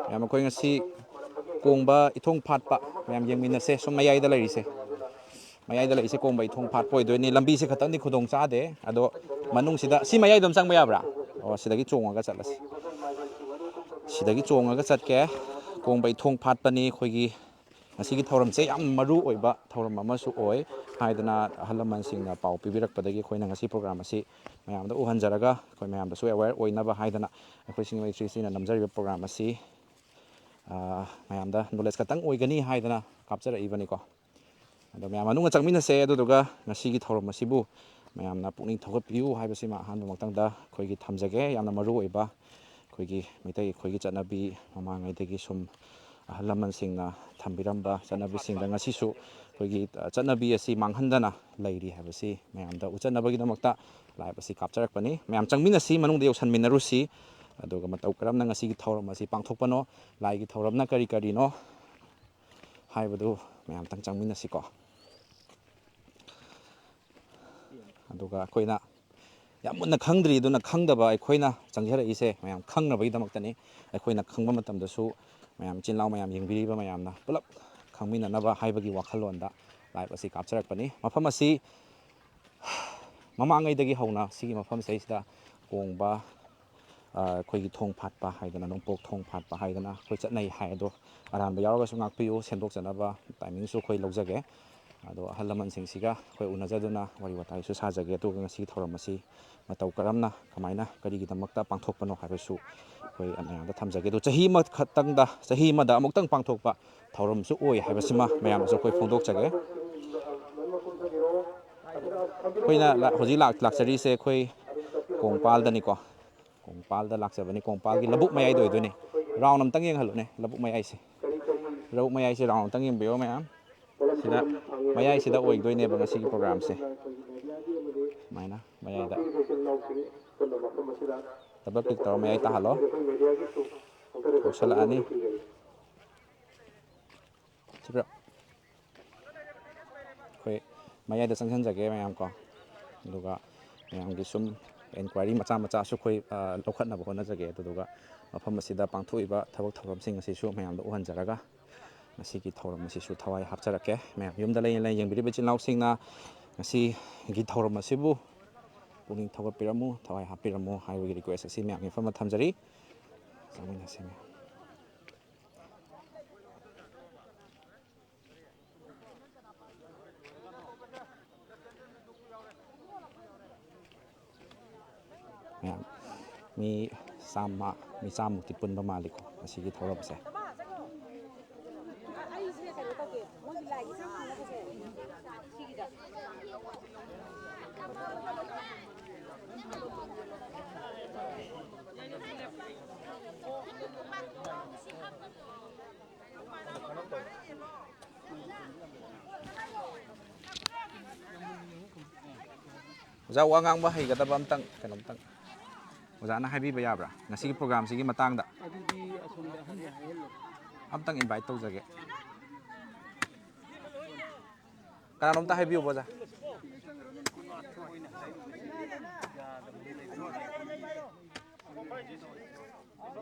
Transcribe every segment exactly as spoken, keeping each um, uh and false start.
ꯃꯌꯥꯝ, ꯑꯩꯈꯣꯏ ꯉꯁꯤ ꯀꯣꯡꯕ ꯏꯊꯣꯡ ꯐꯥꯠꯄ ꯃꯌꯥꯝ ꯌꯦꯡꯃꯤꯟꯅꯁꯦ꯫ ꯁꯨꯝ ꯃꯌꯥꯏꯗ ꯂꯩꯔꯤꯁꯦ, ꯃꯌꯥꯏꯗ ꯂꯩꯔꯤꯁꯦ ꯀꯣꯡꯕ ꯏꯊꯣꯡ ꯐꯥꯠꯄ ꯑꯣꯏꯗꯣꯏꯅꯤ꯫ ꯂꯝꯕꯤꯁꯦ ꯈꯇꯪꯗꯤ ꯈꯨꯗꯣꯡ ꯆꯥꯗꯦ, ꯑꯗꯣ ꯃꯅꯨꯡꯁꯤꯗ, ꯁꯤ ꯃꯌꯥꯏꯗ ꯑꯗꯨꯝ ꯆꯪꯕ ꯌꯥꯕ꯭ꯔꯥ? ꯑꯣ, ꯁꯤꯗꯒꯤ ꯆꯣꯡꯉꯒ ꯆꯠꯂꯁꯤ, ꯁꯤꯗꯒꯤ ꯆꯣꯡꯉꯒ ꯆꯠꯀꯦ꯫ ꯀꯣꯡꯕ ꯏꯊꯣꯡ ꯐꯥꯠꯄꯅꯤ ꯑꯩꯈꯣꯏꯒꯤ ꯉꯁꯤꯒꯤ ꯊꯧꯔꯝꯁꯦ꯫ ꯌꯥꯝ ꯃꯔꯨ ꯑꯣꯏꯕ ꯊꯧꯔꯝ ꯑꯃꯁꯨ ꯑꯣꯏ ꯍꯥꯏꯗꯅ ꯑꯍꯜ ꯂꯃꯟꯁꯤꯡꯅ ꯄꯥꯎ ꯄꯤꯕꯤꯔꯛꯄꯗꯒꯤ ꯑꯩꯈꯣꯏꯅ ꯉꯁꯤ ꯄ꯭ꯔꯣꯒ꯭ꯔꯥꯝ ꯑꯁꯤ ꯃꯌꯥꯝꯗ ꯎꯍꯟꯖꯔꯒ ꯑꯩꯈꯣꯏ ꯃꯌꯥꯝꯗꯁꯨ ꯑꯦꯋꯦꯌꯔ ꯑꯣꯏꯅꯕ ꯍꯥꯏꯗꯅ ꯑꯩꯈꯣꯏ ꯁꯤꯡꯖꯃꯩ ꯊ꯭ꯔꯤ ꯁꯤꯅ ꯅꯝꯖꯔꯤꯕ ꯄ꯭ꯔꯣꯒ꯭ꯔꯥꯝ ꯑꯁꯤ, ꯑ, ꯃꯌꯥꯝꯗ ꯅꯣꯂꯦꯖ ꯈꯛꯇꯪ ꯑꯣꯏꯒꯅꯤ ꯍꯥꯏꯗꯅ ꯀꯥꯞꯆꯔꯛꯏꯕꯅꯤꯀꯣ꯫ ꯑꯗꯣ ꯃꯌꯥꯝ ꯃꯅꯨꯡꯗ ꯆꯪꯃꯤꯟꯅꯁꯦ, ꯑꯗꯨꯗꯨꯒ ꯉꯁꯤꯒꯤ ꯊꯧꯔꯝ ꯑꯁꯤꯕꯨ ꯃꯌꯥꯝꯅ ꯄꯨꯛꯅꯤꯡ ꯊꯧꯒꯠꯄꯤꯌꯨ ꯍꯥꯏꯕꯁꯤꯃ ꯑꯍꯥꯟꯕꯃꯛꯇꯪꯗ ꯑꯩꯈꯣꯏꯒꯤ ꯊꯝꯖꯒꯦ꯫ ꯌꯥꯝꯅ ꯃꯔꯨ ꯑꯣꯏꯕ ꯑꯩꯈꯣꯏꯒꯤ ꯃꯩꯇꯩ ꯑꯩꯈꯣꯏꯒꯤ ꯆꯠꯅꯕꯤ, ꯃꯃꯥꯡꯉꯩꯗꯒꯤ ꯁꯨꯝ ꯑꯍꯜ ꯂꯃꯟꯁꯤꯡꯅ ꯊꯝꯕꯤꯔꯝꯕ ꯆꯠꯅꯕꯤꯁꯤꯡꯗ ꯉꯁꯤꯁꯨ ꯑꯩꯈꯣꯏꯒꯤ, ꯑ, ꯆꯠꯅꯕꯤ ꯑꯁꯤ ꯃꯥꯡꯍꯟꯗꯅ ꯂꯩꯔꯤ ꯍꯥꯏꯕꯁꯤ ꯃꯌꯥꯝꯗ ꯎꯠꯆꯅꯕꯒꯤꯗꯃꯛꯇ ꯂꯥꯏꯞ ꯑꯁꯤ ꯀꯥꯞꯆꯔꯛꯄꯅꯤ꯫ ꯃꯌꯥꯝ ꯆꯪꯃꯤꯟꯅꯁꯤ, ꯃꯅꯨꯡꯗ ꯌꯧꯁꯟꯃꯤꯟꯅꯔꯨꯁꯤ, ꯑꯗꯨꯒ ꯃꯇꯧ ꯀꯔꯝꯅ ꯉꯁꯤꯒꯤ ꯊꯧꯔꯝ ꯑꯁꯤ ꯄꯥꯡꯊꯣꯛꯄꯅꯣ, ꯂꯥꯏꯒꯤ ꯊꯧꯔꯝꯅ ꯀꯔꯤ ꯀꯔꯤꯅꯣ ꯍꯥꯏꯕꯗꯨ ꯃꯌꯥꯝꯇꯪ ꯆꯪꯃꯤꯟꯅꯁꯤꯀꯣ꯫ ꯑꯗꯨꯒ ꯑꯩꯈꯣꯏꯅ ꯌꯥꯝ ꯃꯨꯟꯅ ꯈꯪꯗ꯭ꯔꯤ, ꯑꯗꯨꯅ ꯈꯪꯗꯕ ꯑꯩꯈꯣꯏꯅ ꯆꯪꯖꯔꯛꯏꯁꯦ ꯃꯌꯥꯝ ꯈꯪꯅꯕꯒꯤꯗꯃꯛꯇꯅꯤ꯫ ꯑꯩꯈꯣꯏꯅ ꯈꯪꯕ ꯃꯇꯝꯗꯁꯨ ꯃꯌꯥꯝ, ꯏꯆꯤꯜ ꯏꯅꯥꯎ ꯃꯌꯥꯝ, ꯌꯦꯡꯕꯤꯔꯤꯕ ꯃꯌꯥꯝꯅ ꯄꯨꯂꯞ ꯈꯪꯃꯤꯟꯅꯅꯕ ꯍꯥꯏꯕꯒꯤ ꯋꯥꯈꯜꯂꯣꯟꯗ ꯂꯥꯏꯞ ꯑꯁꯤ ꯀꯥꯞꯆꯔꯛꯄꯅꯤ꯫ ꯃꯐꯝ ꯑꯁꯤ ꯃꯃꯥꯡꯉꯩꯗꯒꯤ ꯍꯧꯅ ꯁꯤꯒꯤ ꯃꯐꯝꯁꯤꯗꯩꯁꯤꯗ ꯀꯣꯡꯕ, ꯑ, ꯑꯩꯈꯣꯏꯒꯤ ꯊꯣꯡ ꯐꯥꯠꯄ ꯍꯥꯏꯗꯅ, ꯅꯣꯡꯄꯣꯛ ꯊꯣꯡ ꯐꯥꯠꯄ ꯍꯥꯏꯗꯅ ꯑꯩꯈꯣꯏ ꯆꯠꯅꯩ ꯍꯥꯏ꯫ ꯑꯗꯣ ꯑꯔꯥꯟꯕ ꯌꯥꯎꯔꯒꯁꯨ ꯉꯥꯛꯄꯤꯌꯨ, ꯁꯦꯝꯗꯣꯛꯆꯅꯕ ꯇꯥꯏꯃꯤꯡꯁꯨ ꯑꯩꯈꯣꯏ ꯂꯧꯖꯒꯦ꯫ ꯑꯗꯣ ꯑꯍꯜ ꯂꯃꯟꯁꯤꯡꯁꯤꯒ ꯑꯩꯈꯣꯏ ꯎꯅꯖꯗꯨꯅ ꯋꯥꯔꯤ ꯋꯥꯇꯥꯏꯁꯨ ꯁꯥꯖꯒꯦ꯫ ꯑꯗꯨꯒ ꯉꯁꯤꯒꯤ ꯊꯧꯔꯝ ꯑꯁꯤ ꯃꯇꯧ ꯀꯔꯝꯅ, ꯀꯃꯥꯏꯅ, ꯀꯔꯤꯒꯤꯗꯃꯛꯇ ꯄꯥꯡꯊꯣꯛꯄꯅꯣ ꯍꯥꯏꯕꯁꯨ ꯑꯩꯈꯣꯏ ꯃꯌꯥꯝꯗ ꯊꯝꯖꯒꯦ꯫ ꯑꯗꯣ ꯆꯍꯤ ꯑꯃꯈꯛꯇꯪꯗ, ꯆꯍꯤ ꯑꯃꯗ ꯑꯃꯨꯛꯇꯪ ꯄꯥꯡꯊꯣꯛꯄ ꯊꯧꯔꯝꯁꯨ ꯑꯣꯏ ꯍꯥꯏꯕꯁꯤꯃ ꯃꯌꯥꯝꯗꯁꯨ ꯑꯩꯈꯣꯏ ꯐꯣꯡꯗꯣꯛꯆꯒꯦ꯫ ꯑꯩꯈꯣꯏꯅ ꯂꯥ-, ꯍꯧꯖꯤꯛ ꯂꯥꯛ-, ꯂꯥꯛꯆꯔꯤꯁꯦ ꯑꯩꯈꯣꯏ ꯀꯣꯡꯄꯥꯜꯗꯅꯤꯀꯣ꯫ ꯀꯣꯡꯄꯥꯜꯗ ꯂꯥꯛꯆꯕꯅꯤ꯫ ꯀꯣꯡꯄꯥꯜꯒꯤ ꯂꯧꯕꯨꯛ ꯃꯌꯥꯏꯗ ꯑꯣꯏꯗꯣꯏꯅꯦ꯫ ꯔꯥꯎꯟ ꯑꯝꯇꯪ ꯌꯦꯡꯍꯜꯂꯨꯅꯦ, ꯂꯧꯕꯨꯛ ꯃꯌꯥꯏꯁꯦ꯫ ꯂꯧꯕꯨꯛ ꯃꯌꯥꯏꯁꯦ ꯔꯥꯎꯟ ꯑꯝꯇꯪ ꯌꯦꯡꯕꯤꯌꯣ ꯃꯌꯥꯝ꯫ ꯁꯤꯗ ꯃꯌꯥꯏꯁꯤꯗ ꯑꯣꯏꯗꯣꯏꯅꯦꯕ ꯉꯁꯤꯒꯤ ꯄ꯭ꯔꯣꯒ꯭ꯔꯥꯝꯁꯦ꯫ ꯁꯨꯃꯥꯏꯅ ꯃꯌꯥꯏꯗ ꯗꯕꯜ ꯀ꯭ꯂꯤꯛ ꯇꯧꯔ ꯃꯌꯥꯏ ꯇꯥꯍꯜꯂꯣ꯫ ꯌꯧꯁꯜꯂꯛꯑꯅꯤ꯫ ꯁꯤꯗ ꯑꯩꯈꯣꯏ ꯃꯌꯥꯏꯗ ꯆꯪꯁꯤꯟꯖꯒꯦ ꯃꯌꯥꯝ ꯀꯣ꯫ ꯑꯗꯨꯒ ꯃꯌꯥꯝꯒꯤ ꯁꯨꯝ ꯏꯟꯀ꯭ꯋꯥꯏꯔꯤ ꯃꯆꯥ ꯃꯆꯥꯁꯨ ꯑꯩꯈꯣꯏ, ꯑ, ꯂꯧꯈꯠꯅꯕ ꯍꯣꯠꯅꯖꯒꯦ꯫ ꯑꯗꯨꯗꯨꯒ ꯃꯐꯝ ꯑꯁꯤꯗ ꯄꯥꯡꯊꯣꯛꯏꯕ ꯊꯕꯛ ꯊꯧꯔꯝꯁꯤꯡ ꯑꯁꯤꯁꯨ ꯃꯌꯥꯝꯗ ꯎꯍꯟꯖꯔꯒ ꯉꯁꯤꯒꯤ ꯊꯧꯔꯝ ꯑꯁꯤꯁꯨ ꯊꯋꯥꯏ ꯍꯥꯞꯆꯔꯛꯀꯦ꯫ ꯃꯌꯥꯝ ꯌꯨꯝꯗ ꯂꯩꯅ ꯂꯩꯅ ꯌꯦꯡꯕꯤꯔꯤꯕ ꯏꯆꯤꯜ ꯏꯅꯥꯎꯁꯤꯡꯅ ꯉꯁꯤꯒꯤ ꯊꯧꯔꯝ ꯑꯁꯤꯕꯨ ꯄꯨꯛꯅꯤꯡ ꯊꯧꯒꯠꯄꯤꯔꯝꯃꯨ, ꯊꯋꯥꯏ ꯍꯥꯞꯄꯤꯔꯝꯃꯨ ꯍꯥꯏꯕꯒꯤ ꯔꯤꯀ꯭ꯋꯦꯁ ꯑꯁꯤ ꯃꯌꯥꯝꯒꯤ ꯃꯐꯝꯗ ꯊꯝꯖꯔꯤ꯫ ꯆꯥꯃꯤꯟꯅꯁꯤ ꯃꯌꯥꯝ꯫ ꯃꯌꯥꯝ ꯃꯤ ꯆꯥꯝꯃ, ꯃꯤ ꯆꯥꯝꯃꯨꯛꯇꯤ ꯄꯨꯟꯕ ꯃꯥꯜꯂꯤꯀꯣ ꯉꯁꯤꯒꯤ ꯊꯧꯔꯝꯁꯦ꯫ ꯑꯣꯖꯥ, ꯋꯥ ꯉꯥꯡꯕ ꯍꯩꯒꯗꯕ ꯑꯝꯇꯪ, ꯀꯩꯅꯣꯝꯇꯪ ꯑꯣꯖꯥꯅ ꯍꯥꯏꯕꯤꯕ ꯌꯥꯕ꯭ꯔꯥ ꯉꯁꯤꯒꯤ ꯄ꯭ꯔꯣꯒ꯭ꯔꯥꯝꯁꯤꯒꯤ ꯃꯇꯥꯡꯗ? ꯑꯗꯨꯗꯤ ꯑꯁꯣꯝꯗ ꯑꯍꯟꯅ ꯍꯥꯏꯍꯜꯂꯣ꯫ ꯑꯝꯇꯪ ꯏꯟꯚꯥꯏꯠ ꯇꯧꯖꯒꯦ꯫ ꯀꯅꯥꯅꯣꯝꯇ ꯍꯥꯏꯕꯤꯌꯨꯕ, ꯑꯣꯖꯥ꯫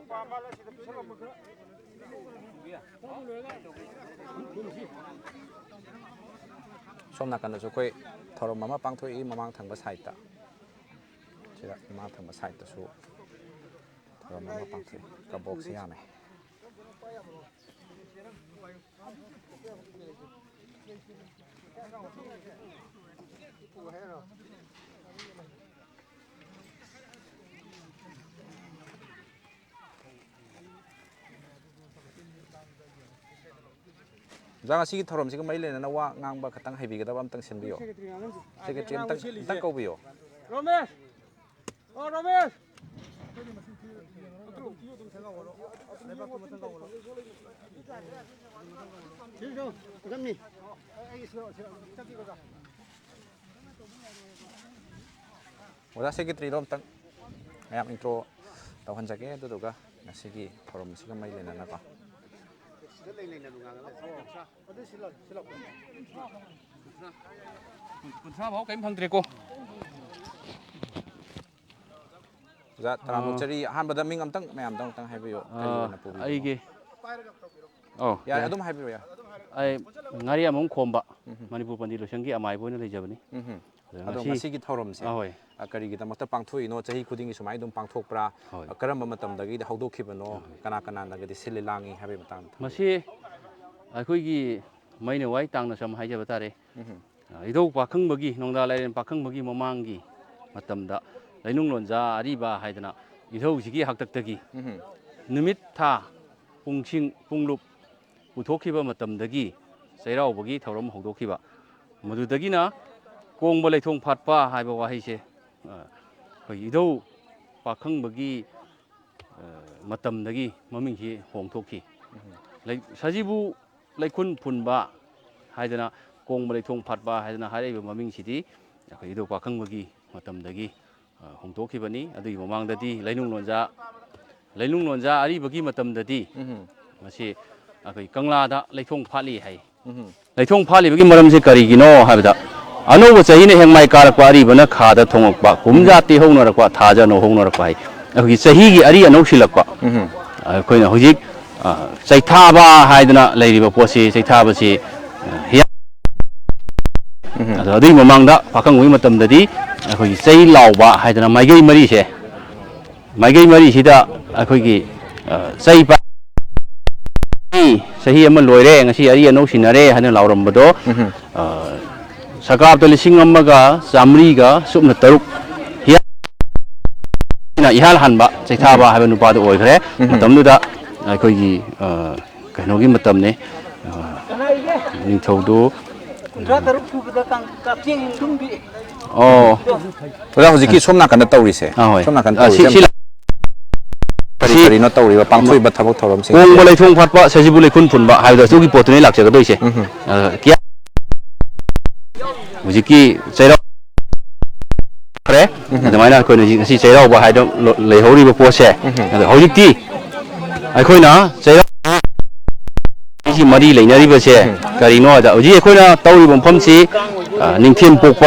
ꯁꯣꯝ ꯅꯥꯀꯟꯗꯁꯨ ꯑꯩꯈꯣꯏ ꯊꯧꯔꯝ ꯑꯃ ꯄꯥꯡꯊꯣꯛꯏ, ꯃꯃꯥꯡ ꯊꯪꯕ ꯁꯥꯏꯠꯇ꯫ ꯁꯤꯗ ꯃꯃꯥꯡ ꯊꯪꯕ ꯁꯥꯏꯠꯇꯁꯨ ꯊꯧꯔꯝ ꯑꯃ ꯄꯥꯡꯊꯣꯛꯏ꯫ ꯀꯕꯣꯛꯁꯤ ꯌꯥꯝꯃꯦ꯫ ꯑꯣꯖꯥ, ꯉꯁꯤꯒꯤ ꯊꯧꯔꯝꯁꯤꯒ ꯃꯔꯤ ꯂꯩꯅꯅ ꯋꯥ ꯉꯥꯡꯕ ꯈꯇꯪ ꯍꯩꯕꯤꯒꯗꯕ ꯑꯝꯇꯪ ꯁꯤꯟꯕꯤꯌꯣ꯫ ꯁꯦꯀ꯭ꯔꯦꯇꯔꯤ ꯑꯝꯇꯪ, ꯑꯝꯇꯪ ꯀꯧꯕꯤꯌꯣ꯫ ꯔꯣꯃꯦꯁ! ꯑꯣ, ꯔꯣꯃꯦꯁ! ꯑꯣꯖꯥ ꯁꯦꯀ꯭ꯔꯦꯇꯔꯤꯗꯣ ꯑꯝꯇꯪ ꯃꯌꯥꯝ ꯏꯟꯇ꯭ꯔꯣ ꯇꯧꯍꯟꯖꯒꯦ, ꯑꯗꯨꯗꯨꯒ ꯉꯁꯤꯒꯤ ꯊꯧꯔꯝꯁꯤꯒ ꯃꯔꯤ ꯂꯩꯅꯅꯀꯣ꯫ ꯀꯨꯟꯊ꯭ꯔꯥ ꯐꯥꯎ ꯀꯔꯤꯝ ꯐꯪꯗ꯭ꯔꯦꯀꯣ꯫ ꯑꯣꯖꯥ ꯇꯔꯥꯃꯨꯛ ꯑꯥ꯫ ꯆꯔꯤ ꯑꯍꯥꯟꯕꯗ ꯃꯤꯡ ꯑꯝꯇꯪ ꯃꯌꯥꯝꯗ ꯑꯝꯇꯪ ꯍꯥꯏꯕꯤꯌꯨ, ꯀꯔꯤ ꯑꯥ, ꯑꯣꯏꯅ ꯄꯨꯕꯤꯕꯅꯣ? ꯑꯩꯒꯤ, ꯑꯧ, ꯌꯥꯏ, ꯌꯥꯏ꯫ ꯑꯗꯨꯝ ꯍꯥꯏꯕꯤꯔꯣ, ꯌꯥꯏ꯫ ꯑꯩ ꯉꯥꯔꯤꯌꯥꯟꯕꯝ ꯈꯣꯝꯕ, ꯎꯝ꯫ ꯃꯅꯤꯄꯨꯔ ꯄꯟꯗꯤ ꯂꯣꯏꯁꯪꯒꯤ ꯑꯃꯥꯏꯕ ꯑꯣꯏꯅ ꯂꯩꯖꯕꯅꯤ꯫ ꯎꯝ꯫ ꯑꯗꯣ ꯑꯗꯣ ꯉꯁꯤ ꯉꯁꯤꯒꯤ ꯊꯧꯔꯝꯁꯦ, ꯑꯍꯣꯏ꯫ ꯑ, ꯀꯔꯤꯒꯤꯗꯃꯛꯇ ꯄꯥꯡꯊꯣꯛꯏꯅꯣ? ꯆꯍꯤ ꯈꯨꯗꯤꯡꯒꯤ ꯁꯨꯃꯥꯏꯅ ꯑꯗꯨꯝ ꯄꯥꯡꯊꯣꯛꯄ꯭ꯔꯥ? ꯍꯣꯏ꯫ ꯑ, ꯀꯔꯝꯕ ꯃꯇꯝꯗꯒꯤꯗꯤ ꯍꯧꯗꯣꯛꯈꯤꯕꯅꯣ? ꯍꯣꯏ꯫ ꯀꯅꯥ ꯀꯅꯥꯅꯒꯗꯤ ꯁꯤꯜꯂꯤ ꯂꯥꯡꯉꯤ ꯍꯥꯏꯕꯒꯤ ꯃꯇꯥꯡꯗ ꯊꯝꯕꯤꯌꯨ꯫ ꯃꯁꯤ ꯑꯩꯈꯣꯏꯒꯤ ꯃꯩꯅꯋꯥꯏ ꯇꯥꯡꯅ ꯁꯝ ꯍꯥꯏꯖꯕ ꯇꯥꯔꯦ꯫ ꯎꯝ꯫ ꯑ, ꯏꯙꯧ ꯄꯥꯈꯪꯕꯒꯤ, ꯅꯣꯡꯗꯥ ꯂꯥꯏꯔꯦꯟ ꯄꯥꯈꯪꯕꯒꯤ ꯃꯃꯥꯡꯒꯤ ꯃꯇꯝꯗ ꯂꯩꯅꯨꯡ ꯂꯣꯟꯖꯥ ꯑꯔꯤꯕ ꯍꯥꯏꯗꯅ ꯏꯙꯧꯁꯤꯒꯤ ꯍꯥꯛꯇꯛꯇꯒꯤ ꯎꯝ꯫ ꯅꯨꯃꯤꯠ ꯊꯥ ꯄꯨꯡꯁꯤꯡ ꯄꯨꯡꯂꯨꯞ ꯄꯨꯊꯣꯛꯈꯤꯕ ꯃꯇꯝꯗꯒꯤ ꯆꯩꯔꯥꯎꯕꯒꯤ ꯊꯧꯔꯝ ꯍꯧꯗꯣꯛꯈꯤꯕ꯫ ꯃꯗꯨꯗꯒꯤꯅ ꯀꯣꯡꯕ ꯂꯩꯊꯣꯡ ꯐꯥꯠꯄ ꯍꯥꯏꯕ ꯋꯥꯍꯩꯁꯦ, ꯑ, ꯑꯩꯈꯣꯏꯒꯤ ꯏꯙꯧ ꯄꯥꯈꯪꯕꯒꯤ, ꯑ, ꯃꯇꯝꯗꯒꯤ ꯃꯃꯤꯡꯁꯤ ꯍꯣꯡꯊꯣꯛꯈꯤ꯫ ꯎꯝ꯫ ꯂꯩ-, ꯁꯖꯤꯕꯨ ꯂꯩꯈꯨꯟ ꯐꯨꯟꯕ ꯍꯥꯏꯗꯅ, ꯀꯣꯡꯕ ꯂꯩꯊꯣꯡ ꯐꯥꯠꯄ ꯍꯥꯏꯗꯅ ꯍꯥꯏꯔꯛꯏꯕ ꯃꯃꯤꯡꯁꯤꯗꯤ ꯑꯩꯈꯣꯏ ꯏꯙꯧ ꯄꯥꯈꯪꯕꯒꯤ ꯃꯇꯝꯗꯒꯤ, ꯑ, ꯍꯣꯡꯗꯣꯛꯈꯤꯕꯅꯤ꯫ ꯑꯗꯨꯒꯤ ꯃꯃꯥꯡꯗꯗꯤ ꯂꯩꯅꯨꯡ ꯂꯣꯟꯖꯥ, ꯂꯩꯅꯨꯡ ꯂꯣꯟꯖꯥ ꯑꯔꯤꯕꯒꯤ ꯃꯇꯝꯗꯗꯤ ꯎꯝ꯫ ꯃꯁꯤ ꯑꯩꯈꯣꯏ ꯀꯪꯂꯥꯗ ꯂꯩꯊꯣꯡ ꯐꯥꯠꯂꯤ ꯍꯥꯏ꯫ ꯎꯝ꯫ ꯂꯩꯊꯣꯡ ꯐꯥꯠꯂꯤꯕꯒꯤ ꯃꯔꯝꯁꯦ ꯀꯔꯤꯒꯤꯅꯣ ꯍꯥꯏꯕꯗ, ꯑꯅꯧꯕ ꯆꯍꯤꯅ ꯍꯦꯛ ꯃꯥꯏ ꯀꯥꯔꯛꯄ, ꯑꯔꯤꯕꯅ ꯈꯥꯗ ꯊꯣꯡꯉꯛꯄ, ꯎꯝ꯫ ꯀꯨꯝꯖꯥ ꯇꯦꯛꯍꯧꯅꯔꯛꯄ, ꯊꯥꯖ ꯅꯧꯍꯧꯅꯔꯛꯄ ꯍꯥꯏ꯫ ꯑꯩꯈꯣꯏꯒꯤ ꯆꯍꯤꯒꯤ ꯑꯔꯤ ꯑꯅꯧ ꯁꯤꯜꯂꯛꯄ꯫ ꯎꯝ꯫ ꯑꯩꯈꯣꯏꯅ ꯍꯧꯖꯤꯛ ꯑ, ꯆꯩꯊꯥꯕ ꯍꯥꯏꯗꯅ ꯂꯩꯔꯤꯕ ꯄꯣꯠꯁꯤ, ꯆꯩꯊꯥꯕꯁꯤ, ꯑ, ꯍꯤꯌꯥꯡ-, ꯎꯝ꯫ ꯑꯗꯣ ꯑꯗꯨꯒꯤ ꯃꯃꯥꯡꯗ ꯄꯥꯈꯪꯕꯒꯤ ꯃꯇꯝꯗꯗꯤ ꯑꯩꯈꯣꯏꯒꯤ ꯆꯩ ꯂꯥꯎꯕ ꯍꯥꯏꯗꯅ ꯃꯥꯏꯀꯩ ꯃꯔꯤꯁꯦ, ꯃꯥꯏꯀꯩ ꯃꯔꯤꯁꯤꯗ ꯑꯩꯈꯣꯏꯒꯤ, ꯑ, ꯆꯩ ꯄꯥꯏ-, ꯆꯍꯤ ꯑꯃ ꯂꯣꯏꯔꯦ, ꯉꯁꯤ ꯑꯔꯤ ꯑꯅꯧ ꯁꯤꯟꯅꯔꯦ ꯍꯥꯏꯅ ꯂꯥꯎꯔꯝꯕꯗꯣ, ꯎꯝ꯫ ꯑ, ꯁꯀꯥꯞꯇ ꯂꯤꯁꯤꯡ ꯑꯃꯒ ꯆꯥꯃꯔꯤꯒ ꯁꯨꯞꯅ ꯇꯔꯨꯛ ꯍꯤꯌꯥꯡ-, ꯏꯍꯥꯟ ꯍꯥꯟꯕ ꯆꯩꯊꯥꯕ ꯎꯝ꯫ ꯍꯥꯏꯕ ꯅꯨꯄꯥꯗꯨ ꯑꯣꯏꯈ꯭ꯔꯦ꯫ ꯎꯝ꯫ ꯃꯇꯝꯗꯨꯗ ꯑꯩꯈꯣꯏꯒꯤ, ꯑ, ꯀꯩꯅꯣꯒꯤ ꯃꯇꯝꯅꯤ꯫ ꯑ, ꯅꯤꯡꯊꯧꯗꯨ ꯀꯨꯟꯊ꯭ꯔꯥ ꯇꯔꯨꯛ ꯁꯨꯕꯗ ꯀꯥꯡ-, ꯀꯛꯆꯦꯡ ꯌꯨꯝꯗꯨꯝꯒꯤ ꯑꯣ꯫ ꯑꯣꯖꯥ, ꯍꯧꯖꯤꯛꯀꯤ ꯁꯣꯝ ꯅꯥꯀꯟꯗ ꯇꯧꯔꯤꯁꯦ, ꯑꯥ, ꯍꯣꯏ꯫ ꯁꯣꯝ ꯅꯥꯀꯟꯗ ꯑ, ꯁꯤ, ꯇꯧꯔꯤꯁꯦ ꯁꯤ ꯂ-, ꯀꯔꯤ ꯁꯤ ꯀꯔꯤꯅꯣ ꯇꯧꯔꯤꯕ, ꯄꯥꯡꯊꯣꯛꯏꯕ ꯊꯕꯛ ꯊꯧꯔꯝꯁꯤꯡꯁꯦ? ꯀꯣꯡꯕ ꯂꯩꯊꯣꯡ ꯐꯥꯠꯄ, ꯁꯖꯤꯕꯨ ꯂꯩꯈꯨꯟ ꯐꯨꯟꯕ ꯍꯥꯏꯕꯗꯣ ꯑꯗꯨꯒꯤ ꯄꯣꯠꯇꯨꯅꯤ ꯂꯥꯛꯆꯒꯗꯣꯏꯁꯦ꯫ ꯎꯝ꯫ ꯑ, ꯀꯌꯥ-, ꯍꯧꯖꯤꯛꯀꯤ ꯆꯩꯔꯥꯎ ꯈ꯭ꯔꯦ꯫ ꯎꯝ꯫ ꯑꯗꯨꯃꯥꯏꯅ ꯑꯩꯈꯣꯏꯅ ꯍꯧꯖꯤꯛ ꯉꯁꯤ ꯆꯩꯔꯥꯎꯕ ꯍꯥꯏꯗꯅ ꯂꯣ-, ꯂꯩꯍꯧꯔꯤꯕ ꯄꯣꯠꯁꯦ꯫ ꯎꯝ꯫ ꯑꯗꯣ ꯍꯧꯖꯤꯛꯇꯤ ꯑꯩꯈꯣꯏꯅ ꯆꯩꯔꯥꯎ ꯁꯤ ꯃꯔꯤ ꯂꯩꯅꯔꯤꯕꯁꯦ ꯎꯝ꯫ ꯀꯔꯤꯅꯣ ꯍꯥꯏꯗ, ꯍꯧꯖꯤꯛ ꯑꯩꯈꯣꯏꯅ ꯇꯧꯔꯤꯕ ꯃꯐꯝꯁꯤ, ꯑ, ꯅꯤꯡꯊꯦꯝ ꯄꯣꯛꯄ꯫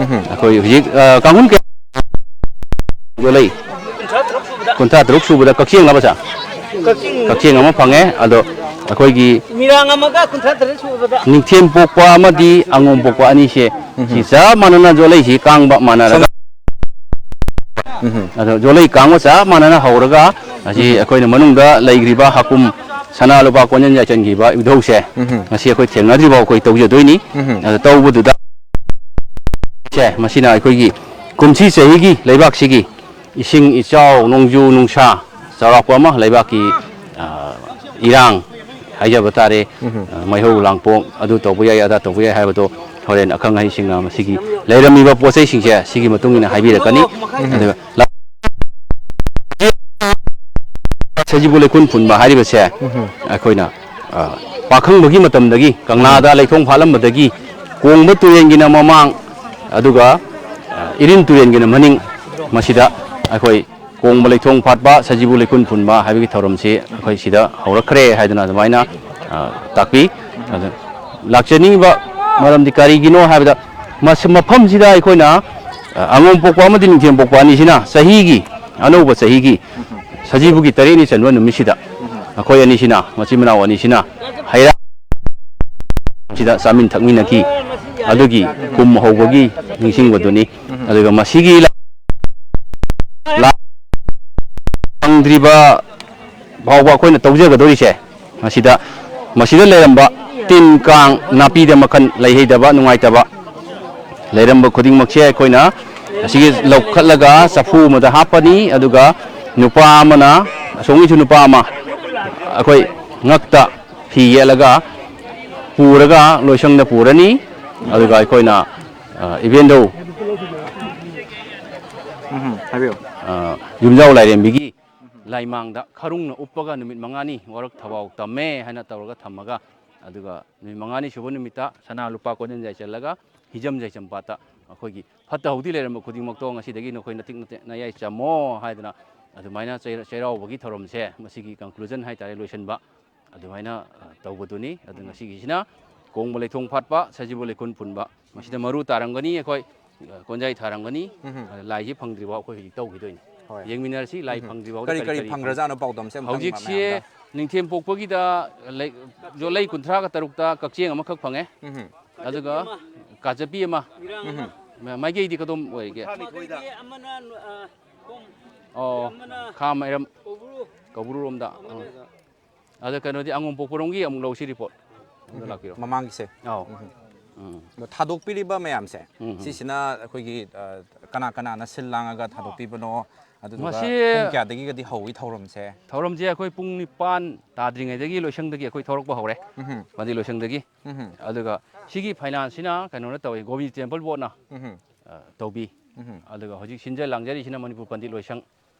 ꯎꯝ꯫ ꯑꯩꯈꯣꯏ ꯍꯧꯖꯤꯛ, ꯑ, ꯀꯥꯡꯈꯨꯜ ꯀꯌꯥ ꯌꯣꯜꯂꯛꯏ꯫ ꯀꯨꯟꯊ꯭ꯔꯥ ꯇꯔꯨꯛ ꯁꯨꯕꯗ꯫ ꯀꯨꯟꯊ꯭ꯔꯥ ꯇꯔꯨꯛ ꯁꯨꯕꯗ ꯀꯛꯆꯦꯡ ꯂꯕ ꯁꯥ? ꯀꯛꯆꯦꯡ꯫ ꯀꯛꯆꯦꯡ ꯑꯃ ꯐꯪꯉꯦ꯫ ꯑꯗꯣ ꯑꯩꯈꯣꯏꯒꯤ ꯃꯤꯔꯥꯡ ꯑꯃꯒ ꯀꯨꯟꯊ꯭ꯔꯥ ꯇꯔꯦꯠ ꯁꯨꯕꯗ꯫ ꯅꯤꯡꯊꯦꯝ ꯄꯣꯛꯄ ꯑꯃꯗꯤ ꯑꯉꯣꯝ ꯄꯣꯛꯄ ꯑꯅꯤꯁꯦ, ꯎꯝ꯫ ꯁꯤ ꯆꯞ ꯃꯥꯟꯅꯅ ꯌꯣꯜꯂꯛꯏꯁꯤ ꯀꯥꯡꯕ ꯃꯥꯟꯅꯔꯒ꯫ ꯎꯝ꯫ ꯑꯗꯣ ꯌꯣꯜꯂꯛꯏ ꯀꯥꯡꯕ ꯆꯞ ꯃꯥꯟꯅꯅ ꯍꯧꯔꯒ ꯑꯁꯤ, ꯎꯝ꯫ ꯑꯩꯈꯣꯏꯅ ꯃꯅꯨꯡꯗ ꯂꯩꯈ꯭ꯔꯤꯕ ꯍꯥꯀꯨꯝ ꯁꯅꯥ ꯂꯨꯄꯥ ꯀꯣꯟꯖꯟ ꯌꯥꯏꯁꯟꯈꯤꯕ ꯏꯙꯧꯁꯦ, ꯎꯝ꯫ ꯉꯁꯤ ꯑꯩꯈꯣꯏ ꯊꯦꯡꯅꯗ꯭ꯔꯤꯐꯥꯎ ꯑꯩꯈꯣꯏ ꯇꯧꯖꯗꯣꯏꯅꯤ꯫ ꯎꯝ꯫ ꯑꯗꯣ ꯇꯧꯕꯗꯨꯗ ꯁꯦ, ꯃꯁꯤꯅ ꯑꯩꯈꯣꯏꯒꯤ ꯀꯨꯝꯁꯤ ꯆꯍꯤꯒꯤ ꯂꯩꯕꯥꯛꯁꯤꯒꯤ ꯏꯁꯤꯡ ꯏꯆꯥꯎ, ꯅꯣꯡꯖꯨ ꯅꯨꯡꯁꯥ, ꯆꯥꯎꯔꯥꯛꯄ ꯑꯃ ꯂꯩꯕꯥꯛꯀꯤ, ꯑ, ꯏꯔꯥꯡ ꯍꯥꯏꯖꯕ ꯇꯥꯔꯦ, ꯎꯝ꯫ ꯑ, ꯃꯩꯍꯧ ꯂꯥꯡꯄꯣꯛ, ꯑꯗꯨ ꯇꯧꯕ ꯌꯥꯏ, ꯑꯗꯥ ꯇꯧꯕ ꯌꯥꯏ ꯍꯥꯏꯕꯗꯣ ꯍꯣꯔꯦꯟ ꯑꯈꯪ ꯑꯍꯩꯁꯤꯡꯅ ꯃꯁꯤꯒꯤ ꯂꯩꯔꯝꯃꯤꯕ ꯄꯣꯠ ꯆꯩꯁꯤꯡꯁꯦ ꯁꯤꯒꯤ ꯃꯇꯨꯡ ꯏꯟꯅ ꯍꯥꯏꯕꯤꯔꯛꯀꯅꯤ꯫ ꯎꯝ꯫ ꯑꯗꯨꯒ ꯂ-, ꯁꯖꯤꯕꯨ ꯂꯩꯈꯨꯟ ꯐꯨꯟꯕ ꯍꯥꯏꯔꯤꯕꯁꯦ, ꯎꯝ꯫ ꯑꯩꯈꯣꯏꯅ, ꯑ, ꯄꯥꯈꯪꯕꯒꯤ ꯃꯇꯝꯗꯒꯤ ꯀꯪꯂꯥꯗ ꯂꯩꯊꯣꯡ ꯐꯥꯠꯂꯝꯕꯗꯒꯤ ꯀꯣꯡꯕ ꯇꯨꯔꯦꯜꯒꯤꯅ ꯃꯃꯥꯡ, ꯑꯗꯨꯒ, ꯑ, ꯏꯔꯤꯟ ꯇꯨꯔꯦꯜꯒꯤꯅ ꯃꯅꯤꯡ, ꯃꯁꯤꯗ ꯑꯩꯈꯣꯏ ꯀꯣꯡꯕ ꯂꯩꯊꯣꯡ ꯐꯥꯠꯄ, ꯁꯖꯤꯕꯨ ꯂꯩꯈꯨꯟ ꯐꯨꯟꯕ ꯍꯥꯏꯕꯒꯤ ꯊꯧꯔꯝꯁꯤ ꯑꯩꯈꯣꯏ ꯁꯤꯗ ꯍꯧꯔꯛꯈ꯭ꯔꯦ ꯍꯥꯏꯗꯅ ꯑꯗꯨꯃꯥꯏꯅ, ꯑ, ꯇꯥꯛꯄꯤ꯫ ꯑꯗ ꯂꯥꯛꯆꯅꯤꯡꯉꯤꯕ ꯃꯔꯝꯗꯤ ꯀꯔꯤꯒꯤꯅꯣ ꯍꯥꯏꯕꯗ, ꯃꯁꯤ, ꯃꯐꯝꯁꯤꯗ ꯑꯩꯈꯣꯏꯅ, ꯑ, ꯑꯉꯣꯝ ꯄꯣꯛꯄ ꯑꯃꯗꯤ ꯅꯤꯡꯊꯦꯝ ꯄꯣꯛꯄ ꯑꯅꯤꯁꯤꯅ ꯆꯍꯤꯒꯤ, ꯑꯅꯧꯕ ꯆꯍꯤꯒꯤ ꯁꯖꯤꯕꯨꯒꯤ ꯇꯔꯦꯠꯅꯤ ꯆꯟꯕ ꯅꯨꯃꯤꯠꯁꯤꯗ ꯑꯩꯈꯣꯏ ꯑꯅꯤꯁꯤꯅ, ꯃꯆꯤꯟ ꯃꯅꯥꯎ ꯑꯅꯤꯁꯤꯅ ꯍꯩꯔꯥ ꯁꯤꯗ ꯆꯥꯃꯤꯟ ꯊꯛꯃꯤꯟꯅꯈꯤ꯫ ꯑꯗꯨꯒꯤ ꯀꯨꯝ ꯍꯧꯕꯒꯤ ꯅꯤꯡꯁꯤꯡꯕꯗꯨꯅꯤ꯫ ꯑꯗꯨꯒ ꯃꯁꯤꯒꯤ ꯂ-, ꯂꯥ-, ꯐꯪꯗ꯭ꯔꯤꯕ ꯐꯥꯎꯕ ꯑꯩꯈꯣꯏꯅ ꯇꯧꯖꯒꯗꯧꯔꯤꯁꯦ, ꯃꯁꯤꯗ, ꯃꯁꯤꯗ ꯂꯩꯔꯝꯕ ꯇꯤꯟ ꯀꯥꯡ, ꯅꯥꯄꯤꯗ ꯃꯈꯜ ꯂꯩꯍꯩꯗꯕ, ꯅꯨꯡꯉꯥꯏꯇꯕ ꯂꯩꯔꯝꯕ ꯈꯨꯗꯤꯡꯃꯛꯁꯦ ꯑꯩꯈꯣꯏꯅ ꯑꯁꯤꯒꯤ ꯂꯧꯈꯠꯂꯒ ꯆꯐꯨ ꯑꯃꯗ ꯍꯥꯞꯄꯅꯤ꯫ ꯑꯗꯨꯒ ꯅꯨꯄꯥ ꯑꯃꯅ, ꯑꯁꯣꯝꯒꯤꯁꯨ ꯅꯨꯄꯥ ꯑꯃ ꯑꯩꯈꯣꯏ ꯉꯛꯇ ꯐꯤ ꯌꯦꯠꯂꯒ ꯄꯨꯔꯒ ꯂꯣꯏꯁꯪꯗ ꯄꯨꯔꯅꯤ꯫ ꯑꯗꯨꯒ ꯑꯩꯈꯣꯏꯅ, ꯑ, even though, ꯎꯝ, ꯍꯥꯏꯕꯤꯌꯨ꯫ ꯑ, ꯌꯨꯝꯖꯥꯎ ꯂꯥꯏꯔꯦꯝꯕꯤꯒꯤ ꯂꯥꯏꯃꯥꯡꯗ ꯈꯔꯨꯡꯅ ꯎꯞꯄꯒ ꯅꯨꯃꯤꯠ ꯃꯉꯥꯅꯤ ꯋꯥꯔꯛ ꯊꯕꯥꯎ ꯇꯝꯃꯦ ꯍꯥꯏꯅ ꯇꯧꯔꯒ ꯊꯝꯃꯒ, ꯑꯗꯨꯒ ꯅꯨꯃꯤꯠ ꯃꯉꯥꯅꯤ ꯁꯨꯕ ꯅꯨꯃꯤꯠꯇ ꯁꯅꯥ ꯂꯨꯄꯥ ꯀꯣꯟꯖꯟ ꯌꯥꯏꯁꯜꯂꯒ ꯍꯤꯖꯝ ꯌꯥꯏꯆꯝ ꯄꯥꯠꯇ ꯑꯩꯈꯣꯏꯒꯤ ꯐꯠꯇ ꯍꯥꯎꯗꯤ ꯂꯩꯔꯝꯕ ꯈꯨꯗꯤꯡꯃꯛꯇꯣ ꯉꯁꯤꯗꯒꯤ ꯅꯈꯣꯏ ꯅꯇꯤꯛ ꯅꯇꯤꯛ ꯅꯌꯥꯏ ꯆꯝꯃꯣ ꯍꯥꯏꯗꯅ ꯑꯗꯨꯃꯥꯏꯅ ꯆꯩꯔ-, ꯆꯩꯔꯥꯎꯕꯒꯤ ꯊꯧꯔꯝꯁꯦ ꯃꯁꯤꯒꯤ conclusion ꯍꯥꯏꯇꯥꯔꯦ, ꯂꯣꯏꯁꯤꯟꯕ ꯑꯗꯨꯃꯥꯏꯅ, ꯑ, ꯇꯧꯕꯗꯨꯅꯤ꯫ ꯑꯗꯨ ꯉꯁꯤꯒꯤꯁꯤꯅ ꯀꯣꯡꯕ ꯂꯩꯊꯣꯡ ꯐꯥꯠꯄ, ꯁꯖꯤꯕꯨ ꯂꯩꯈꯨꯟ ꯐꯨꯟꯕ꯫ ꯃꯁꯤꯗ ꯃꯔꯨ ꯇꯥꯔꯝꯒꯅꯤ ꯑꯩꯈꯣꯏ ꯑ, ꯀꯣꯟꯌꯥꯏ ꯊꯥꯔꯝꯒꯅꯤ꯫ ꯎꯝ꯫ ꯑꯗ ꯂꯥꯏꯁꯤ ꯐꯪꯗ꯭ꯔꯤꯐꯥꯎ ꯑꯩꯈꯣꯏ ꯍꯧꯖꯤꯛ ꯇꯧꯈꯤꯗꯣꯏꯅꯤ꯫ ꯍꯣꯏ꯫ ꯌꯦꯡꯃꯤꯟꯅꯔꯁꯤ, ꯂꯥꯏ ꯎꯝ꯫ ꯐꯪꯗ꯭ꯔꯤꯐꯥꯎꯗ ꯀꯔꯤ ꯀꯔꯤ ꯀꯔꯤ ꯀꯔꯤ ꯐꯪꯈ꯭ꯔꯖꯥꯠꯅꯣ ꯄꯥꯎꯗꯝꯁꯦ ꯑꯝꯇꯪ ꯍꯧꯖꯤꯛꯁꯦ ꯃꯌꯥꯝꯗ꯫ ꯅꯤꯡꯊꯦꯝ ꯄꯣꯛꯄꯒꯤꯗ ꯂꯩ-, ꯌꯣꯠꯂꯩ ꯀꯨꯟꯊ꯭ꯔꯥꯒ ꯇꯔꯨꯛꯇ ꯀꯛꯆꯦꯡ ꯑꯃꯈꯛ ꯐꯪꯉꯦ꯫ ꯎꯝ꯫ ꯑꯗꯨꯒ ꯀꯥꯖꯞꯄꯤ ꯑꯃ꯫ ꯎꯝ꯫ ꯃ-, ꯃꯥꯏꯀꯩꯗꯤ ꯀꯗꯣꯝ ꯑꯣꯏꯒꯦ? ꯑꯃꯅ, ꯑ, ꯀꯨꯝ-, ꯑꯣ, ꯑꯃꯅ ꯈꯥ ꯃꯩꯔꯝ꯫ ꯀꯧꯕ꯭ꯔꯨ꯫ ꯀꯧꯕ꯭ꯔꯨꯔꯣꯝꯗ꯫ ꯑꯃꯅ ꯑꯥ꯫ ꯑꯗ ꯀꯩꯅꯣꯗꯤ ꯑꯉꯣꯝ ꯄꯣꯛꯄꯔꯣꯝꯒꯤ ꯑꯃꯨꯛ ꯂꯧꯁꯤ ꯔꯤꯄꯣꯔꯠ꯫ ꯑꯗꯨ ꯎꯝ꯫ ꯂꯥꯛꯄꯤꯔꯣ꯫ ꯃꯃꯥꯡꯒꯤꯁꯦ꯫ ꯑꯥꯎ꯫ ꯎꯝ꯫ ꯎꯝ꯫ ꯑꯗꯣ ꯊꯥꯗꯣꯛꯄꯤꯔꯤꯕ ꯃꯌꯥꯝꯁꯦ, ꯎꯝ, ꯎꯝ꯫ ꯁꯤꯁꯤꯅ ꯑꯩꯈꯣꯏꯒꯤ, ꯑ, ꯀꯅꯥ ꯀꯅꯥꯅ ꯁꯤꯜ ꯂꯥꯡꯉꯒ ꯊꯥꯗꯣꯛꯄꯤꯕꯅꯣ? ꯑꯗꯨꯗꯨꯒ ꯃꯁꯤ ꯄꯨꯡ ꯀꯌꯥꯗꯒꯤꯒꯗꯤ ꯍꯧꯏ ꯊꯧꯔꯝꯁꯦ? ꯊꯧꯔꯝꯁꯦ ꯑꯩꯈꯣꯏ ꯄꯨꯡ ꯅꯤꯄꯥꯟ ꯇꯥꯗ꯭ꯔꯤꯉꯩꯗꯒꯤ ꯂꯣꯏꯁꯪꯗꯒꯤ ꯑꯩꯈꯣꯏ ꯊꯧꯔꯛꯄ ꯍꯧꯔꯦ꯫ ꯎꯝ꯫ ꯄꯟꯗꯤꯠ ꯂꯣꯏꯁꯪꯗꯒꯤ꯫ ꯎꯝ꯫ ꯑꯗꯨꯒ ꯁꯤꯒꯤ ꯐꯥꯏꯅꯥꯟꯁꯁꯤꯅ ꯀꯩꯅꯣꯅ ꯇꯧꯏ, ꯒꯣꯕꯤꯟꯗ ꯇꯦꯝꯄꯜ ꯕꯣꯔꯗꯅ, ꯎꯝ꯫ ꯑ, ꯇꯧꯕꯤ꯫ ꯎꯝ꯫ ꯑꯗꯨꯒ ꯍꯧꯖꯤꯛ ꯁꯤꯟꯖ ꯂꯥꯡꯖꯔꯤꯁꯤꯅ ꯃꯅꯤꯄꯨꯔ ꯄꯟꯗꯤꯠ ꯂꯣꯏꯁꯪ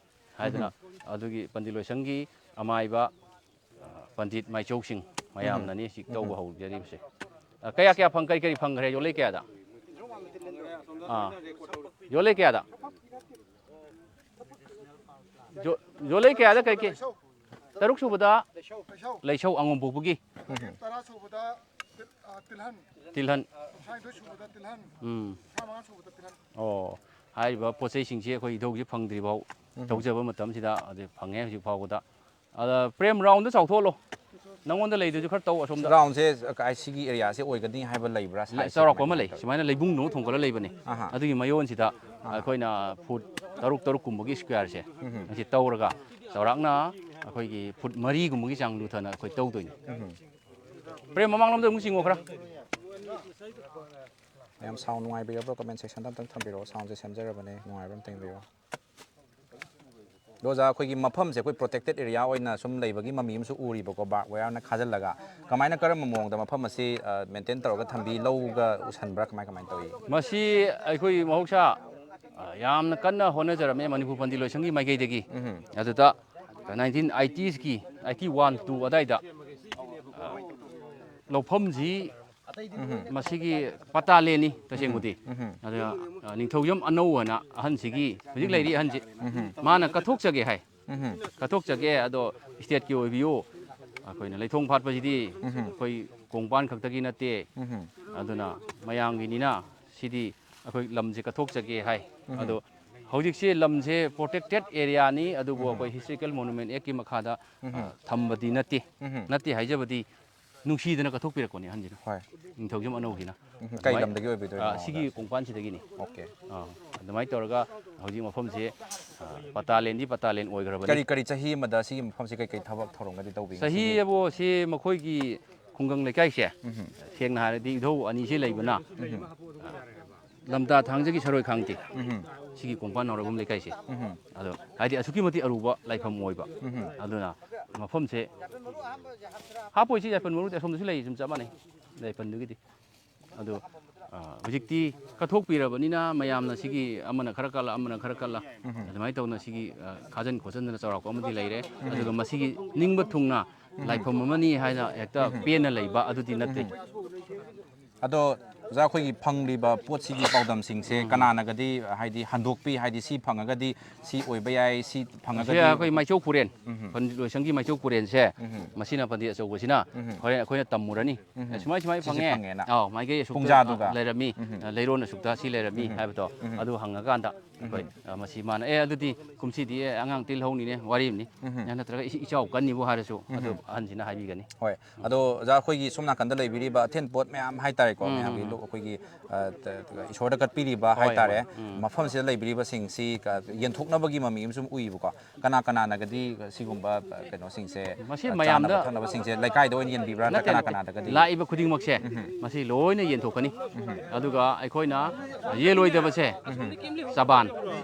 ꯍꯥꯏꯗꯅ, ꯎꯝ꯫ ꯑꯗꯨꯒꯤ ꯄꯟꯗꯤꯠ ꯂꯣꯏꯁꯪꯒꯤ ꯑꯃꯥꯏꯕ, ꯑ, ꯄꯟꯗꯤꯠ ꯃꯥꯏꯆꯧꯁꯤꯡ ꯎꯝ꯫ ꯃꯌꯥꯝꯅꯅꯤ ꯁꯤ ꯎꯝ꯫ ꯇꯧꯕ ꯍꯧꯖꯔꯤꯕꯁꯦ꯫ ꯑ, ꯀꯌꯥ ꯀꯌꯥ ꯐꯪ-, ꯀꯔꯤ ꯀꯔꯤ ꯐꯪꯈ꯭ꯔꯦ? ꯌꯣꯠꯂꯩ ꯀꯌꯥꯗ? ꯑꯥ꯫ ꯌꯣꯠꯂꯩ ꯀꯌꯥꯗ? ꯌꯣ-, ꯌꯣꯠꯂꯩ ꯀꯌꯥꯗ ꯀꯔꯤ ꯀꯔꯤ? ꯇꯔꯨꯛ ꯁꯨꯕꯗ ꯂꯩꯁꯧ꯫ ꯂꯩꯁꯧ ꯑꯉꯣꯝ ꯄꯣꯛꯄꯒꯤ꯫ ꯎꯝ꯫ ꯇꯔꯥ ꯁꯨꯕꯗ ꯇꯤꯜ-, ꯑ, ꯇꯤꯜꯍꯟ꯫ ꯇꯤꯜꯍꯟ꯫ ꯀꯨꯟꯊ꯭ꯔꯥꯅꯤꯊꯣꯏ ꯁꯨꯕꯗ ꯇꯤꯜꯍꯟ꯫ ꯎꯝ꯫ ꯀꯨꯟꯊ꯭ꯔꯥ ꯃꯉꯥ ꯁꯨꯕꯗ ꯇꯤꯜꯍꯟ꯫ ꯑꯣ, ꯍꯥꯏꯔꯤꯕ ꯄꯣꯠ ꯆꯩꯁꯤꯡꯁꯤ ꯑꯩꯈꯣꯏ ꯏꯙꯧꯁꯤ ꯐꯪꯗ꯭ꯔꯤꯐꯥꯎ ꯎꯝ꯫ ꯇꯧꯖꯕ ꯃꯇꯝꯁꯤꯗ ꯑꯗꯨ ꯐꯪꯉꯦ ꯍꯧꯖꯤꯛ ꯐꯥꯎꯕꯗ꯫ ꯑꯗ ꯄ꯭ꯔꯦꯝ, ꯔꯥꯎꯟꯗ ꯆꯥꯎꯊꯣꯛꯍꯜꯂꯣ꯫ ꯅꯪꯉꯣꯟꯗ ꯂꯩꯗꯨꯁꯨ ꯈꯔ ꯇꯧ ꯑꯁꯣꯝꯗ꯫ ꯔꯥꯎꯟꯁꯦ ꯀꯥꯏ, ꯁꯤꯒꯤ ꯑꯦꯔꯤꯌꯥꯁꯦ ꯑꯣꯏꯒꯅꯤ ꯍꯥꯏꯕ ꯂꯩꯕ꯭ꯔꯥ? ꯂꯩ, ꯁꯥꯏꯖꯁꯦ ꯆꯥꯎꯔꯥꯛꯄ ꯑꯃ ꯀꯃꯥꯏꯅ ꯂꯩ꯫ ꯇꯧꯋꯤ? ꯁꯨꯃꯥꯏꯅ ꯂꯩꯕꯨꯡꯗꯧꯅ ꯊꯣꯡꯒꯠꯂ ꯂꯩꯕꯅꯦ꯫ ꯑꯍꯥ꯫ ꯑꯗꯨꯒꯤ ꯃꯌꯣꯟꯁꯤꯗ ꯑꯍꯥ꯫ ꯑꯩꯈꯣꯏꯅ ꯐꯨꯠ ꯇꯔꯨꯛ, ꯇꯔꯨꯛ ꯀꯨꯝꯕꯒꯤ ꯁ꯭ꯀ꯭ꯋꯥꯔꯁꯦ ꯎꯝ꯫ ꯑꯁꯤ ꯇꯧꯔꯒ ꯆꯥꯎꯔꯥꯛꯅ ꯑꯩꯈꯣꯏꯒꯤ ꯐꯨꯠ ꯃꯔꯤꯒꯨꯝꯕꯒꯤ ꯆꯥꯡ ꯂꯨꯊꯅ ꯑꯩꯈꯣꯏ ꯇꯧꯗꯣꯏꯅꯤ꯫ ꯎꯝ꯫ ꯄ꯭ꯔꯦꯝ, ꯃꯃꯥꯡꯂꯣꯝꯗ ꯑꯃꯨꯛ ꯆꯤꯡꯉꯣ ꯈꯔ꯫ ꯃꯌꯥꯝ ꯁꯥꯎꯟ ꯅꯨꯡꯉꯥꯏꯕꯤꯔꯕ꯭ꯔꯣ? ꯀꯃꯦꯟ ꯁꯦꯛꯁꯟꯗ ꯑꯝꯇꯪ ꯊꯝꯕꯤꯔꯛꯑꯣ꯫ ꯁꯥꯎꯟꯁꯦ ꯁꯦꯝꯖꯔꯕꯅꯦ, ꯅꯨꯡꯉꯥꯏꯕ꯭ꯔꯥ ꯑꯝꯇ ꯌꯦꯡꯕꯤꯔꯣ꯫ ꯑꯗꯣ ꯑꯣꯖꯥ, ꯑꯩꯈꯣꯏꯒꯤ ꯃꯐꯝꯁꯦ ꯑꯩꯈꯣꯏ ꯄ꯭ꯔꯣꯇꯦꯛꯇꯦꯠ ꯑꯦꯔꯤꯌꯥ ꯑꯣꯏꯅ ꯁꯨꯝ ꯂꯩꯕꯒꯤ ꯃꯃꯤ ꯑꯃꯁꯨ ꯎꯔꯤꯕꯀꯣ, ꯕꯥꯔꯕ ꯋꯥꯌꯔꯅ ꯈꯥꯖꯤꯜꯂꯒ꯫ ꯀꯃꯥꯏꯅ, ꯀꯔꯝꯕ ꯃꯑꯣꯡꯗ ꯃꯐꯝ ꯑꯁꯤ, ꯑ, ꯃꯦꯟꯇꯦꯟ ꯇꯧꯔꯒ ꯊꯝꯕꯤ? ꯂꯧꯒ ꯎꯁꯟꯕ꯭ꯔꯥ? ꯀꯃꯥꯏ, ꯀꯃꯥꯏꯅ ꯇꯧꯏ? ꯃꯁꯤ ꯑꯩꯈꯣꯏ ꯃꯍꯧꯁꯥ, ꯑ, ꯌꯥꯝꯅ ꯀꯟꯅ ꯍꯣꯠꯅꯖꯔꯝꯃꯦ ꯃꯅꯤꯄꯨꯔ ꯄꯟꯗꯤꯠ ꯂꯣꯏꯁꯪꯒꯤ ꯃꯥꯏꯀꯩꯗꯒꯤ꯫ ꯎꯝ꯫ ꯑꯗꯨꯗ nineteen eighties-ꯀꯤ, eighty one, two ꯑꯗꯥꯏꯗ, ꯑ, ꯂꯧꯐꯝꯁꯤ ꯎꯝ꯫ ꯃꯁꯤꯒꯤ ꯄꯇꯥ ꯂꯦꯟꯅꯤ ꯇꯁꯦꯡꯕꯗꯤ꯫ ꯎꯝ꯫ ꯑꯗ, ꯑ, ꯅꯤꯡꯊꯧꯖꯝ ꯑꯅꯧ ꯍꯥꯏꯅ ꯑꯍꯟꯁꯤꯒꯤ, ꯍꯧꯖꯤꯛ ꯎꯝ꯫ ꯂꯩꯔꯤ ꯑꯍꯟꯁꯤ, ꯎꯝ꯫ ꯃꯥꯅ ꯀꯠꯊꯣꯛꯆꯒꯦ ꯍꯥꯏ꯫ ꯎꯝ꯫ ꯀꯠꯊꯣꯛꯆꯒꯦ, ꯑꯗꯣ ꯁ꯭ꯇꯦꯠꯀꯤ ꯑꯣꯏꯕꯤꯌꯨ꯫ ꯑꯩꯈꯣꯏꯅ ꯂꯩꯊꯣꯡ ꯐꯥꯠꯄꯁꯤꯗꯤ ꯎꯝ꯫ ꯑꯩꯈꯣꯏ ꯀꯣꯡꯄꯥꯟ ꯈꯛꯇꯒꯤ ꯅꯠꯇꯦ꯫ ꯎꯝ꯫ ꯑꯗꯨꯅ ꯃꯌꯥꯝꯒꯤꯅꯤꯅ ꯁꯤꯗꯤ ꯑꯩꯈꯣꯏ ꯂꯝꯁꯦ ꯀꯠꯊꯣꯛꯆꯒꯦ ꯍꯥꯏ꯫ ꯑꯗꯣ ꯍꯧꯖꯤꯛꯁꯦ ꯂꯝꯁꯦ protected areaꯅꯤ, ꯑꯗꯨꯕꯨ ꯑꯩꯈꯣꯏ Historical Monument Actꯀꯤ ꯃꯈꯥꯗ, ꯑ, ꯊꯝꯕꯗꯤ ꯅꯠꯇꯦ꯫ ꯅꯠꯇꯦ ꯍꯥꯏꯖꯕꯗꯤ ꯅꯨꯡꯁꯤꯗꯅ ꯀꯠꯊꯣꯛꯄꯤꯔꯛꯄꯅꯦ ꯑꯍꯟꯁꯤꯅ꯫ ꯍꯣꯏ꯫ ꯅꯤꯡꯊꯧꯖꯝ ꯑꯅꯧꯕꯤꯅ꯫ ꯎꯝ, ꯀꯩ ꯑꯗꯨꯃꯥꯏ-, ꯂꯝꯗꯒꯤ ꯑꯣꯏꯕꯤꯗꯣꯏꯅꯣ, ꯑ, ꯁꯤꯒꯤ ꯑꯣꯖꯥ? ꯀꯣꯡꯄꯥꯟꯁꯤꯗꯒꯤꯅꯤ꯫ ꯑꯣꯀꯦ꯫ ꯑ, ꯑꯗꯨꯃꯥꯏꯅ ꯇꯧꯔꯒ ꯍꯧꯖꯤꯛ ꯃꯐꯝꯁꯦ, ꯑ, ꯄꯇꯥꯂꯦꯟꯗꯤ ꯄꯇꯥꯂꯦꯟ ꯑꯣꯏꯈ꯭ꯔꯕꯅꯤ꯫ ꯀꯔꯤ, ꯀꯔꯤ ꯆꯍꯤ ꯑꯃꯗ ꯁꯤꯒꯤ ꯃꯐꯝꯁꯤ ꯀꯩ, ꯀꯩ ꯊꯕꯛ ꯊꯧꯔꯝꯒꯗꯤ ꯇꯧꯕꯤ? ꯆꯍꯤ ꯉꯁꯤꯒꯤ ꯑꯕꯣ ꯁꯤ ꯃꯈꯣꯏꯒꯤ ꯈꯨꯡꯒꯪ ꯂꯩꯀꯥꯏꯁꯦ, ꯎꯝ꯫ ꯁꯦꯡꯅ ꯍꯥꯏꯔꯗꯤ ꯏꯙꯧ ꯑꯅꯤꯁꯦ ꯂꯩꯕꯅ, ꯎꯝ꯫ ꯑ, ꯂꯝꯇꯥ ꯊꯥꯡꯖꯒꯤ ꯁꯔꯣꯏ ꯈꯥꯡꯇꯦ꯫ ꯎꯝ꯫ ꯁꯤꯒꯤ ꯀꯣꯡꯄꯥꯟ ꯅꯥꯎꯔꯩꯕꯨꯡ ꯂꯩꯀꯥꯏꯁꯦ꯫ ꯎꯝ꯫ ꯑꯗꯣ ꯍꯥꯏꯗꯤ ꯑꯁꯨꯛꯀꯤ ꯃꯇꯤꯛ ꯑꯔꯨꯕ ꯂꯥꯏꯐꯝ ꯑꯣꯏꯕ꯫ ꯎꯝ꯫ ꯑꯗꯨꯅ ꯃꯐꯝꯁꯦ ꯍꯥꯞꯄꯣꯏꯁꯤ ꯌꯥꯏꯐꯜ ꯃꯔꯨꯗꯤ ꯑꯁꯣꯝꯗꯁꯨ ꯂꯩ, ꯁꯨꯝ ꯆꯞ ꯃꯥꯟꯅꯩ ꯌꯥꯏꯐꯜꯗꯨꯒꯤꯗꯤ꯫ ꯑꯗꯣ, ꯑ, ꯍꯧꯖꯤꯛꯇꯤ ꯀꯠꯊꯣꯛꯄꯤꯔꯕꯅꯤꯅ ꯃꯌꯥꯝꯅ ꯁꯤꯒꯤ ꯑꯃꯅ ꯈꯔ ꯀꯠꯂ, ꯑꯃꯅ ꯈꯔ ꯀꯠꯂ, ꯎꯝ꯫ ꯑꯗꯨꯃꯥꯏꯅ ꯇꯧꯅ ꯁꯤꯒꯤ, ꯑ, ꯈꯥꯖꯤꯟ ꯈꯣꯠꯆꯤꯟꯗꯅ ꯆꯥꯎꯔꯥꯛꯄ ꯑꯃꯗꯤ ꯂꯩꯔꯦ꯫ ꯎꯝ꯫ ꯑꯗꯨꯒ ꯃꯁꯤꯒꯤ ꯅꯤꯡꯕ ꯊꯨꯡꯅ ꯎꯝ꯫ ꯂꯥꯏꯐꯝ ꯑꯃꯅꯤ ꯍꯥꯏꯅ ꯍꯦꯛꯇ ꯎꯝ꯫ ꯄꯦꯟꯅ ꯂꯩꯕ ꯑꯗꯨꯗꯤ ꯅꯠꯇꯦ꯫ ꯎꯝ꯫ ꯑꯗꯣ ꯑꯣꯖꯥ, ꯑꯩꯈꯣꯏꯒꯤ ꯐꯪꯂꯤꯕ ꯄꯣꯠꯁꯤꯒꯤ ꯄꯥꯎꯗꯝꯁꯤꯡꯁꯦ ꯎꯝ꯫ ꯀꯅꯥꯅꯒꯗꯤ ꯍꯥꯏꯗꯤ ꯍꯟꯗꯣꯛꯄꯤ, ꯍꯥꯏꯗꯤ ꯁꯤ ꯐꯪꯉꯒꯗꯤ ꯁꯤ ꯑꯣꯏꯕ ꯌꯥꯏ, ꯁꯤ ꯁꯤ ꯐꯪꯉꯒꯗꯤ ꯑꯩꯈꯣꯏ ꯃꯥꯏꯆꯧ ꯈꯨꯔꯦꯟ, ꯎꯝ꯫ ꯄꯟꯗꯤꯠ ꯂꯣꯏꯁꯪꯒꯤ ꯃꯥꯏꯆꯧ ꯈꯨꯔꯦꯟꯁꯦ, ꯎꯝ꯫ ꯃꯁꯤꯅ ꯄꯟꯗꯤꯠ ꯑꯆꯧꯕꯁꯤꯅ ꯎꯝ꯫ ꯍꯣꯔꯦꯟ ꯑꯩꯈꯣꯏꯅ ꯇꯝꯃꯨꯔꯅꯤ꯫ ꯎꯝ꯫ ꯑꯦ, ꯁꯨꯃꯥꯏ ꯁꯨꯃꯥꯏ ꯁꯤꯁꯦ ꯐꯪꯉꯦ꯫ ꯐꯪꯉꯦꯅ꯫ ꯑꯥꯎ, ꯃꯥꯏꯀꯩ ꯑꯁꯨꯛꯇ, ꯄꯨꯡꯖꯥꯗꯨꯒ꯫ ꯑ, ꯂꯩꯔꯝꯃꯤ, ꯎꯝ꯫ ꯑ, ꯂꯩꯔꯣꯟ ꯑꯁꯨꯛꯇ ꯁꯤ ꯂꯩꯔꯝꯃꯤ ꯎꯝ꯫ ꯍꯥꯏꯕꯗꯣ, ꯎꯝ꯫ ꯑꯗꯨ ꯍꯪꯉꯀꯥꯟꯗ ꯑꯩꯈꯣꯏ, ꯎꯝ꯫ ꯑ, ꯃꯁꯤ ꯃꯥꯅ, "ꯑꯦ, ꯑꯗꯨꯗꯤ ꯀꯨꯝꯁꯤꯗꯤ, ꯑꯦ, ꯑꯉꯥꯡ ꯇꯤꯜꯍꯧꯅꯤꯅꯦ, ꯋꯥꯔꯤ ꯑꯃꯅꯤ꯫ ꯎꯝ꯫ ꯅꯠꯇ꯭ꯔꯒ ꯏꯆꯥꯎ ꯀꯟꯅꯤꯕꯨ ꯍꯥꯏꯔꯁꯨ, ꯎꯝ꯫ ꯑꯗꯨ ꯑꯍꯟꯁꯤꯅ ꯍꯥꯏꯕꯤꯒꯅꯤ"꯫ ꯍꯣꯏ꯫ ꯑꯗꯣ ꯑꯣꯖꯥ, ꯑꯩꯈꯣꯏꯒꯤ ꯁꯣꯝ ꯅꯥꯀꯟꯗ ꯂꯩꯕꯤꯔꯤꯕ ꯑꯊꯦꯟ ꯄꯣꯠ ꯃꯌꯥꯝ ꯍꯥꯏꯇꯥꯔꯦꯀꯣ, ꯎꯝ, ꯃꯌꯥꯝꯒꯤ ꯎꯝ, ꯂꯨ-, ꯑꯩꯈꯣꯏꯒꯤ, ꯑ, ꯇ-, ꯇ-, ꯏꯁꯣꯔꯗ ꯀꯠꯄꯤꯔꯤꯕ ꯍꯣꯏ, ꯍꯥꯏꯇꯥꯔꯦ, ꯍꯣꯏ, ꯎꯝ꯫ ꯃꯐꯝꯁꯤꯗ ꯂꯩꯕꯤꯔꯤꯕꯁꯤꯡꯁꯤ ꯀ-, ꯌꯦꯟꯊꯣꯛꯅꯕꯒꯤ ꯃꯃꯤ ꯑꯃꯁꯨ ꯎꯏꯕꯀꯣ꯫ ꯀꯅꯥ ꯀꯅꯥꯅꯒꯗꯤ ꯁꯤꯒꯨꯝꯕ, ꯑ, ꯀꯩꯅꯣꯁꯤꯡꯁꯦ, ꯃꯁꯤ ꯑ, ꯃꯌꯥꯝꯗ ꯆꯥꯅꯕ ꯊꯛꯅꯕꯁꯤꯡꯁꯦ ꯂꯩꯀꯥꯏꯗ ꯑꯣꯏꯅ ꯌꯦꯟꯕꯤꯕ꯭ꯔꯥ, ꯅꯠꯇꯦ, ꯅꯠꯇ꯭ꯔꯒ ꯅꯠꯇꯦ꯫ ꯀꯅꯥꯗꯒꯗꯤ? ꯂꯥꯛꯏꯕ ꯈꯨꯗꯤꯡꯃꯛꯁꯦ, ꯎꯝ꯫ ꯃꯁꯤ ꯂꯣꯏꯅ ꯌꯦꯟꯊꯣꯛꯀꯅꯤ꯫ ꯎꯝ꯫ ꯑꯗꯨꯒ ꯑꯩꯈꯣꯏꯅ ꯌꯦꯜꯂꯣꯏꯗꯕꯁꯦ, ꯎꯝ꯫ ꯆꯕꯥꯟ꯫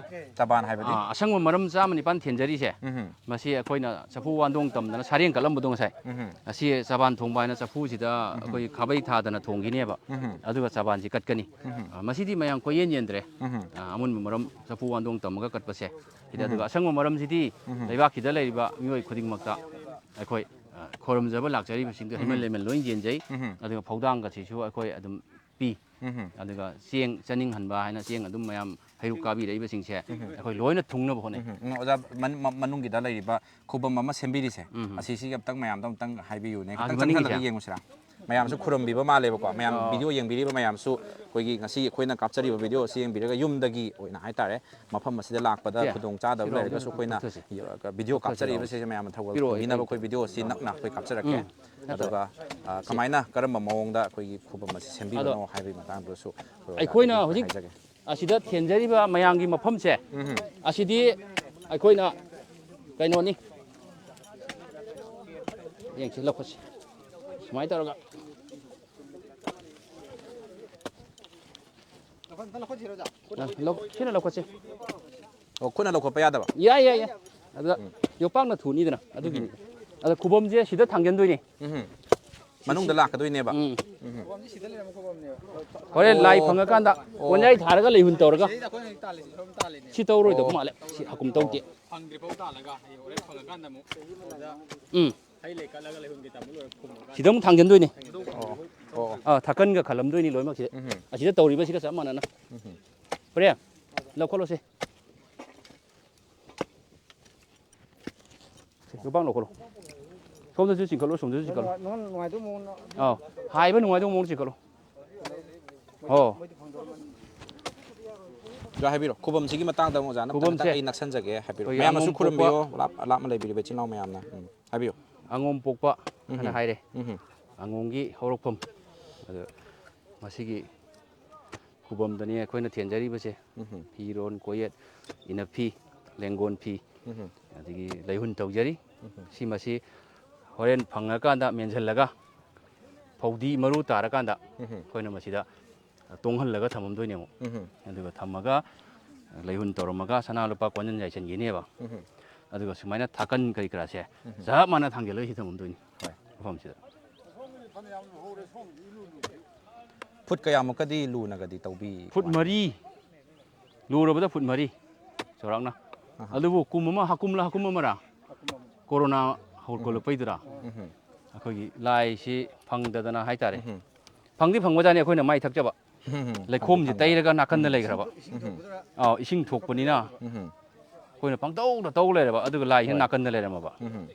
ꯆꯕꯥꯟ ꯍꯥꯏꯕꯗꯤ? ꯑ, ꯑꯁꯪꯕ ꯃꯔꯝ ꯆꯥꯝꯃ ꯅꯤꯄꯥꯟ ꯊꯦꯟꯖꯔꯤꯁꯦ, ꯎꯝ꯫ ꯃꯁꯤ ꯑꯩꯈꯣꯏꯅ ꯆꯐꯨ ꯋꯥꯟꯗꯣꯡ ꯇꯝꯗꯅ ꯁꯔꯦꯡ ꯀꯠꯂꯝꯕꯗꯣ ꯉꯁꯥꯏ꯫ ꯎꯝ꯫ ꯑꯁꯤ ꯆꯕꯥꯟ ꯊꯣꯡꯕ ꯍꯥꯏꯅ ꯆꯐꯨꯁꯤꯗ ꯎꯝ꯫ ꯑꯩꯈꯣꯏ ꯈꯥꯕꯩ ꯊꯥꯗꯅ ꯊꯣꯡꯈꯤꯅꯦꯕ꯫ ꯎꯝ꯫ ꯑꯗꯨꯒ ꯆꯕꯥꯟꯁꯤ ꯀꯠꯀꯅꯤ꯫ ꯎꯝ꯫ ꯑ, ꯃꯁꯤꯗꯤ ꯃꯌꯥꯝ ꯀꯣꯏꯌꯦꯟ ꯌꯦꯟꯗ꯭ꯔꯦ꯫ ꯎꯝ꯫ ꯑ, ꯑꯃꯨꯟꯕ ꯃꯔꯝ ꯆꯐꯨ ꯋꯥꯟꯗꯣꯡ ꯇꯝꯃꯒ ꯀꯠꯄꯁꯦ꯫ ꯁꯤꯗ ꯎꯝ꯫ ꯑꯗꯨꯒ ꯑꯁꯪꯕ ꯃꯔꯝꯁꯤꯗꯤ ꯎꯝ꯫ ꯂꯩꯕꯥꯛꯁꯤꯗ ꯂꯩꯔꯤꯕ ꯃꯤꯑꯣꯏ ꯈꯨꯗꯤꯡꯃꯛꯇ ꯑꯩꯈꯣꯏ, ꯑ, ꯈꯣꯏꯔꯝꯖꯕ ꯂꯥꯛꯆꯔꯤꯕꯁꯤꯡꯗꯨ ꯎꯝ꯫ ꯍꯩꯃꯟ ꯂꯩꯃꯟ ꯂꯣꯏ ꯌꯦꯟꯖꯩ꯫ ꯎꯝ꯫ ꯑꯗꯨꯒ ꯐꯧꯗꯥꯡꯒꯁꯤꯁꯨ ꯑꯩꯈꯣꯏ ꯑꯗꯨꯝ ꯄꯤ꯫ ꯎꯝ꯫ ꯑꯗꯨꯒ ꯆꯦꯡ ꯆꯥꯅꯤꯡꯍꯟꯕ ꯍꯥꯏꯅ ꯆꯦꯡ ꯑꯗꯨꯝ ꯃꯌꯥꯝ ꯍꯩꯔꯨꯛ ꯀꯥꯕꯤꯔꯛꯏꯕꯁꯤꯡꯁꯦ ꯎꯝ꯫ ꯑꯩꯈꯣꯏ ꯂꯣꯏꯅ ꯊꯨꯡꯅꯕ ꯍꯣꯠꯅꯩ꯫ ꯎꯝ꯫ ꯎꯝ, ꯑꯣꯖꯥ, ꯃꯟ-, ꯃ-, ꯃꯅꯨꯡꯒꯤꯗ ꯂꯩꯔꯤꯕ ꯈꯨꯕꯝ ꯑꯃ ꯁꯦꯝꯕꯤꯔꯤꯁꯦ, ꯎꯝ꯫ ꯑꯁꯤꯁꯤ ꯑꯝꯇꯪ ꯃꯌꯥꯝꯗ ꯑꯝꯇꯪ ꯍꯥꯏꯕꯤꯌꯨꯅꯦ꯫ ꯑꯥ, ꯈꯤꯇꯪ ꯃꯅꯤꯡꯒꯤꯁꯦ? ꯆꯪꯁꯤꯜꯂꯒ ꯌꯦꯡꯉꯨꯁꯤꯔꯥ? ꯃꯌꯥꯝꯁꯨ ꯈꯨꯔꯨꯝꯕꯤꯕ ꯃꯥꯜꯂꯦꯕꯀꯣ꯫ ꯃꯌꯥꯝ ꯑꯣ꯫ ꯚꯤꯗꯤꯑꯣ ꯌꯦꯡꯕꯤꯔꯤꯕ ꯃꯌꯥꯝꯁꯨ ꯑꯩꯈꯣꯏꯒꯤ ꯉꯁꯤ ꯑꯩꯈꯣꯏꯅ ꯀꯥꯞꯆꯔꯤꯕ ꯚꯤꯗꯤꯑꯣ ꯑꯁꯤ ꯌꯦꯡꯕꯤꯔꯒ ꯌꯨꯝꯗꯒꯤ ꯑꯣꯏꯅ ꯍꯥꯏꯇꯥꯔꯦ, ꯃꯐꯝ ꯑꯁꯤꯗ ꯂꯥꯛꯄꯗ ꯁꯦ, ꯈꯨꯗꯣꯡ ꯆꯥꯗꯕ ꯁꯤꯔꯣ, ꯂꯩꯔꯒꯁꯨ ꯑꯩꯈꯣꯏꯅ ꯄꯨꯊꯣꯛꯁꯤ꯫ ꯚꯤꯗꯤꯑꯣ ꯄꯨꯊꯣꯛꯁꯤ, ꯀꯥꯞꯆꯔꯤꯕꯁꯤꯁꯦ ꯃꯌꯥꯝꯅ ꯊꯧꯒꯜ ꯄꯤꯔꯛꯑꯣ, ꯑꯩ ꯄꯨꯕꯤꯅꯕ ꯑꯩꯈꯣꯏ ꯚꯤꯗꯤꯑꯣ ꯑꯁꯤ ꯅꯛꯅ ꯑꯩꯈꯣꯏ ꯀꯥꯞꯆꯔꯛꯀꯦ꯫ ꯎꯝ, ꯅꯠꯇ꯭ꯔꯣ? ꯑꯗꯨꯒ, ꯑ, ꯁꯦ꯫ ꯀꯃꯥꯏꯅ, ꯀꯔꯝꯕ ꯃꯑꯣꯡꯗ ꯑꯩꯈꯣꯏꯒꯤ ꯈꯨꯕꯝ ꯑꯁꯤ ꯑꯗꯣ ꯁꯦꯝꯕꯤꯕꯅꯣ ꯍꯥꯏꯕꯒꯤ ꯃꯇꯥꯡꯗꯁꯨ ꯑꯩꯈꯣꯏ ꯑꯩꯈꯣꯏꯅ ꯑꯣꯖꯥꯗꯒꯤ ꯍꯧꯖꯤꯛ ꯍꯥꯏꯖꯒꯦ꯫ ꯑꯁꯤꯗ ꯊꯦꯟꯖꯔꯤꯕ ꯃꯌꯥꯝꯒꯤ ꯃꯐꯝꯁꯦ, ꯎꯝ꯫ ꯑꯁꯤꯗꯤ ꯑꯩꯈꯣꯏꯅ ꯀꯩꯅꯣꯅꯤ꯫ ꯌꯦꯡꯁꯤ, ꯂꯧꯈꯠꯁꯤ꯫ ꯁꯨꯃꯥꯏꯅ ꯇꯧꯔꯒ꯫ ꯂꯧ-, ꯁꯤꯅ ꯂꯧꯈꯠꯁꯤ꯫ ꯑꯣ, ꯈꯨꯠꯅ ꯂꯧꯈꯠꯄ ꯌꯥꯗꯕ? ꯌꯥꯏ, ꯌꯥꯏ, ꯌꯥꯏ꯫ ꯑꯗꯨꯗ ꯎꯝ꯫ ꯌꯣꯄꯥꯛꯅ ꯊꯨꯅꯤꯗꯅ, ꯑꯗꯨꯒꯤꯅꯤ꯫ ꯎꯝ꯫ ꯑꯗ ꯈꯨꯕꯝꯁꯦ ꯁꯤꯗ ꯊꯥꯡꯖꯟꯗꯣꯏꯅꯤ꯫ ꯎꯝ꯫ ꯃꯅꯨꯡꯗ ꯂꯥꯛꯀꯗꯣꯏꯅꯦꯕ? ꯎꯝ꯫ ꯎꯝ꯫ ꯍꯣꯔꯦꯟ ꯂꯥꯏ ꯑꯣ꯫ ꯐꯪꯉꯀꯥꯟꯗ ꯑꯣ꯫ ꯀꯣꯟꯌꯥꯏ ꯊꯥꯔꯒ ꯂꯩꯍꯨꯟ ꯇꯧꯔꯒ꯫ ꯁꯤ ꯇꯧꯔꯣꯏꯗꯧꯕ ꯑꯣ꯫ ꯃꯥꯜꯂꯦ꯫ ꯁꯤ ꯍꯥꯀꯨꯝ ꯇꯧꯗꯦ꯫ ꯐꯪꯗ꯭ꯔꯤꯐꯥꯎ ꯇꯥꯜꯂꯒ ꯍꯌꯦꯡ ꯍꯣꯔꯦꯟ ꯐꯪꯉꯀꯥꯟꯗ ꯑꯃꯨꯛ ꯁꯤꯗ ꯎꯝ꯫ ꯍꯩ ꯂꯩ ꯀꯠꯂꯒ ꯂꯩꯍꯨꯟꯒꯤ ꯇꯥꯃꯨ ꯂꯣꯏꯔ ꯈꯨꯝꯃꯒ꯫ ꯁꯤꯗ ꯑꯃꯨꯛ ꯊꯥꯡꯖꯟꯗꯣꯏꯅꯤ꯫ ꯑꯣ꯫ ꯑꯣ꯫ ꯑꯥ, ꯊꯥꯀꯟꯒ ꯈꯜꯂꯝꯗꯣꯏꯅꯤ ꯂꯣꯏꯅꯃꯛꯁꯦ꯫ ꯎꯝ꯫ ꯑꯁꯤꯗ ꯇꯧꯔꯤꯕꯁꯤꯒ ꯆꯞ ꯃꯥꯟꯅꯅ꯫ ꯎꯝ꯫ ꯄ꯭ꯔꯦꯝ, ꯂꯧꯈꯠꯂꯣꯁꯦ꯫ ꯌꯣꯄꯥꯛ ꯂꯧꯈꯠꯂꯣ꯫ ꯁꯣꯝꯗꯁꯨ ꯆꯤꯡꯈꯠꯂꯣ, ꯁꯣꯝꯗꯁꯨ ꯆꯤꯡꯈꯠꯂꯣ꯫ ꯅꯨꯡꯉꯥꯏ-, ꯅꯨꯡꯉꯥꯏꯗꯧ ꯃꯑꯣꯡꯗ꯫ ꯑꯥꯎ꯫ ꯍꯥꯏꯕ ꯅꯨꯡꯉꯥꯏꯗꯧ ꯃꯑꯣꯡꯗ ꯆꯤꯡꯈꯠꯂꯣ꯫ ꯑꯣ꯫ ꯃꯣꯏꯗꯤ ꯐꯪꯗꯧꯔꯝꯃꯅꯤ꯫ ꯑꯣꯖꯥ ꯍꯥꯏꯕꯤꯔꯣ꯫ ꯈꯨꯕꯝꯁꯤꯒꯤ ꯃꯇꯥꯡꯗ ꯑꯃꯨꯛ ꯑꯣꯖꯥꯅ ꯈꯨꯕꯝꯁꯦ ꯈꯤꯇꯪ ꯑꯩ ꯅꯛꯁꯟꯖꯒꯦ꯫ ꯍꯥꯏꯕꯤꯔꯣ꯫ ꯑꯩꯈꯣꯏꯒꯤ ꯃꯌꯥꯝꯅꯁꯨ ꯑꯉꯣꯝ ꯄꯣꯛꯄ ꯈꯨꯔꯨꯝꯕꯤꯌꯣ꯫ ꯂꯥꯞ-, ꯂꯥꯞꯅ ꯂꯩꯕꯤꯔꯤꯕ ꯏꯆꯤꯜ ꯏꯅꯥꯎ ꯃꯌꯥꯝꯅ꯫ ꯎꯝ꯫ ꯍꯥꯏꯕꯤꯌꯨ꯫ ꯑꯉꯣꯝ ꯄꯣꯛꯄ ꯎꯝ꯫ ꯍꯥꯏꯅ ꯍꯥꯏꯔꯦ꯫ ꯎꯝ꯫ ꯑꯉꯣꯝꯒꯤ ꯍꯧꯔꯛꯐꯝ꯫ ꯑꯗꯣ ꯃꯁꯤꯒꯤ ꯈꯨꯕꯝꯗꯅꯤ ꯑꯩꯈꯣꯏꯅ ꯊꯦꯟꯖꯔꯤꯕꯁꯦ꯫ ꯎꯝ꯫ ꯐꯤꯔꯣꯟ ꯀꯣꯌꯦꯠ, ꯏꯅꯐꯤ, ꯂꯦꯡꯒꯣꯟ ꯐꯤ, ꯎꯝ꯫ ꯑꯗꯒꯤ ꯂꯩꯍꯨꯟ ꯇꯧꯖꯔꯤ꯫ ꯎꯝ꯫ ꯁꯤ ꯃꯁꯤ ꯍꯣꯔꯦꯟ ꯐꯪꯉꯀꯥꯟꯗ ꯃꯦꯟꯁꯤꯜꯂꯒ ꯐꯧꯗꯤ ꯃꯔꯨ ꯇꯥꯔꯀꯥꯟꯗ ꯎꯝ꯫ ꯑꯩꯈꯣꯏꯅ ꯃꯁꯤꯗ ꯇꯣꯡꯍꯜꯂꯒ ꯊꯝꯃꯝꯗꯣꯏꯅꯦ ꯑꯃꯨꯛ꯫ ꯎꯝ꯫ ꯑꯗꯨꯒ ꯊꯝꯃꯒ ꯂꯩꯍꯨꯟ ꯇꯧꯔꯝꯃꯒ ꯁꯅꯥ ꯂꯨꯄꯥ ꯀꯣꯟꯖꯟ ꯌꯥꯏꯁꯟꯈꯤꯅꯦꯕ꯫ ꯎꯝ꯫ ꯑꯗꯨꯒ ꯁꯨꯃꯥꯏꯅ ꯊꯥꯀꯟ ꯀꯔꯤ ꯀꯔꯥꯁꯦ ꯎꯝ꯫ ꯆꯞ ꯃꯥꯟꯅ ꯊꯥꯡꯖꯤꯜꯂꯒ ꯁꯤ ꯊꯝꯃꯝꯗꯣꯏꯅꯤ ꯍꯣꯏ꯫ ꯃꯐꯝꯁꯤꯗ꯫ ꯐꯨꯠ ꯀꯌꯥꯃꯨꯛꯀꯗꯤ ꯂꯨꯅꯒꯗꯤ ꯇꯧꯕꯤ? ꯐꯨꯠ ꯃꯔꯤ, ꯂꯨꯔꯕꯗ ꯐꯨꯠ ꯃꯔꯤ ꯆꯥꯎꯔꯥꯛꯅ꯫ ꯑꯍꯥ꯫ ꯑꯗꯨꯕꯨ ꯀꯨꯝ ꯑꯃ, ꯍꯥꯀꯨꯝꯂ ꯍꯥꯀꯨꯝ ꯑꯃꯔ? ꯀꯣꯔꯣꯅꯥ ꯍꯧꯔꯛꯄꯗꯨꯔꯥ? ꯎꯝ꯫ ꯑꯩꯈꯣꯏꯒꯤ ꯂꯥꯏꯁꯤ ꯐꯪꯗꯗꯅ ꯍꯥꯏꯇꯥꯔꯦ꯫ ꯎꯝ꯫ ꯐꯪꯗꯤ ꯐꯪꯕꯖꯥꯠꯅꯤ, ꯑꯩꯈꯣꯏꯅ ꯃꯥꯏ ꯊꯛꯆꯕ꯫ ꯎꯝ꯫ ꯂꯩꯈꯣꯝꯁꯤ ꯐꯪꯗꯤ ꯐꯪꯕ꯫ ꯇꯩꯔꯒ ꯅꯥꯀꯟꯗ ꯎꯝ꯫ ꯂꯩꯈ꯭ꯔꯕ꯫ ꯎꯝ꯫ ꯑꯥꯎ, ꯏꯁꯤꯡ ꯊꯣꯛꯄꯅꯤꯅ ꯎꯝ꯫ ꯑꯩꯈꯣꯏꯅ ꯄꯪꯇꯧꯗ ꯇꯧ ꯂꯩꯔꯕ, ꯑꯗꯨꯒ ꯂꯥꯏꯁꯤꯅ ꯍꯣꯏ꯫ ꯅꯥꯀꯟꯗ ꯂꯩꯔꯝꯃꯕ꯫ ꯎꯝ꯫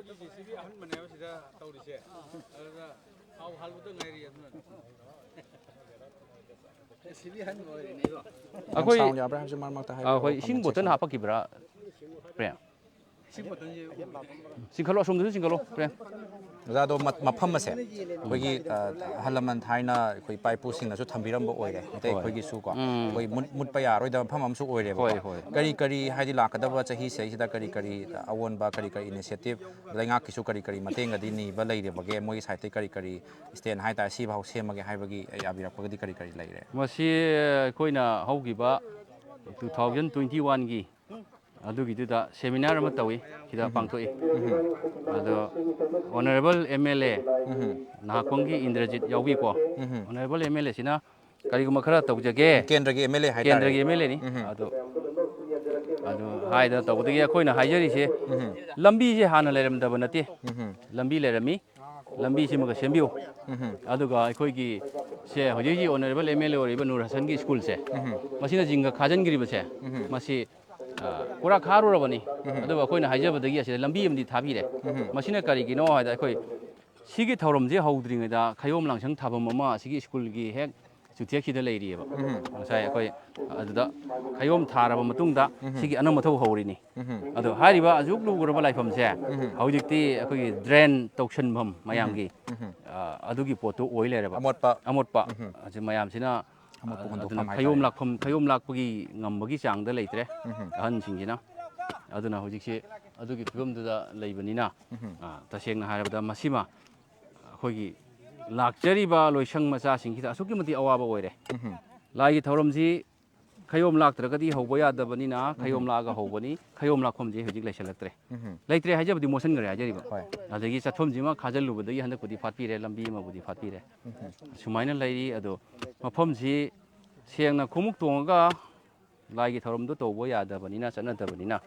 ꯁꯤ ꯕꯤ ꯑꯍꯟꯕꯅꯦꯕ ꯁꯤꯗ ꯇꯧꯔꯤꯁꯦ꯫ ꯑꯗꯨꯗ ꯊꯥꯎ ꯍꯥꯜꯂꯨꯗ ꯉꯥꯏꯔꯤ ꯑꯗꯨꯅꯅꯦ꯫ ꯁꯤ ꯕꯤ ꯑꯍꯟꯕ ꯑꯣꯏꯔꯤꯅꯦꯕꯣ꯫ ꯑꯩꯈꯣꯏ ꯁꯥꯎꯟ ꯌꯥꯕ꯭ꯔꯥ ꯍꯥꯏꯕꯁꯤ ꯃꯔꯛ ꯃꯔꯛꯇ ꯍꯥꯏꯕꯤꯔꯛꯑꯣ, ꯑꯩꯈꯣꯏ ꯏꯁꯤꯡ comment ꯕꯣꯇꯜ section ꯗ꯫ ꯍꯥꯄꯛꯈꯤꯕ꯭ꯔꯥ? ꯄ꯭ꯔꯦꯝ, ꯁꯤ ꯕꯣꯇꯜꯁꯦ ꯆꯤꯡꯈꯠꯂꯣ, ꯑꯁꯣꯝꯗꯁꯨ ꯆꯤꯡꯈꯠꯂꯣ, ꯄ꯭ꯔꯦꯝ꯫ ꯑꯣꯖꯥꯗꯣ ꯃ- ꯃꯐꯝ ꯑꯁꯦ ꯑꯩꯈꯣꯏꯒꯤ ꯑ, ꯑꯍꯜ ꯂꯃꯟ ꯊꯥꯏꯅ ꯑꯩꯈꯣꯏ ꯏꯄꯥ ꯏꯄꯨꯁꯤꯡꯅꯁꯨ ꯊꯝꯕꯤꯔꯝꯕ ꯑꯣꯏꯔꯦ, ꯃꯩꯇꯩ ꯍꯣꯏ꯫ ꯑꯩꯈꯣꯏꯒꯤꯁꯨ ꯀꯣ꯫ ꯎꯝ꯫ ꯑꯩꯈꯣꯏ ꯃꯨꯠ- ꯃꯨꯠꯄ ꯌꯥꯔꯣꯏꯗꯕ ꯃꯐꯝ ꯑꯃꯁꯨ ꯑꯣꯏꯔꯦꯕꯀꯣ꯫ ꯍꯣꯏ, ꯍꯣꯏ꯫ ꯀꯔꯤ ꯀꯔꯤ ꯍꯥꯏꯗꯤ ꯂꯥꯛꯀꯗꯕ ꯆꯍꯤꯁꯤꯗꯩꯁꯤꯗ ꯀꯔꯤ ꯀꯔꯤ ꯑꯑꯣꯟꯕ, ꯀꯔꯤ ꯀꯔꯤ initiative, ꯂꯩꯉꯥꯛꯀꯤꯁꯨ ꯀꯔꯤ ꯀꯔꯤ ꯃꯇꯦꯡꯒꯗꯤ ꯅꯤꯕ ꯂꯩꯔꯤꯕꯒꯦ, ꯃꯣꯏꯒꯤ side ꯇꯩ ꯀꯔꯤ ꯀꯔꯤ stand ꯍꯥꯏꯇꯥꯔꯦ, ꯁꯤꯐꯥꯎ ꯁꯦꯝꯃꯒꯦ ꯍꯥꯏꯕꯒꯤ ꯌꯥꯕꯤꯔꯛꯄꯒꯗꯤ ꯀꯔꯤ ꯀꯔꯤ ꯂꯩꯔꯦ? ꯃꯁꯤ ꯑꯩꯈꯣꯏꯅ ꯍꯧꯈꯤꯕ two thousand twenty one ꯒꯤ ꯑꯗꯨꯒꯤꯗꯨꯗ seminar ꯑꯃ ꯇꯧꯏ, ꯁꯤꯗ ꯄꯥꯡꯊꯣꯛꯏ꯫ ꯑꯗꯣ Honourable M L A ꯅꯍꯥꯛꯄꯝꯒꯤ Indrajit ꯌꯥꯎꯕꯤꯀꯣ꯫ Honourable M L A ꯁꯤꯅ ꯀꯔꯤꯒꯨꯝꯕ ꯈꯔ ꯇꯧꯖꯒꯦ꯫ ꯀꯦꯟꯗ꯭ꯔꯒꯤ M L A ꯍꯥꯏꯇꯥꯔꯦ꯫ ꯀꯦꯟꯗ꯭ꯔꯒꯤ M L A ꯅꯤ꯫ ꯑꯗꯣ ꯑꯗꯨ ꯍꯥꯏꯗꯅ ꯇꯧꯕꯗꯒꯤ ꯑꯩꯈꯣꯏꯅ ꯍꯥꯏꯖꯔꯤꯁꯦ, ꯂꯝꯕꯤꯁꯦ ꯍꯥꯟꯅ ꯂꯩꯔꯝꯗꯕ ꯅꯠꯇꯦ꯫ ꯂꯝꯕꯤ ꯂꯩꯔꯝꯃꯤ, ꯂꯝꯕꯤꯁꯤꯃꯒ ꯁꯦꯝꯕꯤꯌꯨ꯫ ꯑꯗꯨꯒ ꯑꯩꯈꯣꯏꯒꯤ ꯁꯦ ꯍꯧꯖꯤꯛ ꯍꯧꯖꯤꯛ Honourable M L A ꯑꯣꯏꯔꯤꯕ ꯅꯨꯔ ꯍꯁꯟꯒꯤ ꯁ꯭ꯀꯨꯜꯁꯦ, ꯃꯁꯤꯅ ꯖꯤꯡꯒ ꯈꯥꯖꯤꯟꯈ꯭ꯔꯤꯕꯁꯦ, ꯃꯁꯤ ꯑ, ꯄꯨꯔꯥ ꯈꯥꯔꯨꯔꯕꯅꯤ꯫ ꯑꯗꯨꯕꯨ ꯑꯩꯈꯣꯏꯅ ꯍꯥꯏꯖꯕꯗꯒꯤ ꯑꯁꯤꯗ ꯂꯝꯕꯤ ꯑꯃꯗꯤ ꯊꯥꯕꯤꯔꯦ꯫ ꯃꯁꯤꯅ ꯀꯔꯤꯒꯤꯅꯣ ꯍꯥꯏꯗ, ꯑꯩꯈꯣꯏ ꯁꯤꯒꯤ ꯊꯧꯔꯝꯁꯦ ꯍꯧꯗ꯭ꯔꯤꯉꯩꯗ ꯈꯌꯣꯝ ꯂꯥꯡꯁꯪ ꯊꯥꯐꯝ ꯑꯃ ꯑꯁꯤꯒꯤ ꯁ꯭ꯀꯨꯜꯒꯤ ꯍꯦꯛ ꯆꯨꯊꯦꯛꯁꯤꯗ ꯂꯩꯔꯤꯑꯕ꯫ ꯉꯁꯥꯏ ꯑꯩꯈꯣꯏ ꯑꯗꯨꯗ ꯈꯌꯣꯝ ꯊꯥꯔꯕ ꯃꯇꯨꯡꯗ ꯁꯤꯒꯤ ꯑꯅꯧ ꯃꯊꯧ ꯍꯧꯔꯤꯅꯤ꯫ ꯑꯗꯣ ꯍꯥꯏꯔꯤꯕ ꯑꯁꯨꯛ ꯂꯨꯈ꯭ꯔꯕ ꯂꯥꯏꯐꯝꯁꯦ ꯍꯧꯖꯤꯛꯇꯤ ꯑꯩꯈꯣꯏꯒꯤ ꯗ꯭ꯔꯦꯟ ꯇꯧꯁꯟꯐꯝ ꯃꯌꯥꯝꯒꯤ, ꯑ, ꯑꯗꯨꯒꯤ ꯄꯣꯠꯇꯨ ꯑꯣꯏ ꯂꯩꯔꯕ꯫ ꯑꯃꯣꯠꯄ꯫ ꯑꯃꯣꯠꯄ꯫ ꯑꯁꯤ ꯃꯌꯥꯝꯁꯤꯅ ꯑꯃꯣꯠꯄ ꯍꯨꯟꯗꯣꯛꯐꯝ ꯑꯗꯨꯅ ꯍꯥꯏꯇꯥꯔꯦ꯫ ꯈꯌꯣꯝ ꯂꯥꯛꯐꯝ, ꯈꯌꯣꯝ ꯂꯥꯛꯄꯒꯤ ꯉꯝꯕꯒꯤ ꯆꯥꯡꯗ ꯂꯩꯇ꯭ꯔꯦ ꯑꯍꯟꯁꯤꯡꯁꯤꯅ꯫ ꯑꯗꯨꯅ ꯍꯧꯖꯤꯛꯁꯤ ꯑꯗꯨꯒꯤ ꯐꯤꯕꯝꯗꯨꯗ ꯂꯩꯕꯅꯤꯅ, ꯑ, ꯇꯁꯦꯡꯅ ꯍꯥꯏꯔꯕꯗ ꯃꯁꯤꯃ ꯑꯩꯈꯣꯏꯒꯤ ꯂꯥꯛꯆꯔꯤꯕ ꯂꯣꯏꯁꯪ ꯃꯆꯥꯁꯤꯡꯁꯤꯗ ꯑꯁꯨꯛꯀꯤ ꯃꯇꯤꯛ ꯑꯋꯥꯕ ꯑꯣꯏꯔꯦ꯫ ꯂꯥꯏꯒꯤ ꯊꯧꯔꯝꯁꯤ ꯈꯌꯣꯝ ꯂꯥꯛꯇ꯭ꯔꯒꯗꯤ ꯍꯧꯕ ꯌꯥꯗꯕꯅꯤꯅ, ꯈꯌꯣꯝ ꯂꯥꯛꯑꯒ ꯍꯧꯕꯅꯤ꯫ ꯈꯌꯣꯝ ꯂꯥꯛꯐꯝꯁꯦ ꯍꯧꯖꯤꯛ ꯂꯩꯁꯜꯂꯛꯇ꯭ꯔꯦ꯫ ꯂꯩꯇ꯭ꯔꯦ ꯍꯥꯏꯖꯕꯗꯤ ꯃꯣꯠꯁꯟꯈ꯭ꯔꯦ ꯍꯥꯏꯖꯔꯤꯕ꯫ ꯍꯣꯏ꯫ ꯑꯗꯒꯤ ꯆꯠꯐꯝꯁꯤꯃ ꯈꯥꯖꯤꯜꯂꯨꯕꯗꯒꯤ ꯍꯟꯗꯛꯄꯨꯗꯤ ꯐꯥꯠꯄꯤꯔꯦ, ꯂꯝꯕꯤ ꯑꯃꯕꯨꯗꯤ ꯐꯥꯠꯄꯤꯔꯦ꯫ ꯁꯨꯃꯥꯏꯅ ꯂꯩꯔꯤ꯫ ꯑꯗꯣ ꯃꯐꯝꯁꯤ ꯁꯦꯡꯅ ꯈꯣꯡꯎꯞ ꯇꯣꯡꯉꯒ ꯂꯥꯏꯒꯤ ꯊꯧꯔꯝꯗꯣ ꯇꯧꯕ ꯌꯥꯗꯕꯅꯤꯅ, ꯆꯠꯅꯗꯕꯅꯤꯅ,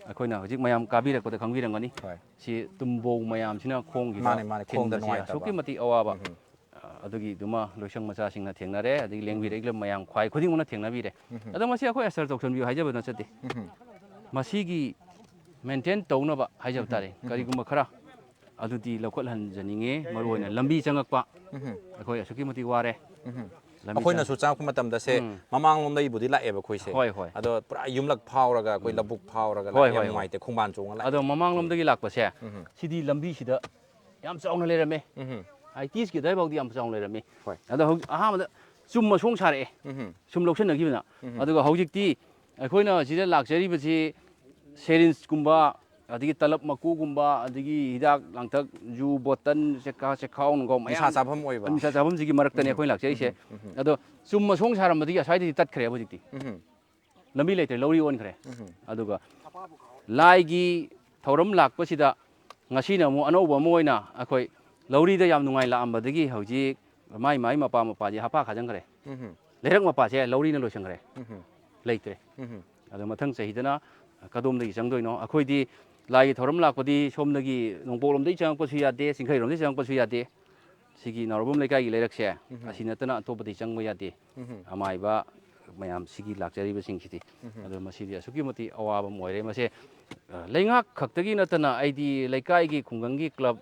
ꯑꯩꯈꯣꯏꯅ ꯍꯧꯖꯤꯛ ꯃꯌꯥꯝ ꯀꯥꯕꯤꯔꯛꯄꯗ ꯈꯪꯕꯤꯔꯝꯒꯅꯤ꯫ ꯍꯣꯏ꯫ ꯁꯤ ꯇꯨꯝꯕꯧ ꯃꯌꯥꯝꯁꯤꯅ ꯈꯣꯡꯁꯤꯗ ꯃꯥꯅꯦ, ꯃꯥꯅꯦ, ꯈꯣꯡꯗ ꯊꯤꯟꯕꯁꯦ ꯅꯨꯡꯉꯥꯏꯇꯕ꯫ ꯑꯁꯨꯛꯀꯤ ꯃꯇꯤꯛ ꯑꯋꯥꯕ꯫ ꯑ, ꯑꯗꯨꯒꯤꯗꯨꯃ ꯂꯣꯏꯁꯪ ꯃꯆꯥꯁꯤꯡꯅ ꯊꯦꯡꯅꯔꯦ, ꯑꯗꯒꯤ ꯂꯦꯡꯕꯤꯔꯛꯂꯤꯕ ꯃꯌꯥꯝ ꯈ꯭ꯋꯥꯏ ꯈꯨꯗꯤꯡꯃꯛꯅ ꯊꯦꯡꯅꯕꯤꯔꯦ꯫ ꯑꯗꯣ ꯃꯁꯤ ꯑꯩꯈꯣꯏ ꯑꯁꯔ ꯇꯧꯁꯟꯕꯤꯌꯨ ꯍꯥꯏꯖꯕ ꯅꯠꯆꯗꯦ꯫ ꯃꯁꯤꯒꯤ ꯃꯦꯟꯇꯦꯟ ꯇꯧꯅꯕ ꯍꯥꯏꯖꯕ ꯇꯥꯔꯦ, ꯀꯔꯤꯒꯨꯝꯕ ꯈꯔ ꯑꯗꯨꯗꯤ ꯂꯧꯈꯠꯍꯟꯖꯅꯤꯡꯉꯦ꯫ ꯃꯔꯨꯑꯣꯏꯅ ꯂꯝꯕꯤ ꯆꯪꯉꯛꯄ, ꯑꯩꯈꯣꯏ ꯑꯁꯨꯛꯀꯤ ꯃꯇꯤꯛ ꯋꯥꯔꯦ꯫ ꯂꯝꯕꯤ ꯑꯩꯈꯣꯏꯅꯁꯨ ꯆꯪꯉꯛꯄ ꯃꯇꯝꯗ ꯁꯦ, ꯎꯝ꯫ ꯃꯃꯥꯡꯂꯣꯝꯗꯒꯤꯕꯨꯗꯤ ꯂꯥꯛꯑꯦꯕ ꯑꯩꯈꯣꯏꯁꯦ꯫ ꯍꯣꯏ, ꯍꯣꯏ꯫ ꯑꯗꯣ ꯄꯨꯔꯥ ꯌꯨꯝꯂꯛ ꯐꯥꯎꯔꯒ ꯑꯩꯈꯣꯏ ꯎꯝ꯫ ꯂꯧꯕꯨꯛ ꯐꯥꯎꯔꯒ ꯍꯣꯏ, ꯂꯥꯛꯑꯦ, ꯌꯥꯝ ꯍꯣꯏ, ꯍꯣꯏ꯫ ꯅꯨꯡꯉꯥꯏꯇꯦ, ꯈꯣꯡꯕꯥꯟ ꯆꯣꯡꯉ ꯂꯥꯛꯑꯦ꯫ ꯑꯗꯣ ꯃꯃꯥꯡꯂꯣꯝꯗꯒꯤ ꯂꯥꯛꯄꯁꯦ, ꯎꯝ꯫ ꯁꯤꯗꯤ ꯂꯝꯕꯤꯁꯤꯗ ꯌꯥꯝ ꯆꯥꯎꯅ ꯂꯩꯔꯝꯃꯦ꯫ ꯎꯝ꯫ ꯑꯥꯏ ꯇꯤ ꯑꯦꯁꯀꯤ ꯑꯗꯨꯋꯥꯏꯐꯥꯎꯗꯤ ꯌꯥꯝ ꯆꯥꯎꯅ ꯂꯩꯔꯝꯃꯤ꯫ ꯍꯣꯏ꯫ ꯑꯗꯣ ꯍꯧꯖꯤꯛ ꯑꯍꯥꯟꯕꯗ ꯆꯨꯝ ꯃꯁꯣꯡ ꯁꯥꯔꯛꯑꯦ꯫ ꯎꯝ꯫ ꯁꯨꯝ ꯂꯧꯁꯤꯟꯅꯈꯤꯕꯅ꯫ ꯎꯝ꯫ ꯑꯗꯨꯒ ꯍꯧꯖꯤꯛꯇꯤ ꯑꯩꯈꯣꯏꯅ ꯁꯤꯗ ꯂꯥꯛꯆꯔꯤꯕꯁꯤ ꯁꯦꯔꯤꯟꯁꯀꯨꯝꯕ, ꯑꯗꯒꯤ ꯇꯂꯞ ꯃꯀꯨꯒꯨꯝꯕ, ꯑꯗꯒꯤ ꯍꯤꯗꯥꯛ ꯂꯥꯡꯊꯛ, ꯖꯨ ꯕꯣꯇꯜ, ꯆꯦꯛꯈꯥ, ꯆꯦꯛꯈꯥꯎꯅꯒꯣ ꯃꯌꯥꯝ ꯅꯤꯁꯥ ꯆꯥꯐꯝ ꯑꯣꯏꯕ꯫ ꯅꯤꯁꯥ ꯆꯥꯐꯝꯁꯤꯒꯤ ꯃꯔꯛꯇꯅꯦ ꯎꯝ꯫ ꯑꯩꯈꯣꯏꯅ ꯂꯥꯛꯆꯔꯤꯁꯦ꯫ ꯎꯝ꯫ ꯎꯝ꯫ ꯑꯗꯣ ꯆꯨꯝ ꯃꯁꯣꯡ ꯁꯥꯔꯝꯕꯗꯒꯤ ꯑꯁ꯭ꯋꯥꯏꯗꯗꯤ ꯇꯠꯈ꯭ꯔꯦꯕ ꯍꯧꯖꯤꯛꯇꯤ꯫ ꯎꯝ꯫ ꯂꯝꯕꯤ ꯂꯩꯇ꯭ꯔꯦ, ꯂꯧꯔꯤ ꯑꯣꯟꯈ꯭ꯔꯦ꯫ ꯎꯝ꯫ ꯑꯗꯨꯒ ꯂꯥꯏꯒꯤ ꯊꯧꯔꯝ ꯂꯥꯛꯄꯁꯤꯗ ꯉꯁꯤꯅ ꯑꯃꯨꯛ ꯑꯅꯧꯕ ꯑꯃ ꯑꯣꯏꯅ ꯑꯩꯈꯣꯏ ꯂꯧꯔꯤꯗ ꯌꯥꯝ ꯅꯨꯡꯉꯥꯏ ꯂꯥꯛꯑꯝꯕꯗꯒꯤ ꯍꯧꯖꯤꯛ ꯃꯥꯏ ꯃꯥꯏ ꯃꯄꯥ ꯃꯄꯥꯁꯦ ꯍꯥꯄꯥ ꯈꯥꯖꯤꯟꯈ꯭ꯔꯦ꯫ ꯎꯝ꯫ ꯂꯩꯔꯛ ꯃꯄꯥꯁꯦ ꯂꯧꯔꯤꯅ ꯂꯣꯏꯁꯤꯟꯈ꯭ꯔꯦ꯫ ꯎꯝ꯫ ꯂꯩꯇ꯭ꯔꯦ꯫ ꯎꯝ꯫ ꯑꯗꯣ ꯃꯊꯪ ꯆꯍꯤꯗꯅ ꯀꯗꯣꯝꯗꯒꯤ ꯆꯪꯗꯣꯏꯅꯣ? ꯑꯩꯈꯣꯏꯗꯤ ꯂꯥꯏꯒꯤ ꯊꯧꯔꯝ ꯂꯥꯛꯄꯗꯤ ꯁꯣꯝꯗꯒꯤ ꯅꯣꯡꯄꯣꯛꯂꯣꯝꯗꯒꯤ ꯆꯪꯉꯛꯄꯁꯨ ꯌꯥꯗꯦ, ꯆꯤꯡꯈꯩꯔꯣꯝꯗꯒꯤ ꯆꯪꯉꯛꯄꯁꯨ ꯌꯥꯗꯦ꯫ ꯁꯤꯒꯤ ꯅꯥꯎꯔꯝꯕꯝ ꯂꯩꯀꯥꯏꯒꯤ ꯂꯩꯔꯛꯁꯦ ꯎꯝ꯫ ꯑꯁꯤ ꯅꯠꯇꯅ ꯑꯇꯣꯞꯄꯗꯤ ꯆꯪꯕ ꯌꯥꯗꯦ꯫ ꯎꯝ꯫ ꯑꯃꯥꯏꯕ ꯃꯌꯥꯝ ꯁꯤꯒꯤ ꯂꯥꯛꯆꯔꯤꯕꯁꯤꯡꯁꯤꯗꯤ꯫ ꯎꯝ꯫ ꯑꯗꯣ ꯃꯁꯤꯗꯤ ꯑꯁꯨꯛꯀꯤ ꯃꯇꯤꯛ ꯑꯋꯥꯕ ꯑꯃ ꯑꯣꯏꯔꯦ꯫ ꯃꯁꯦ, ꯑ, ꯂꯩꯉꯥꯛ ꯈꯛꯇꯒꯤ ꯅꯠꯇꯅ ꯑꯩꯗꯤ ꯂꯩꯀꯥꯏꯒꯤ ꯈꯨꯡꯒꯪꯒꯤ ꯀ꯭ꯂꯕ,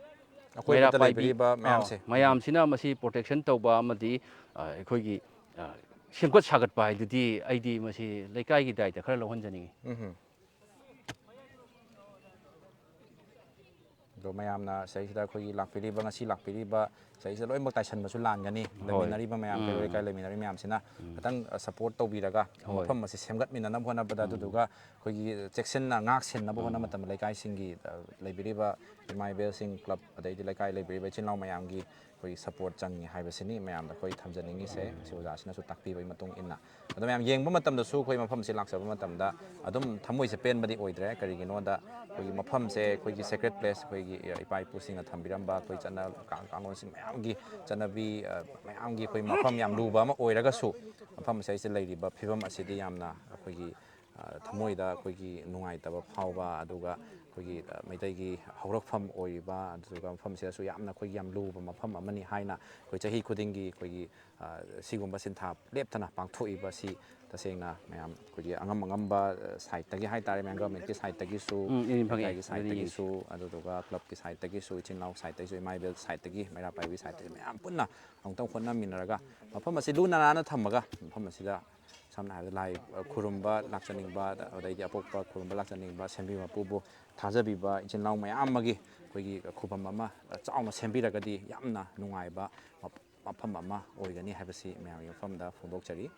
ꯑꯩꯈꯣꯏ ꯃꯩꯔꯥ ꯃꯊꯛꯇ ꯄꯥꯏꯕꯤ, ꯂꯩꯕꯤꯔꯤꯕ ꯑꯥ, ꯃꯌꯥꯝꯁꯦ꯫ ꯎꯝ꯫ ꯃꯌꯥꯝꯁꯤꯅ ꯃꯁꯤ ꯄ꯭ꯔꯣꯇꯦꯛꯁꯟ ꯇꯧꯕ ꯑꯃꯗꯤ, ꯑ, ꯑꯩꯈꯣꯏꯒꯤ, ꯑ, ꯁꯦꯝꯒꯠ ꯁꯥꯒꯠꯄ ꯍꯥꯏꯗꯨꯗꯤ ꯑꯩꯗꯤ ꯃꯁꯤ ꯂꯩꯀꯥꯏꯒꯤ ꯗꯥꯏꯇ ꯈꯔ ꯂꯧꯍꯟꯖꯅꯤꯡꯉꯤ꯫ ꯎꯝ꯫ ꯑꯗꯣ ꯃꯌꯥꯝꯅ ꯁꯤꯗꯩꯁꯤꯗ ꯑꯩꯈꯣꯏꯒꯤ ꯂꯥꯛꯄꯤꯔꯤꯕ, ꯉꯁꯤ ꯂꯥꯛꯄꯤꯔꯤꯕ ꯁꯤꯗꯩꯁꯤꯗ ꯂꯣꯏꯅꯃꯛ ꯇꯥꯏꯁꯟꯕꯁꯨ ꯂꯥꯟꯒꯅꯤ꯫ ꯍꯣꯏ꯫ ꯂꯩꯃꯤꯟꯅꯔꯤꯕ ꯃꯌꯥꯝ, ꯎꯝ꯫ ꯀꯩꯔꯣꯜ ꯂꯩꯀꯥꯏ ꯂꯩꯃꯤꯟꯅꯔꯤꯕ ꯃꯌꯥꯝꯁꯤꯅ ꯎꯝ꯫ ꯈꯤꯇꯪ, ꯑ, ꯁꯄꯣꯔꯠ ꯇꯧꯕꯤꯔꯒ ꯍꯣꯏ꯫ ꯃꯐꯝ ꯑꯁꯤ ꯁꯦꯝꯒꯠꯃꯤꯟꯅꯅꯕ ꯍꯣꯠꯅꯕꯗ, ꯎꯝ꯫ ꯑꯗꯨꯗꯨꯒ ꯑꯩꯈꯣꯏꯒꯤ ꯆꯦꯛꯁꯤꯟꯅ ꯉꯥꯛ ꯁꯦꯟꯅꯕ ꯍꯣꯠꯅꯕ ꯎꯝ꯫ ꯃꯇꯝꯗ ꯂꯩꯀꯥꯏꯁꯤꯡꯒꯤ, ꯑ, ꯂꯩꯕꯤꯔꯤꯕ ꯏꯃꯥ ꯏꯕꯦꯜꯁꯤꯡ, ꯀ꯭ꯂꯕ, ꯑꯗꯩꯗꯤ ꯂꯩꯀꯥꯏ ꯂꯩꯕꯤꯔꯤꯕ ꯏꯆꯤꯜ ꯏꯅꯥꯎ ꯃꯌꯥꯝꯒꯤ ꯑꯩꯈꯣꯏꯒꯤ ꯁꯄꯣꯔꯠ ꯆꯪꯉꯤ ꯍꯥꯏꯕꯁꯤꯅꯤ ꯃꯌꯥꯝꯗ ꯑꯩꯈꯣꯏ ꯊꯝꯖꯅꯤꯡꯉꯤꯁꯦ꯫ ꯎꯝ꯫ ꯉꯁꯤ ꯑꯣꯖꯥꯁꯤꯅꯁꯨ ꯇꯥꯛꯄꯤꯕꯒꯤ ꯃꯇꯨꯡ ꯏꯟꯅ꯫ ꯑꯗꯣ ꯃꯌꯥꯝ ꯌꯦꯡꯕ ꯃꯇꯝꯗꯁꯨ ꯑꯩꯈꯣꯏ ꯃꯐꯝꯁꯤ ꯂꯥꯛꯆꯕ ꯃꯇꯝꯗ ꯑꯗꯨꯝ ꯊꯃꯣꯏꯁꯦ ꯄꯦꯟꯕꯗꯤ ꯑꯣꯏꯗ꯭ꯔꯦ꯫ ꯀꯔꯤꯒꯤꯅꯣꯗ ꯑꯩꯈꯣꯏꯒꯤ ꯃꯐꯝꯁꯦ ꯑꯩꯈꯣꯏꯒꯤ sacred place, ꯑꯩꯈꯣꯏꯒꯤ ꯏꯄꯥ ꯏꯄꯨꯁꯤꯡꯅ ꯊꯝꯕꯤꯔꯝꯕ ꯑꯩꯈꯣꯏ ꯆꯠꯅ ꯀꯥꯡ-, ꯀꯥꯡꯂꯣꯟꯁꯤꯡ ꯃꯌꯥꯝꯒꯤ ꯆꯠꯅꯕꯤ, ꯑ, ꯃꯌꯥꯝꯒꯤ ꯑꯩꯈꯣꯏ ꯃꯐꯝ ꯌꯥꯝ ꯂꯨꯕ ꯑꯃ ꯑꯣꯏꯔꯒꯁꯨ, ꯃꯐꯝꯁꯦ ꯑꯩꯁꯦ ꯂꯩꯔꯤꯕ ꯐꯤꯕꯝ ꯑꯁꯤꯗꯤ ꯌꯥꯝꯅ ꯑꯩꯈꯣꯏꯒꯤ, ꯑ, ꯊꯃꯣꯏꯗ ꯑꯩꯈꯣꯏꯒꯤ ꯅꯨꯡꯉꯥꯏꯇꯕ ꯐꯥꯎꯕ, ꯑꯗꯨꯒ ꯑꯩꯈꯣꯏꯒꯤ, ꯑ, ꯃꯩꯇꯩꯒꯤ ꯍꯧꯔꯛꯐꯝ ꯑꯣꯏꯔꯤꯕ, ꯑꯗꯨꯒ ꯃꯐꯝꯁꯤꯗꯁꯨ ꯌꯥꯝꯅ ꯑꯩꯈꯣꯏꯒꯤ ꯌꯥꯝ ꯂꯨꯕ ꯃꯐꯝ ꯑꯃꯅꯤ ꯍꯥꯏꯅ ꯑꯩꯈꯣꯏ ꯆꯍꯤ ꯈꯨꯗꯤꯡꯒꯤ ꯑꯩꯈꯣꯏꯒꯤ, ꯑ, ꯁꯤꯒꯨꯝꯕ ꯁꯤꯟꯊꯥ ꯂꯦꯞꯇꯅ ꯄꯥꯡꯊꯣꯛꯏꯕ ꯑꯁꯤ ꯇꯁꯦꯡꯅ ꯃꯌꯥꯝ ꯑꯩꯈꯣꯏꯒꯤ ꯑꯉꯝ ꯑꯉꯝꯕ ꯁꯥꯏꯠꯇꯒꯤ ꯍꯥꯏꯇꯥꯔꯦ, ꯃꯌꯥꯝ ꯒꯃꯦꯟꯠꯀꯤ ꯁꯥꯏꯠꯇꯒꯤꯁꯨ, ꯎꯝ, ꯎꯝ, ꯐꯪꯉꯦ꯫ ꯂꯩꯀꯥꯏꯒꯤ ꯑꯗꯨꯅ ꯌꯦꯡꯁꯤ꯫ ꯁꯥꯏꯠꯇꯒꯤꯁꯨ, ꯑꯗꯨꯗꯨꯒ ꯀ꯭ꯂꯕꯀꯤ ꯁꯥꯏꯠꯇꯒꯤꯁꯨ, ꯏꯆꯤꯟ ꯏꯅꯥꯎ ꯁꯥꯏꯠꯇꯒꯤꯁꯨ, ꯏꯃꯥ ꯏꯕꯦꯜ ꯁꯥꯏꯠꯇꯒꯤ, ꯃꯩꯔꯥ ꯄꯥꯏꯕꯤ ꯁꯥꯏꯠꯇꯒꯤ ꯃꯌꯥꯝ ꯄꯨꯟꯅ ꯑꯃꯨꯛꯇꯪ ꯍꯣꯠꯅꯃꯤꯟꯅꯔꯒ ꯃꯐꯝ ꯑꯁꯤ ꯂꯨ ꯅꯥꯟꯅ ꯊꯝꯃꯒ, ꯃꯐꯝ ꯑꯁꯤꯗ ꯁꯝꯅ ꯍꯥꯏꯔꯕꯗ ꯂꯥꯏ ꯈꯨꯔꯨꯝꯕ ꯂꯥꯛꯆꯅꯤꯡꯕ, ꯑꯗꯩꯗꯤ ꯑꯄꯣꯛꯄ ꯈꯨꯔꯨꯝꯕ ꯂꯥꯛꯆꯅꯤꯡꯕ, ꯁꯦꯝꯕꯤ ꯃꯄꯨꯕꯨ ꯊꯥꯖꯕꯤꯕ ꯏꯆꯤꯟ ꯏꯅꯥꯎ ꯃꯌꯥꯝ ꯑꯃꯒꯤ ꯑꯩꯈꯣꯏꯒꯤ ꯈꯨꯕꯝ ꯑꯃ ꯆꯥꯎꯅ ꯁꯦꯝꯕꯤꯔꯒꯗꯤ ꯌꯥꯝꯅ ꯅꯨꯡꯉꯥꯏꯕ ꯃꯐꯝ ꯑꯃ ꯑꯣꯏꯒꯅꯤ ꯍꯥꯏꯕꯁꯤ ꯃꯌꯥꯝꯒꯤ ꯃꯐꯝꯗ ꯐꯣꯡꯗꯣꯛꯆꯔꯤ꯫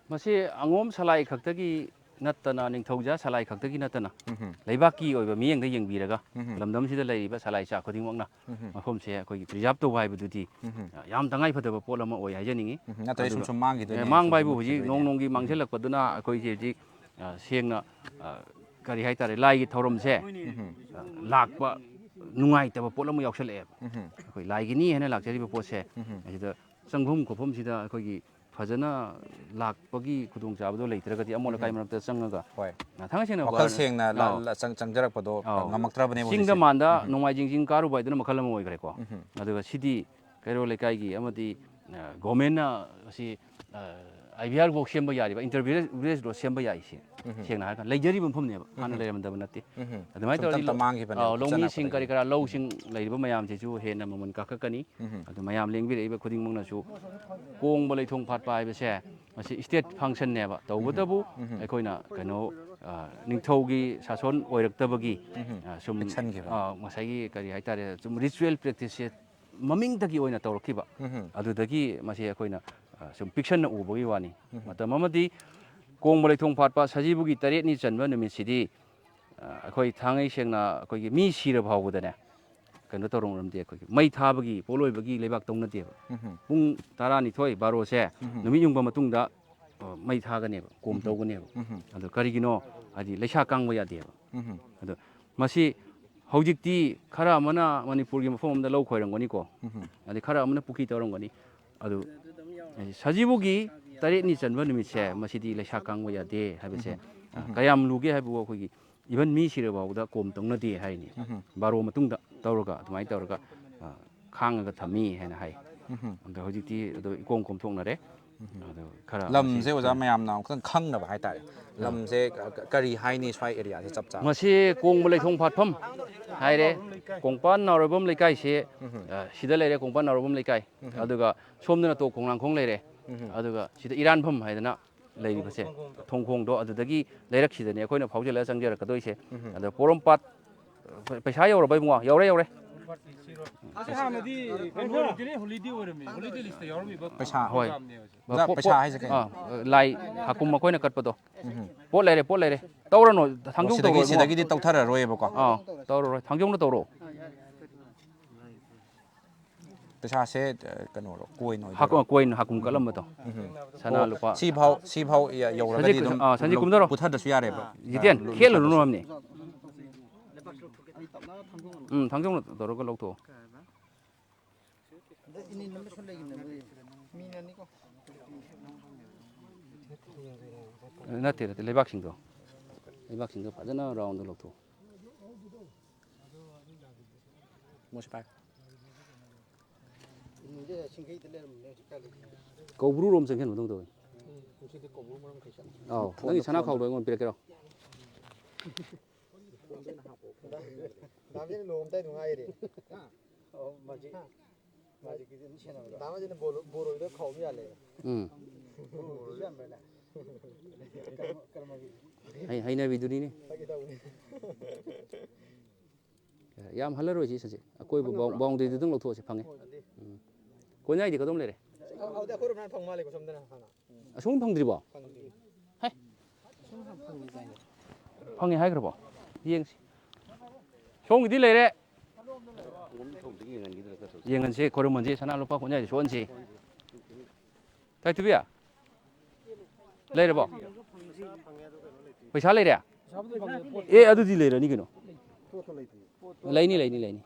ꯃꯁꯤ ꯑꯉꯣꯝ ꯁꯂꯥꯏ ꯈꯛꯇꯒꯤ ꯅꯠꯇꯅ, ꯅꯤꯡꯊꯧꯖꯥ ꯁꯂꯥꯏ ꯈꯛꯇꯒꯤ ꯅꯠꯇꯅ, ꯎꯝꯍꯨꯝ꯫ ꯂꯩꯕꯥꯛꯀꯤ ꯑꯣꯏꯕ ꯃꯤꯠꯌꯦꯡꯗ ꯌꯦꯡꯕꯤꯔꯒ, ꯎꯝꯍꯨꯝ꯫ ꯂꯝꯗꯝꯁꯤꯗ ꯂꯩꯔꯤꯕ ꯁꯂꯥꯏ ꯆꯥ ꯈꯨꯗꯤꯡꯃꯛꯅ ꯎꯝꯍꯨꯝ꯫ ꯃꯐꯝꯁꯦ ꯑꯩꯈꯣꯏꯒꯤ ꯄ꯭ꯔꯤꯖꯥꯕ ꯇꯧꯕ ꯍꯥꯏꯕꯗꯨꯗꯤ ꯎꯝꯍꯨꯝ꯫ ꯑ, ꯌꯥꯝ ꯇꯉꯥꯏ ꯐꯗꯕ ꯄꯣꯠ ꯑꯃ ꯑꯣꯏ ꯍꯥꯏꯖꯅꯤꯡꯉꯤ꯫ ꯎꯝꯍꯨꯝ꯫ ꯅꯠꯇ꯭ꯔꯗꯤ ꯁꯨꯝ ꯑꯗꯨꯒ, ꯁꯨꯝ ꯃꯥꯡꯈꯤꯗꯣꯏꯅꯦ, ꯑꯦ, ꯃꯥꯡꯕ ꯁꯨꯝ ꯍꯥꯏꯕꯨ ꯁꯨꯝ ꯍꯧꯖꯤꯛ ꯃꯨꯠꯈꯤꯗꯣꯏꯅꯦ꯫ ꯅꯣꯡ ꯅꯣꯡꯒꯤ ꯎꯝꯍꯨꯝ꯫ ꯃꯥꯡꯁꯤꯜꯂꯛꯄꯗꯨꯅ ꯑꯩꯈꯣꯏꯁꯦ ꯍꯧꯖꯤꯛ, ꯑ, ꯀꯔꯤ ꯍꯥꯏꯇꯥꯔꯦ, ꯂꯥꯏꯒꯤ ꯊꯧꯔꯝꯁꯦ, ꯎꯝꯍꯨꯝ꯫ ꯑ, ꯂꯥꯛꯄ ꯅꯨꯡꯉꯥꯏꯇꯕ ꯄꯣꯠ ꯑꯃ ꯌꯥꯎꯁꯜꯂꯛꯑꯦꯕ꯫ ꯎꯝꯍꯨꯝ꯫ ꯑꯩꯈꯣꯏ ꯂꯥꯏꯒꯤꯅꯤ ꯍꯥꯏꯅ ꯂꯥꯛꯆꯔꯤꯕ ꯄꯣꯠꯁꯦ, ꯎꯝꯍꯨꯝ꯫ ꯑꯁꯤꯗ ꯆꯪꯐꯝ ꯈꯣꯠꯐꯝꯁꯤꯗ ꯑꯩꯈꯣꯏꯒꯤ ꯐꯖꯅ ꯂꯥꯛꯄꯒꯤ ꯈꯨꯗꯣꯡꯆꯥꯕꯗꯣ ꯂꯩꯇ꯭ꯔꯒꯗꯤ, ꯑꯃꯣꯠ ꯑꯀꯥꯏ ꯎꯝꯍꯨꯝ꯫ ꯃꯔꯛꯇ ꯆꯪꯉꯒ, ꯍꯣꯏ꯫ ꯑ, ꯊꯥꯡꯒꯩ ꯁꯦꯡꯅ ꯋꯥꯈꯜ ꯚꯥꯔ-, ꯁꯦꯡꯅ ꯂ-, ꯑꯥꯎ꯫ ꯂ-, ꯆꯪ-, ꯆꯪꯖꯔꯛꯄꯗꯣ ꯑꯥꯎ꯫ ꯉꯝꯃꯛꯇ꯭ꯔꯕꯅꯦꯕ ꯆꯤꯡꯗ ꯍꯧꯖꯤꯛꯁꯦ꯫ ꯃꯥꯟꯗ ꯎꯝꯍꯨꯝ꯫ ꯅꯣꯡꯃꯥꯏꯖꯤꯡ ꯆꯤꯡ ꯀꯥꯔꯨꯕ ꯍꯥꯏꯗꯨꯅ ꯃꯈꯜ ꯑꯃ ꯑꯣꯏꯈ꯭ꯔꯦꯀꯣ꯫ ꯎꯝꯍꯨꯝ꯫ ꯑꯗꯨꯒ ꯁꯤꯗꯤ ꯀꯩꯔꯣꯜ ꯂꯩꯀꯥꯏꯒꯤ ꯑꯃꯗꯤ, ꯑ, ꯒꯣꯔꯃꯦꯟꯅ ꯑꯁꯤ, ꯑ, ꯑꯥꯏ ꯚꯤ ꯑꯥꯔ ꯕ꯭ꯂꯣꯛ ꯁꯦꯝꯕ ꯌꯥꯔꯤꯕ, ꯏꯟꯇꯔ ꯚꯤꯂꯦꯖ ꯔꯣꯗ ꯁꯦꯝꯕ ꯌꯥꯏꯁꯦ, ꯎꯝꯍꯨꯝ꯫ ꯁꯦꯡꯅ ꯍꯥꯏꯔꯀꯥꯟꯗ ꯂꯩꯖꯔꯤꯕ ꯃꯐꯝꯅꯦꯕ, ꯍꯥꯟꯅ ꯎꯝꯍꯨꯝ꯫ ꯂꯩꯔꯝꯗꯕ ꯅꯠꯇꯦ꯫ ꯎꯝꯍꯨꯝ꯫ ꯑꯗꯨꯃꯥꯏꯅ ꯁꯨꯝ ꯇꯧꯔꯗꯤ ꯇꯞ ꯇꯞ ꯂꯧ-, ꯃꯥꯡꯈꯤꯕꯅꯦ, ꯑꯥꯎ, ꯆꯠꯅ ꯂꯧꯃꯤꯁꯤꯡ ꯀꯔꯤ ꯈꯣꯠꯅ꯫ ꯀꯔꯥ ꯂꯧꯁꯤꯡ ꯂꯩꯔꯤꯕ ꯃꯌꯥꯝꯁꯤꯁꯨ ꯍꯦꯟꯅ ꯃꯃꯜ ꯀꯥꯈꯠꯀꯅꯤ꯫ ꯎꯝꯍꯨꯝ꯫ ꯑꯗꯨ ꯃꯌꯥꯝ ꯂꯦꯡꯕꯤꯔꯛꯏꯕ ꯈꯨꯗꯤꯡꯃꯛꯅꯁꯨ ꯀꯣꯡꯕ ꯂꯩꯊꯣꯡ ꯐꯥꯠꯄ ꯍꯥꯏꯕꯁꯦ ꯃꯁꯤ ꯏꯁꯇꯦꯠ ꯐꯪꯁꯟꯅꯦꯕ꯫ ꯇꯧꯕꯇꯕꯨ ꯎꯝꯍꯨꯝ꯫ ꯑꯩꯈꯣꯏꯅ ꯀꯩꯅꯣ, ꯑ, ꯅꯤꯡꯊꯧꯒꯤ ꯁꯥꯁꯣꯟ ꯑꯣꯏꯔꯛꯇꯕꯒꯤ, ꯎꯝꯍꯨꯝ꯫ ꯑ, ꯁꯨꯝ, ꯄꯤꯛꯁꯟꯈꯤꯕ꯫ ꯑ, ꯉꯁꯥꯏꯒꯤ ꯀꯔꯤ ꯍꯥꯏꯇꯥꯔꯦ, ꯁꯨꯝ ꯔꯤꯆꯨꯋꯦꯜ ꯄ꯭ꯔꯦꯛꯇꯤꯁꯁꯦ ꯃꯃꯤꯡꯇꯒꯤ ꯑꯣꯏꯅ ꯇꯧꯔꯛꯈꯤꯕ꯫ ꯎꯝꯍꯨꯝ꯫ ꯑꯗꯨꯗꯒꯤ ꯃꯁꯤ ꯑꯩꯈꯣꯏꯅ, ꯑ, ꯁꯨꯝ ꯄꯤꯛꯁꯟꯅ ꯎꯕꯒꯤ ꯋꯥꯅꯤ꯫ ꯎꯝꯍꯨꯝ꯫ ꯃꯇꯝ ꯑꯃꯗꯤ ꯀꯣꯡꯕ ꯂꯩꯊꯣꯡ ꯐꯥꯠꯄ ꯁꯖꯤꯕꯨꯒꯤ ꯇꯔꯦꯠꯅꯤ ꯆꯟꯕ ꯅꯨꯃꯤꯠꯁꯤꯗꯤ, ꯑ, ꯑꯩꯈꯣꯏ ꯊꯥꯡꯉꯩ ꯁꯦꯡꯅ ꯑꯩꯈꯣꯏꯒꯤ ꯃꯤ ꯁꯤꯔ ꯐꯥꯎꯕꯗꯅꯦ, ꯀꯩꯅꯣ ꯇꯧꯔꯝꯗꯦ, ꯑꯩꯈꯣꯏꯒꯤ ꯃꯩ ꯊꯥꯕꯒꯤ ꯄꯣꯠꯂꯣꯏꯕꯒꯤ ꯂꯩꯕꯥꯛ ꯇꯧꯅꯗꯦꯕ꯫ ꯎꯝꯍꯨꯝ꯫ ꯄꯨꯡ ꯇꯔꯥꯅꯤꯊꯣꯏ ꯕꯥꯔꯣꯁꯦ ꯎꯝꯍꯨꯝ꯫ ꯅꯨꯃꯤꯠ ꯌꯨꯡꯕ ꯃꯇꯨꯡꯗ, ꯑ, ꯃꯩ ꯊꯥꯒꯅꯦꯕ, ꯀꯣꯝ ꯎꯝꯍꯨꯝ꯫ ꯇꯧꯒꯅꯦꯕ꯫ ꯎꯝꯍꯨꯝ꯫ ꯑꯗꯣ ꯀꯔꯤꯒꯤꯅꯣ? ꯍꯥꯏꯗꯤ ꯂꯩꯁꯥ ꯀꯥꯡꯕ ꯌꯥꯗꯦꯕ꯫ ꯎꯝꯍꯨꯝ꯫ ꯑꯗꯣ ꯃꯁꯤ ꯍꯧꯖꯤꯛꯇꯤ ꯈꯔ ꯑꯃꯅ ꯃꯅꯤꯄꯨꯔꯒꯤ ꯃꯐꯝ ꯑꯃꯗ ꯂꯧ ꯈꯣꯏꯔꯝꯒꯅꯤꯀꯣ, ꯎꯝꯍꯨꯝ꯫ ꯑꯗꯩ ꯈꯔ ꯑꯃꯅ ꯄꯨꯈ꯭ꯔꯤ ꯇꯧꯔꯝꯒꯅꯤ꯫ ꯑꯗꯨ ꯁꯖꯤꯕꯨꯒꯤ ꯇꯔꯦꯠꯅꯤ ꯆꯟꯕ ꯅꯨꯃꯤꯠꯁꯦ ꯃꯁꯤꯗꯤ ꯂꯩꯁꯥ ꯀꯥꯡꯕ ꯌꯥꯗꯦ ꯍꯥꯏꯕꯁꯦ, ꯎꯝꯍꯨꯝ꯫ ꯑ, ꯀꯌꯥꯝ ꯂꯨꯒꯦ ꯍꯥꯏꯕꯕꯨ ꯑꯩꯈꯣꯏꯒꯤ ꯏꯚꯟ ꯃꯤ ꯁꯤꯔ ꯐꯥꯎꯕꯗ ꯀꯣꯝ ꯇꯧꯅꯗꯦ ꯍꯥꯏꯅꯤ꯫ ꯎꯝꯍꯨꯝ꯫ ꯕꯥꯔꯣ ꯃꯇꯨꯡꯗ ꯇꯧꯔꯒ ꯑꯗꯨꯃꯥꯏꯅ ꯇꯧꯔꯒ, ꯑ, ꯈꯥꯡꯉꯒ ꯊꯝꯃꯤ ꯍꯥꯏꯅ ꯍꯥꯏ꯫ ꯎꯝꯍꯨꯝ꯫ ꯑꯗꯣ ꯍꯧꯖꯤꯛꯇꯤ ꯑꯗꯨ ꯏꯀꯣꯝ ꯀꯣꯝꯊꯣꯛꯅꯔꯦ꯫ ꯑꯗꯨ ꯈꯔ ꯂꯝꯁꯦ ꯑꯣꯖꯥ ꯃꯌꯥꯝꯅ ꯑꯃꯨꯛꯇꯪ ꯈꯪꯅꯕ ꯍꯥꯏꯇꯥꯔꯦ꯫ ꯂꯝꯁꯦ ꯀ- ꯀꯔꯤ ꯍꯥꯏꯅꯤ ꯁ꯭ꯋꯥꯏ ꯑꯦꯔꯤꯌꯥꯁꯦ ꯆꯞ ꯆꯥꯕ? ꯃꯁꯤ ꯀꯣꯡꯕ ꯂꯩꯊꯣꯡ ꯐꯥꯠꯐꯝ ꯍꯥꯏꯔꯦ꯫ ꯀꯣꯡꯄꯥꯟ ꯅꯥꯎꯔꯩꯕꯝ ꯂꯩꯀꯥꯏꯁꯦ, ꯑ, ꯁꯤꯗ ꯂꯩꯔꯦ, ꯀꯣꯡꯄꯥꯟ ꯅꯥꯎꯔꯩꯕꯝ ꯂꯩꯀꯥꯏ꯫ ꯑꯗꯨꯒ ꯁꯣꯝꯗꯅ ꯇꯣꯞ ꯈꯣꯡꯅꯥꯡꯈꯣꯡ ꯂꯩꯔꯦ꯫ ꯑꯗꯨꯒ ꯁꯤꯗ ꯏꯔꯥꯟꯐꯝ ꯍꯥꯏꯗꯅ ꯂꯩꯔꯤꯕꯁꯦ, ꯊꯣꯡꯈꯣꯡꯗꯣ ꯑꯗꯨꯗꯒꯤ ꯂꯩꯔꯛꯁꯤꯗꯅꯦ ꯑꯩꯈꯣꯏꯅ ꯐꯥꯎꯖꯤꯜꯂꯒ ꯆꯪꯖꯔꯛꯀꯗꯣꯏꯁꯦ꯫ ꯑꯗꯣ ꯄꯣꯔꯣꯝꯄꯥꯠ, ꯄꯩꯁꯥ ꯌꯧꯔꯕ ꯏꯕꯨꯡꯉꯣ? ꯌꯧꯔꯦ, ꯌꯧꯔꯦ꯫ ꯑꯁ ꯍꯥꯟꯅꯗꯤ ꯀꯩꯅꯣ ꯑꯣꯏꯔꯝꯗꯣꯏꯅꯦ, ꯍꯣꯂꯤꯗꯦ ꯑꯣꯏꯔꯝꯃꯤ, ꯍꯣꯂꯤꯗꯦ ꯂꯤꯁꯇ ꯌꯥꯎꯔꯝꯃꯤꯕ ꯄꯩꯁꯥ꯫ ꯍꯣꯏ꯫ ꯑꯣꯖꯥ, ꯄꯩꯁꯥ ꯍꯥꯏꯁꯦ ꯀꯩꯅꯣ? ꯑꯥ, ꯂꯥꯏ ꯍꯥꯀꯨꯝ ꯑꯩꯈꯣꯏꯅ ꯀꯠꯄꯗꯣ꯫ ꯄꯣꯠ ꯂꯩꯔꯦ, ꯄꯣꯠ ꯂꯩꯔꯦ꯫ ꯇꯧꯔꯅꯨ, ꯊꯥꯡꯖꯧ ꯁꯤꯗꯒꯤ ꯇꯧꯔꯣ ꯏꯕꯨꯡꯉꯣ꯫ ꯁꯤꯗꯒꯤꯗꯤ ꯇꯧꯊꯔꯔꯣꯏꯕꯀꯣ꯫ ꯑꯥ, ꯇꯧꯔꯔꯣꯏ, ꯊꯥꯡꯖꯧꯅ ꯇꯧꯔꯣ꯫ ꯄꯩꯁꯥꯁꯦ ꯑ, ꯀꯩꯅꯣꯔꯣ, ꯀꯣꯏꯟ ꯑꯣꯏꯗꯣꯏꯔꯣ? ꯍꯥꯀꯨꯝ, ꯀꯣꯏꯟ ꯍꯥꯀꯨꯝ ꯀꯠꯂꯝꯕꯗꯣ꯫ ꯁꯅꯥ ꯂꯨꯄꯥ꯫ ꯁꯤꯐꯥꯎ ꯁꯤꯐꯥꯎ ꯌ- ꯌꯧꯔꯒꯗꯤ ꯁꯟꯖꯤꯠ, ꯑꯗꯨꯝ ꯑꯥ, ꯁꯟꯖꯤꯠ ꯂꯧ- ꯀꯨꯝꯊꯔꯣ꯫ ꯄꯨꯊꯗ꯭ꯔꯁꯨ ꯌꯥꯔꯦꯕ꯫ ꯖꯤꯇꯦꯟ, ꯂꯨ- ꯈꯦꯠꯂꯨꯅꯨ ꯄꯨꯊꯗ꯭ꯔꯁꯨ꯫ ꯍꯥꯏꯕꯅꯤ꯫ ꯎꯝ, ꯊꯥꯡꯖꯧꯅ ꯇꯧꯔꯒ ꯂꯧꯊꯣꯛꯑꯣ꯫ ꯅꯠꯇꯦ, ꯅꯠꯇꯦ, ꯂꯩꯕꯥꯛꯁꯤꯡꯗꯣ, ꯂꯩꯕꯥꯛꯁꯤꯡꯗꯣ ꯐꯖꯅ ꯔꯥꯎꯟꯗ ꯂꯧꯊꯣꯛꯑꯣ꯫ ꯀꯧꯕ꯭ꯔꯨꯔꯣꯝ ꯆꯪꯁꯤꯟꯕꯗꯧ ꯇꯧꯋꯤ꯫ ꯑꯥꯎ, ꯅꯪꯒꯤ ꯁꯅꯥ ꯈꯥꯎꯗꯣ ꯑꯩꯉꯣꯟꯗ ꯄꯤꯔꯛꯀꯦꯔꯣ? ꯗꯥꯝꯁꯤꯅ ꯂꯨꯍꯣꯡꯉꯝꯗꯥꯏꯗꯣ ꯉꯥꯏꯔꯦ꯫ ꯑꯣ, ꯃꯥꯖꯤꯛ꯫ ꯃꯥꯖꯤꯛꯀꯤꯗꯤ ꯑꯗꯨꯝ ꯁꯦꯟꯅꯕꯗꯣ꯫ ꯗꯥꯝꯁꯤꯅ ꯕꯣꯔꯣꯏꯗ ꯈꯥꯎꯕ ꯌꯥꯜꯂꯦ꯫ ꯎꯝ꯫ ꯕꯣꯔꯣꯏꯁꯨ ꯌꯥꯟꯕ꯭ꯔꯅꯦ? ꯀꯔꯃ- ꯀꯔꯃꯒꯤ꯫ ꯍꯩ- ꯍꯩꯅꯕꯤꯗꯨꯅꯤꯅꯦ꯫ ꯐꯥꯒꯤ ꯇꯧꯕꯅꯤ꯫ ꯌꯥꯝ ꯍꯜꯂꯔꯣꯏꯁꯤ ꯁꯟꯁꯦ꯫ ꯑꯀꯣꯏꯕ ꯕꯥꯎꯟꯗꯔꯤꯗꯨꯗꯪ ꯂꯧꯊꯣꯛꯑꯁꯤ, ꯐꯪꯉꯦ꯫ ꯎꯝ꯫ ꯀꯣꯟꯌꯥꯏꯗꯤ ꯀꯗꯣꯝ ꯂꯩꯔꯦ? ꯑꯗꯨꯗꯤ ꯑꯩꯈꯣꯏꯔꯣꯝꯅ ꯐꯪ ꯃꯥꯜꯂꯦꯀꯣ, ꯁꯣꯝꯗꯅ ꯍꯥꯟꯅ꯫ ꯑꯁꯣꯝ ꯐꯪꯗ꯭ꯔꯤꯕꯣ? ꯐꯪꯗ꯭ꯔꯤ꯫ ꯍꯦ? ꯐꯪꯉꯦ ꯍꯥꯏꯈ꯭ꯔꯕꯣ? ꯌꯦꯡꯁꯤ꯫ ꯁꯣꯝꯒꯤꯗꯤ ꯂꯩꯔꯦ꯫ ꯌꯦꯡꯍꯟꯁꯤ, ꯈꯣꯏꯔꯝꯍꯟꯁꯤ, ꯁꯅꯥ ꯂꯨꯄꯥ ꯀꯣꯟꯌꯥꯏꯗꯤ ꯁꯣꯛꯍꯟꯁꯤ꯫ ꯇꯥꯏꯇꯨꯕꯤ? ꯂꯩꯔꯕꯣ? ꯄꯩꯁꯥ ꯂꯩꯔꯦ? ꯑꯦ, ꯑꯗꯨꯗꯤ ꯂꯩꯔꯅꯤ ꯀꯩꯅꯣ꯫ ꯂꯩꯅꯤ, ꯂꯩꯅꯤ, ꯂꯩꯅꯤ꯫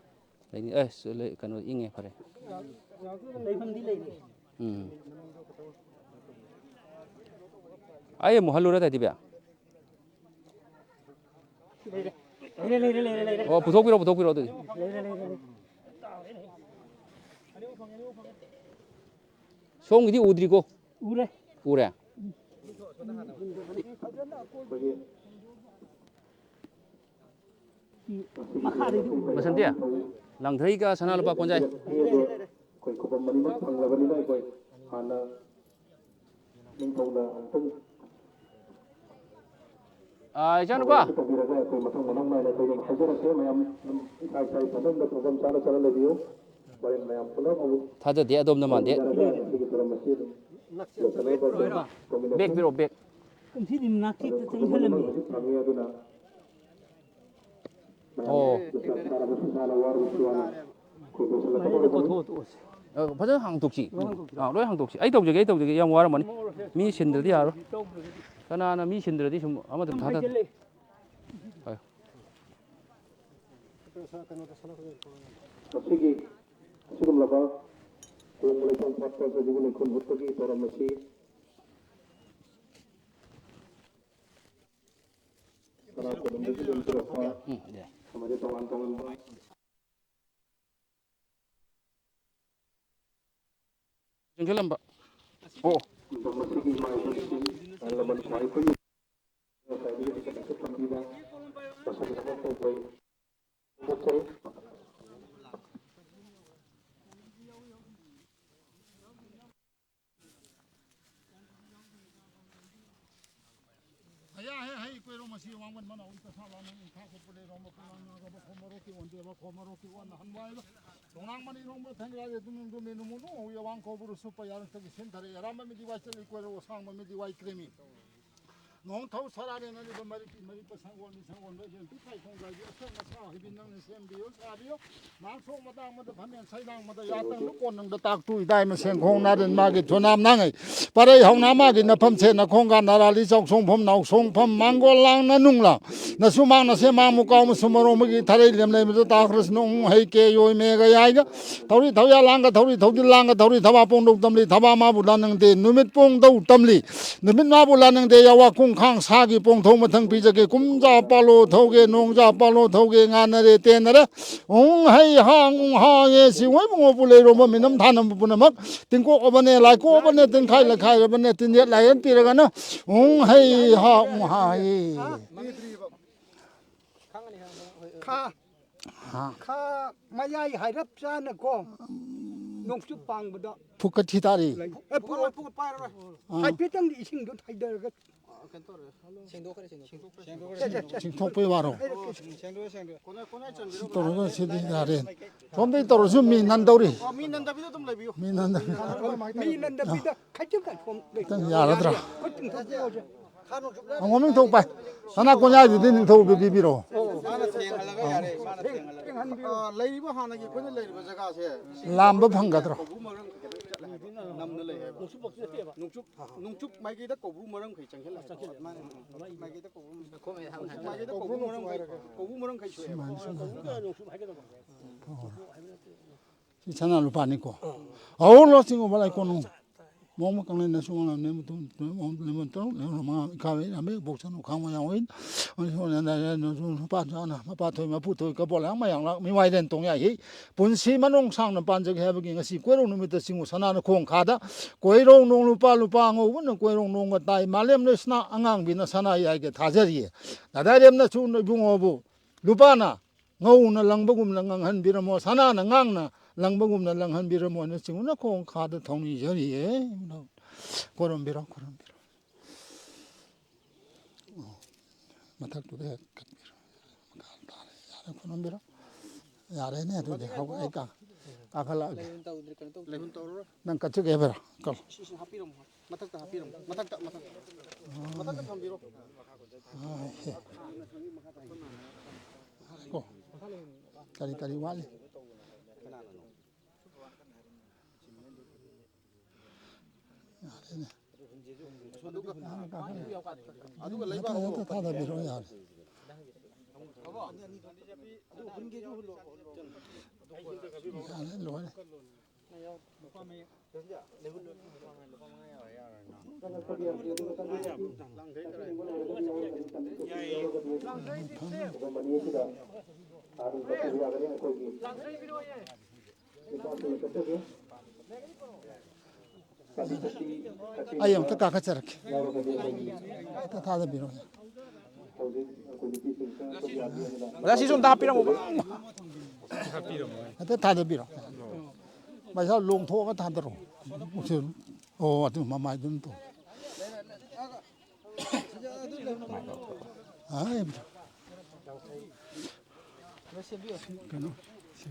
ꯂꯩꯅꯤ꯫ ꯑꯁ, ꯂꯩ- ꯀꯩꯅꯣ, ꯏꯪꯉꯦ, ꯐꯔꯦ꯫ ꯎꯝ꯫ ꯑꯩ ꯑꯃꯨꯛ ꯍꯜꯂꯨꯔ, ꯇꯥꯏꯇꯨꯕꯤ? ꯑꯣ, ꯄꯨꯊꯣꯛꯄꯤꯔꯣ, ꯄꯨꯊꯣꯛꯄꯤꯔꯣ ꯑꯗꯨꯗꯤ꯫ ꯁꯣꯝꯒꯤꯗꯤ ꯎꯗ꯭ꯔꯤꯀꯣ꯫ ꯎꯔꯦ꯫ ꯎꯔꯦ? ꯁꯤ ꯃꯈꯥꯗꯩꯗꯤ ꯎꯔꯦ꯫ ꯕꯁꯟꯇꯤ, ꯂꯥꯡꯊ꯭ꯔꯩꯒ ꯁꯅꯥ ꯂꯨꯄꯥ ꯀꯣꯟꯖꯥꯏ꯫ ꯑꯩꯈꯣꯏ ꯈꯨꯕꯝ ꯑꯅꯤꯃꯛ ꯐꯪꯂꯕꯅꯤꯅ ꯑꯩꯈꯣꯏ ꯍꯥꯟꯅ ꯅꯤꯡꯊꯧꯅ ꯑꯃꯨꯛꯇꯪ ꯑꯥ, ꯏꯆꯥꯅꯨꯄꯥ꯫ ꯇꯧꯕꯤꯔꯒ ꯑꯩꯈꯣꯏ ꯃꯊꯪ ꯃꯅꯥꯎ ꯅꯥꯏꯅ ꯑꯩꯈꯣꯏ ꯑꯗꯨꯝ ꯍꯥꯏꯖꯔꯛꯀꯦ꯫ ꯃꯌꯥꯝ ꯑꯗꯨꯝ ꯏꯁꯥ ꯏꯁꯥꯒꯤ ꯐꯃꯨꯡꯗ ꯐꯝꯐꯝ ꯆꯥꯅ ꯆꯥꯅ ꯂꯩꯕꯤꯌꯨ꯫ ꯍꯣꯔꯦꯟ ꯃꯌꯥꯝ ꯄꯨꯂꯞ ꯑꯃꯨꯛ ꯊꯥꯖꯗꯦ ꯑꯗꯣꯝꯅ ꯃꯥꯟꯗꯦ꯫ ꯌꯥꯔꯒ ꯉꯁꯤꯒꯤ ꯊꯧꯔꯝ ꯑꯁꯤ ꯑꯗꯨꯝ ꯂꯣꯏꯁꯤꯟꯅꯕ ꯇꯧꯖꯔꯛꯀꯦ꯫ ꯕꯦꯛ ꯄꯤꯔꯛꯑꯣ, ꯕꯦꯛ꯫ ꯀꯨꯝꯁꯤꯗꯤ ꯅꯥꯛꯊꯦꯛꯇ ꯑꯗꯨꯝ ꯈꯨꯗꯝ ꯑꯃ ꯆꯪꯁꯤꯜꯂꯝꯃꯤ꯫ ꯍꯧꯖꯤꯛ ꯐꯪꯉꯤ ꯑꯗꯨꯅ ꯑꯣ꯫ ꯃꯌꯥꯝ ꯗꯤꯁꯇꯥꯔꯕ ꯇꯥꯔꯕꯁꯨ ꯏꯁꯥꯅ ꯋꯥꯔꯕꯁꯨ ꯋꯥꯅ ꯑꯩꯈꯣꯏ ꯂꯣꯏꯁꯤꯜꯂꯛꯀꯗꯧꯔꯕꯅꯤ꯫ ꯃꯥꯏꯗ ꯀꯣꯊꯣꯛꯑꯣ ꯇꯣꯛꯑꯁꯤ꯫ ꯑ, ꯐꯖꯅ ꯍꯥꯡꯗꯣꯛꯁꯤ꯫ ꯂꯣꯏ ꯍꯥꯡꯗꯣꯛꯁꯤ꯫ ꯑꯥ, ꯂꯣꯏ ꯍꯥꯡꯗꯣꯛꯁꯤ꯫ ꯑꯩ ꯇꯧꯖꯒꯦ, ꯑꯩ ꯇꯧꯖꯒꯦ꯫ ꯌꯥꯝ ꯋꯥꯔꯝꯃꯅꯤ꯫ ꯃꯤ ꯁꯤꯟꯗ꯭ꯔꯗꯤ ꯌꯥꯔꯣꯏ꯫ ꯀꯅꯥꯅ ꯃꯤ ꯁꯤꯟꯗ꯭ꯔꯗꯤ ꯁꯨꯝ ꯑꯃꯗ ꯊꯥꯗ-, ꯍꯥꯏꯖꯤꯜꯂꯦ꯫ ꯍꯣꯏ꯫ ꯉꯁꯤꯒꯤ ꯑꯁꯤꯒꯨꯝꯂꯕ ꯀꯣꯡꯕ ꯂꯩꯐꯝ ꯐꯥꯠꯄ ꯀꯖꯤꯕꯨ ꯂꯩꯈꯨꯟ ꯍꯨꯠꯄꯒꯤ ꯊꯧꯔꯝ ꯑꯁꯤ ꯀꯅꯥ ꯀꯣꯅꯨꯡꯗꯒꯤ ꯂꯦꯡꯊꯣꯔꯛꯄ ꯎꯝ, ꯌꯥꯏ꯫ ꯑꯃꯗꯤ ꯇꯣꯉꯥꯟ ꯇꯣꯉꯥꯟꯕ ꯆꯪꯁꯤꯜꯂꯝꯕ꯫ ꯑꯣ꯫ ꯃꯁꯤꯒꯤ ꯏꯃꯥ ꯏꯕꯦꯜꯁꯤꯡ, ꯑꯍꯜ ꯂꯃꯟ ꯈ꯭ꯋꯥꯏ ꯑꯩꯈꯣꯏꯒꯤ ꯉꯁꯥꯏꯗꯒꯤ ꯍꯧꯖꯤꯛ ꯀꯟꯅꯁꯨ ꯊꯝꯕꯤꯕ ꯃꯁꯤꯒꯤꯗꯃꯛ ꯇꯧꯖꯩ꯫ ꯐꯣꯡꯗꯣꯛꯆꯔꯤ꯫ ꯑꯌꯥ ꯍꯦ ꯍꯩ ꯀꯣꯏꯔꯣ ꯃꯁꯤ ꯋꯥꯡꯃꯟ ꯃꯅꯥꯎ ꯏꯇ ꯁꯥ ꯂꯥꯎ ꯅꯪ ꯏꯪꯈꯥ ꯈꯣꯠꯄ ꯂꯩꯔꯣ ꯃꯈꯣꯡ ꯂꯥꯡ ꯅꯥꯒ ꯃꯈꯣꯡ ꯃꯔꯣꯛꯀꯤ ꯑꯣꯟꯗꯦ ꯃꯈꯣꯡ ꯃꯔꯣꯛꯀꯤ ꯑꯣꯟꯅ ꯍꯟꯋꯥꯏꯕ ꯇꯣꯡꯅꯥꯡ ꯃꯅꯤ ꯏꯔꯣꯡꯕ ꯊꯪꯒ꯭ꯔꯥꯗꯤ ꯑꯗꯨꯝ ꯅꯨꯡꯗꯣ ꯃꯦꯅꯨ ꯃꯨꯅꯨ ꯍꯧꯌ ꯋꯥꯡ ꯀꯧꯕꯔꯨ ꯁꯨꯞꯄ ꯌꯥꯔꯛꯇꯒꯤ ꯁꯦꯟꯊꯔꯦ ꯑꯔꯥꯝꯕ ꯃꯤꯗꯤ ꯋꯥꯏ ꯆꯠꯂꯤ ꯀꯣꯏꯔꯣ ꯑꯁꯥꯡꯕ ꯃꯤꯗꯤ ꯋꯥꯏ ꯀ꯭ꯔꯦꯃꯤ ꯅꯣꯡ ꯊꯧ ꯁꯔꯥꯔꯦ ꯅꯅꯤꯕ ꯃꯔꯤꯛꯀꯤ ꯃꯔꯤꯛꯄ ꯁꯪꯒꯣꯜꯅꯤ ꯁꯪꯒꯣꯜ ꯂꯣꯏꯕ ꯄꯤꯊꯥꯏ ꯈꯣꯡꯖꯥꯏꯒꯤ ꯑꯁꯣꯛ ꯑꯁꯥ ꯍꯩꯕꯤ ꯅꯪꯅ ꯁꯦꯝꯕꯤꯌꯨ ꯁꯥꯕꯤꯌꯨ ꯅꯥꯟ ꯁꯣꯛ ꯃꯇꯥꯡ ꯑꯃꯗ ꯐꯝꯃꯦꯟ ꯁꯩꯗꯥꯡ ꯑꯃꯗ ꯌꯥꯇꯪꯗꯨ ꯀꯣꯟꯅꯪꯗ ꯇꯥꯛꯇꯨ ꯏꯗꯥꯏ ꯃꯁꯦꯟ ꯈꯣꯡ ꯅꯥꯔꯦꯟ ꯃꯥꯒꯤ ꯊꯣꯅꯥꯝ ꯅꯥꯡꯉꯩ ꯄꯔꯩ ꯍꯧꯅꯥ ꯃꯥꯒꯤ ꯅꯐꯝ ꯁꯦꯟꯅ ꯈꯣꯡꯒꯥꯟ ꯅꯔꯥꯂꯤ ꯆꯥꯎꯁꯣꯡꯐꯝ ꯅꯥꯎꯁꯣꯡꯐꯝ ꯃꯥꯡꯒꯣꯜ ꯂꯥꯡꯅ ꯅꯨꯡꯂꯥ ꯅꯁꯨ ꯃꯥꯡꯅ ꯁꯦꯝ ꯃꯥꯡ ꯃꯨꯀꯥꯎ ꯃꯁꯨ ꯃꯔꯣꯡ ꯃꯒꯤ ꯊꯔꯩ ꯂꯦꯝ ꯂꯩꯕꯗ ꯇꯥꯈ꯭ꯔꯁꯅꯨ ꯍꯩ ꯀꯦ ꯌꯣꯏ ꯃꯦꯒ ꯌꯥꯏꯒ ꯊꯧꯔꯤ ꯊꯧꯌꯥ ꯂꯥꯡꯒ ꯊꯧꯔꯤ ꯊꯧꯗꯤ ꯂꯥꯡꯒ ꯊꯧꯔꯤ ꯊꯕꯥ ꯄꯣꯡꯗꯧ ꯇꯝꯂꯤ ꯊꯕꯥ ꯃꯥꯕꯨ ꯂꯥꯟꯅꯪꯗꯦ ꯅꯨꯃꯤꯠ ꯄꯣꯡꯗꯧ ꯇꯝꯂꯤ ꯅꯨꯃꯤꯠ ꯃꯥꯕꯨ ꯂꯥꯟꯅꯪꯗꯦ ꯌꯥꯋꯥ ꯀꯨꯡ ꯈꯥꯡ ꯁꯥꯒꯤ ꯄꯣꯡꯊꯧ ꯃꯊꯪ ꯄꯤꯖꯒꯦ꯫ ꯀꯨꯝꯖꯥ ꯄꯥꯂꯣ ꯊꯧꯒꯦ, ꯅꯣꯡꯖꯥ ꯄꯥꯂꯣ ꯊꯧꯒꯦ, ꯉꯥꯟꯅꯔꯦ ꯇꯦꯟꯅꯔꯦ꯫ ꯎꯪ ꯍꯩ ꯍꯥ ꯎꯪ ꯍꯥ ꯌꯦ ꯁꯤ ꯍꯣꯏ ꯏꯕꯨꯡꯉꯣ ꯄꯨ ꯂꯩꯔꯣꯝꯕ ꯃꯤꯅꯝ ꯊꯥꯅꯕ ꯄꯨꯝꯅꯃꯛ ꯇꯤꯡꯀꯣꯛꯑꯕꯅꯦ, ꯂꯥꯏꯀꯣꯛꯑꯕꯅꯦ, ꯇꯤꯟꯈꯥꯏ ꯂꯩꯈꯥꯏꯔꯕꯅꯦ, ꯇꯤꯟꯌꯦꯠ ꯂꯥꯏꯌꯦꯟ ꯄꯤꯔꯒꯅ ꯎꯪ ꯍꯩ ꯍꯥ ꯎꯪ ꯍꯥ ꯌꯦ꯫ ꯈꯥ ꯍꯥ꯫ ꯈꯥ ꯃꯌꯥꯏ ꯍꯥꯏꯔꯞ ꯆꯥꯅꯀꯣ ꯅꯣꯡꯆꯨꯞ ꯄꯥꯡꯕꯗ ꯐꯨꯀꯠꯈꯤ ꯇꯥꯔꯤ꯫ ꯂꯩ꯫ ꯑꯦ, ꯐꯨ-, ꯐꯨ-, ꯄꯥꯏꯔꯔꯣꯏ꯫ ꯑꯥ꯫ ꯍꯥꯏꯐꯦꯠꯇꯪꯗꯤ ꯏꯁꯤꯡꯗꯣ ꯊꯩꯗꯔꯒ ꯁꯦꯡꯗꯣꯛꯈ꯭ꯔꯦ, ꯁꯦꯡꯗꯣꯛꯈ꯭ꯔꯦ꯫ ꯁꯦꯡꯗꯣꯛꯈ꯭ꯔꯦ, ꯁꯦꯡꯗꯣꯛꯈ꯭ꯔꯦ꯫ ꯆꯤꯡꯊꯣꯛꯄꯩ ꯋꯥꯔꯣ? ꯁꯦꯡꯗꯣꯛꯑꯦ, ꯁꯦꯡꯗꯣꯛꯑꯦ꯫ ꯁꯤ ꯇꯧꯔꯒ ꯁꯤꯗꯤ ꯌꯥꯔꯦ꯫ ꯁꯣꯝꯗꯩ ꯇꯧꯔꯁꯨ ꯃꯤ ꯅꯟꯗꯧꯔꯤ꯫ ꯑꯣ, ꯃꯤ ꯅꯟꯗꯕꯤꯗ ꯑꯗꯨꯝ ꯂꯩꯕꯤꯌꯨ꯫ ꯃꯤ ꯅꯟꯗꯕꯤ꯫ ꯃꯤ ꯅꯟꯗꯕꯤꯗ ꯈꯖꯤꯛ ꯈꯛ ꯁꯣꯝ ꯂꯩ꯫ ꯈꯤꯇꯪ ꯌꯥꯔꯗ꯭ꯔꯥ? ꯈꯨꯠ ꯇꯤꯡꯊꯣꯛꯄꯤꯔꯣꯁꯦ꯫ ꯑꯉꯣꯝ ꯅꯤꯡꯊꯧ ꯄꯥꯏ꯫ ꯁꯅꯥ ꯀꯣꯟꯌꯥꯏꯗꯨꯗꯤ ꯅꯤꯡꯊꯧꯗ ꯄꯤꯕꯤꯔꯣ꯫ ꯃꯥꯅ ꯊꯦꯡꯍꯜꯂꯒ ꯌꯥꯔꯦ, ꯃꯥꯅ ꯊꯦꯡꯍꯜꯂꯒ꯫ ꯑ, ꯂꯩꯔꯤꯕ ꯍꯥꯟꯅꯒꯤ ꯑꯩꯈꯣꯏꯅ ꯂꯩꯔꯤꯕ ꯖꯒꯥꯁꯦ ꯂꯥꯝꯕ ꯐꯪꯒꯗ꯭ꯔꯣ? ꯀꯧꯕ꯭ꯔꯨ ꯃꯔꯪ ꯈꯤꯇꯪ ꯆꯠꯂꯦ ꯍꯥꯏꯕ꯫ ꯅꯝꯅ ꯂꯩ ꯍꯥꯏꯕ꯫ ꯅꯣꯡꯆꯨꯞ ꯅꯣꯡꯆꯨꯞ ꯃꯥꯏꯀꯩꯗ ꯀꯧꯕ꯭ꯔꯨ ꯃꯔꯪꯈꯩ ꯆꯪꯁꯤꯜꯂꯦ ꯍꯥꯏꯕ꯫ ꯃꯥꯅꯦ꯫ ꯃꯥꯏꯀꯩꯗ ꯀꯧꯕ꯭ꯔꯨ ꯃꯥꯏꯀꯩꯗ ꯀꯧꯕ꯭ꯔꯨ ꯃꯔꯪꯈꯩ, ꯀꯧꯕ꯭ꯔꯨ ꯃꯔꯪꯈꯩ ꯁꯨꯏ ꯍꯥꯏꯕ꯫ ꯁꯨꯃꯥꯏꯅ, ꯁꯨꯃꯥꯏꯅ꯫ ꯁꯤ ꯁꯅꯥ ꯂꯨꯄꯥꯅꯤꯀꯣ꯫ ꯑꯧ ꯂꯣ ꯆꯤꯡꯉꯨꯕ ꯂꯩꯀꯣꯟꯅꯨ꯫ ꯃꯣꯡꯃ ꯀꯪꯂꯩꯅ ꯁꯨꯡꯉꯝꯅꯦ ꯃꯇꯨꯡ ꯃꯣꯡ ꯂꯩꯃꯣꯟ ꯇꯧ ꯂꯩꯃꯣꯟ ꯃꯉꯥ ꯏꯀꯥꯕꯩ ꯂꯥꯝꯕꯩ ꯕꯣꯛ ꯆꯅꯨ ꯈꯥꯡꯕ ꯌꯥꯎꯏ꯫ ꯅꯨꯄꯥ ꯆꯥꯅ ꯃꯄꯥ ꯊꯣꯏ ꯃꯄꯨ ꯊꯣꯏ ꯀꯕꯣꯜ ꯂꯥꯡ ꯃꯌꯥꯡ ꯂꯥꯡ ꯃꯤꯋꯥꯏꯔꯦꯟ ꯇꯣꯡ ꯌꯥꯏ꯫ ꯄꯨꯟꯁꯤ ꯃꯅꯨꯡ ꯁꯥꯡꯅ ꯄꯥꯟꯖꯒꯦ ꯍꯥꯏꯕꯒꯤ ꯉꯁꯤ ꯀꯣꯏꯔꯧ ꯅꯨꯃꯤꯠꯇ ꯆꯤꯡꯉꯨ ꯁꯅꯥꯅ ꯈꯣꯡ ꯈꯥꯗ ꯀꯣꯏꯔꯧ ꯅꯣꯡ ꯂꯨꯄꯥ ꯂꯨꯄꯥ ꯑꯉꯧꯕꯅ ꯀꯣꯏꯔꯧ ꯅꯣꯡꯒ ꯇꯥꯏ꯫ ꯃꯥꯂꯦꯝ ꯂꯩꯁꯅꯥ ꯑꯉꯥꯡꯕꯤꯅ ꯁꯅꯥ ꯌꯥꯏꯒ ꯊꯥꯖꯔꯤꯌꯦ꯫ ꯗꯥꯗꯥ ꯔꯦꯝꯅꯁꯨ ꯏꯕꯨꯡꯉꯣꯕꯨ ꯂꯨꯄꯥꯅ ꯉꯧꯅ ꯂꯪꯕꯒꯨꯝꯅ ꯉꯪꯍꯟꯕꯤꯔꯝꯃꯣ, ꯁꯅꯥꯅ ꯉꯥꯡꯅ ꯂꯪꯕꯒꯨꯝꯅ ꯂꯪꯍꯟꯕꯤꯔꯝꯃꯣ ꯍꯥꯏꯅ ꯆꯤꯡꯉꯨꯅ ꯈꯣꯡ ꯈꯥꯗ ꯊꯧꯅꯤꯖꯔꯤꯌꯦ꯫ ꯈꯣꯏꯔꯝꯕꯤꯔꯣ, ꯈꯣꯏꯔꯝꯕꯤꯔꯣ꯫ ꯑꯣ, ꯃꯊꯛꯇꯨꯗ ꯍꯦꯛ ꯀꯠꯄꯤꯔꯣ꯫ ꯃꯈꯥ ꯇꯥꯔꯦ꯫ ꯌꯥꯔꯦ, ꯈꯣꯏꯔꯝꯕꯤꯔꯣ꯫ ꯌꯥꯔꯦꯅꯦ, ꯑꯗꯨꯗꯤ ꯍꯧ-, ꯑꯩ ꯀꯥ-, ꯀꯥꯈꯠꯂꯛꯑꯒꯦ꯫ ꯂꯩꯍꯨꯟ ꯇꯧꯗ꯭ꯔꯦ, ꯀꯩꯅꯣ ꯇꯧꯗ꯭ꯔꯦ꯫ ꯅꯪ ꯀꯠꯆꯒꯦ ꯍꯥꯏꯕꯔꯣ? ꯀꯠꯂꯣ꯫ ꯁꯤ, ꯁꯤ ꯍꯥꯞꯄꯤꯔꯝꯃꯣ꯫ ꯃꯊꯛꯇ ꯍꯥꯞꯄꯤꯔꯝꯃꯣ꯫ ꯃꯊꯛꯇ, ꯃꯊꯛꯇ꯫ ꯃꯊꯛꯇ ꯊꯝꯕꯤꯔꯣ꯫ ꯀꯣ꯫ ꯀꯔꯤ ꯀꯔꯤ ꯋꯥꯠꯂꯤ? ꯌꯥꯔꯦꯅꯦ꯫ ꯑꯗꯨꯒ, ꯑꯗꯨꯒ ꯂꯩꯕꯥꯛ ꯃꯊꯛꯇ ꯊꯥꯗꯕꯤꯔꯣ, ꯌꯥꯔꯦ꯫ ꯌꯥꯔꯦ, ꯂꯣꯏꯔꯦ꯫ ꯑꯩ ꯑꯃꯨꯛꯇ ꯀꯥꯈꯠꯆꯔꯛꯀꯦ꯫ ꯑꯝꯇ ꯊꯥꯗꯕꯤꯔꯣ꯫ ꯑꯣꯖꯥ, ꯁꯤꯁꯨ ꯑꯝꯇ ꯍꯥꯞꯄꯤꯔꯝꯃꯣꯕ꯫ ꯍꯦꯛꯇ ꯊꯥꯗꯕꯤꯔꯣ꯫ ꯃꯩꯁꯥ ꯂꯣꯡꯊꯣꯛꯑꯒ ꯊꯥꯗꯔꯣ꯫ ꯑꯣ, ꯑꯗꯨ ꯃꯃꯥꯏꯗꯨ ꯑꯗꯨꯝ ꯇꯧ꯫ ꯑꯥ, ꯀꯩꯅꯣ, ꯁꯤ꯫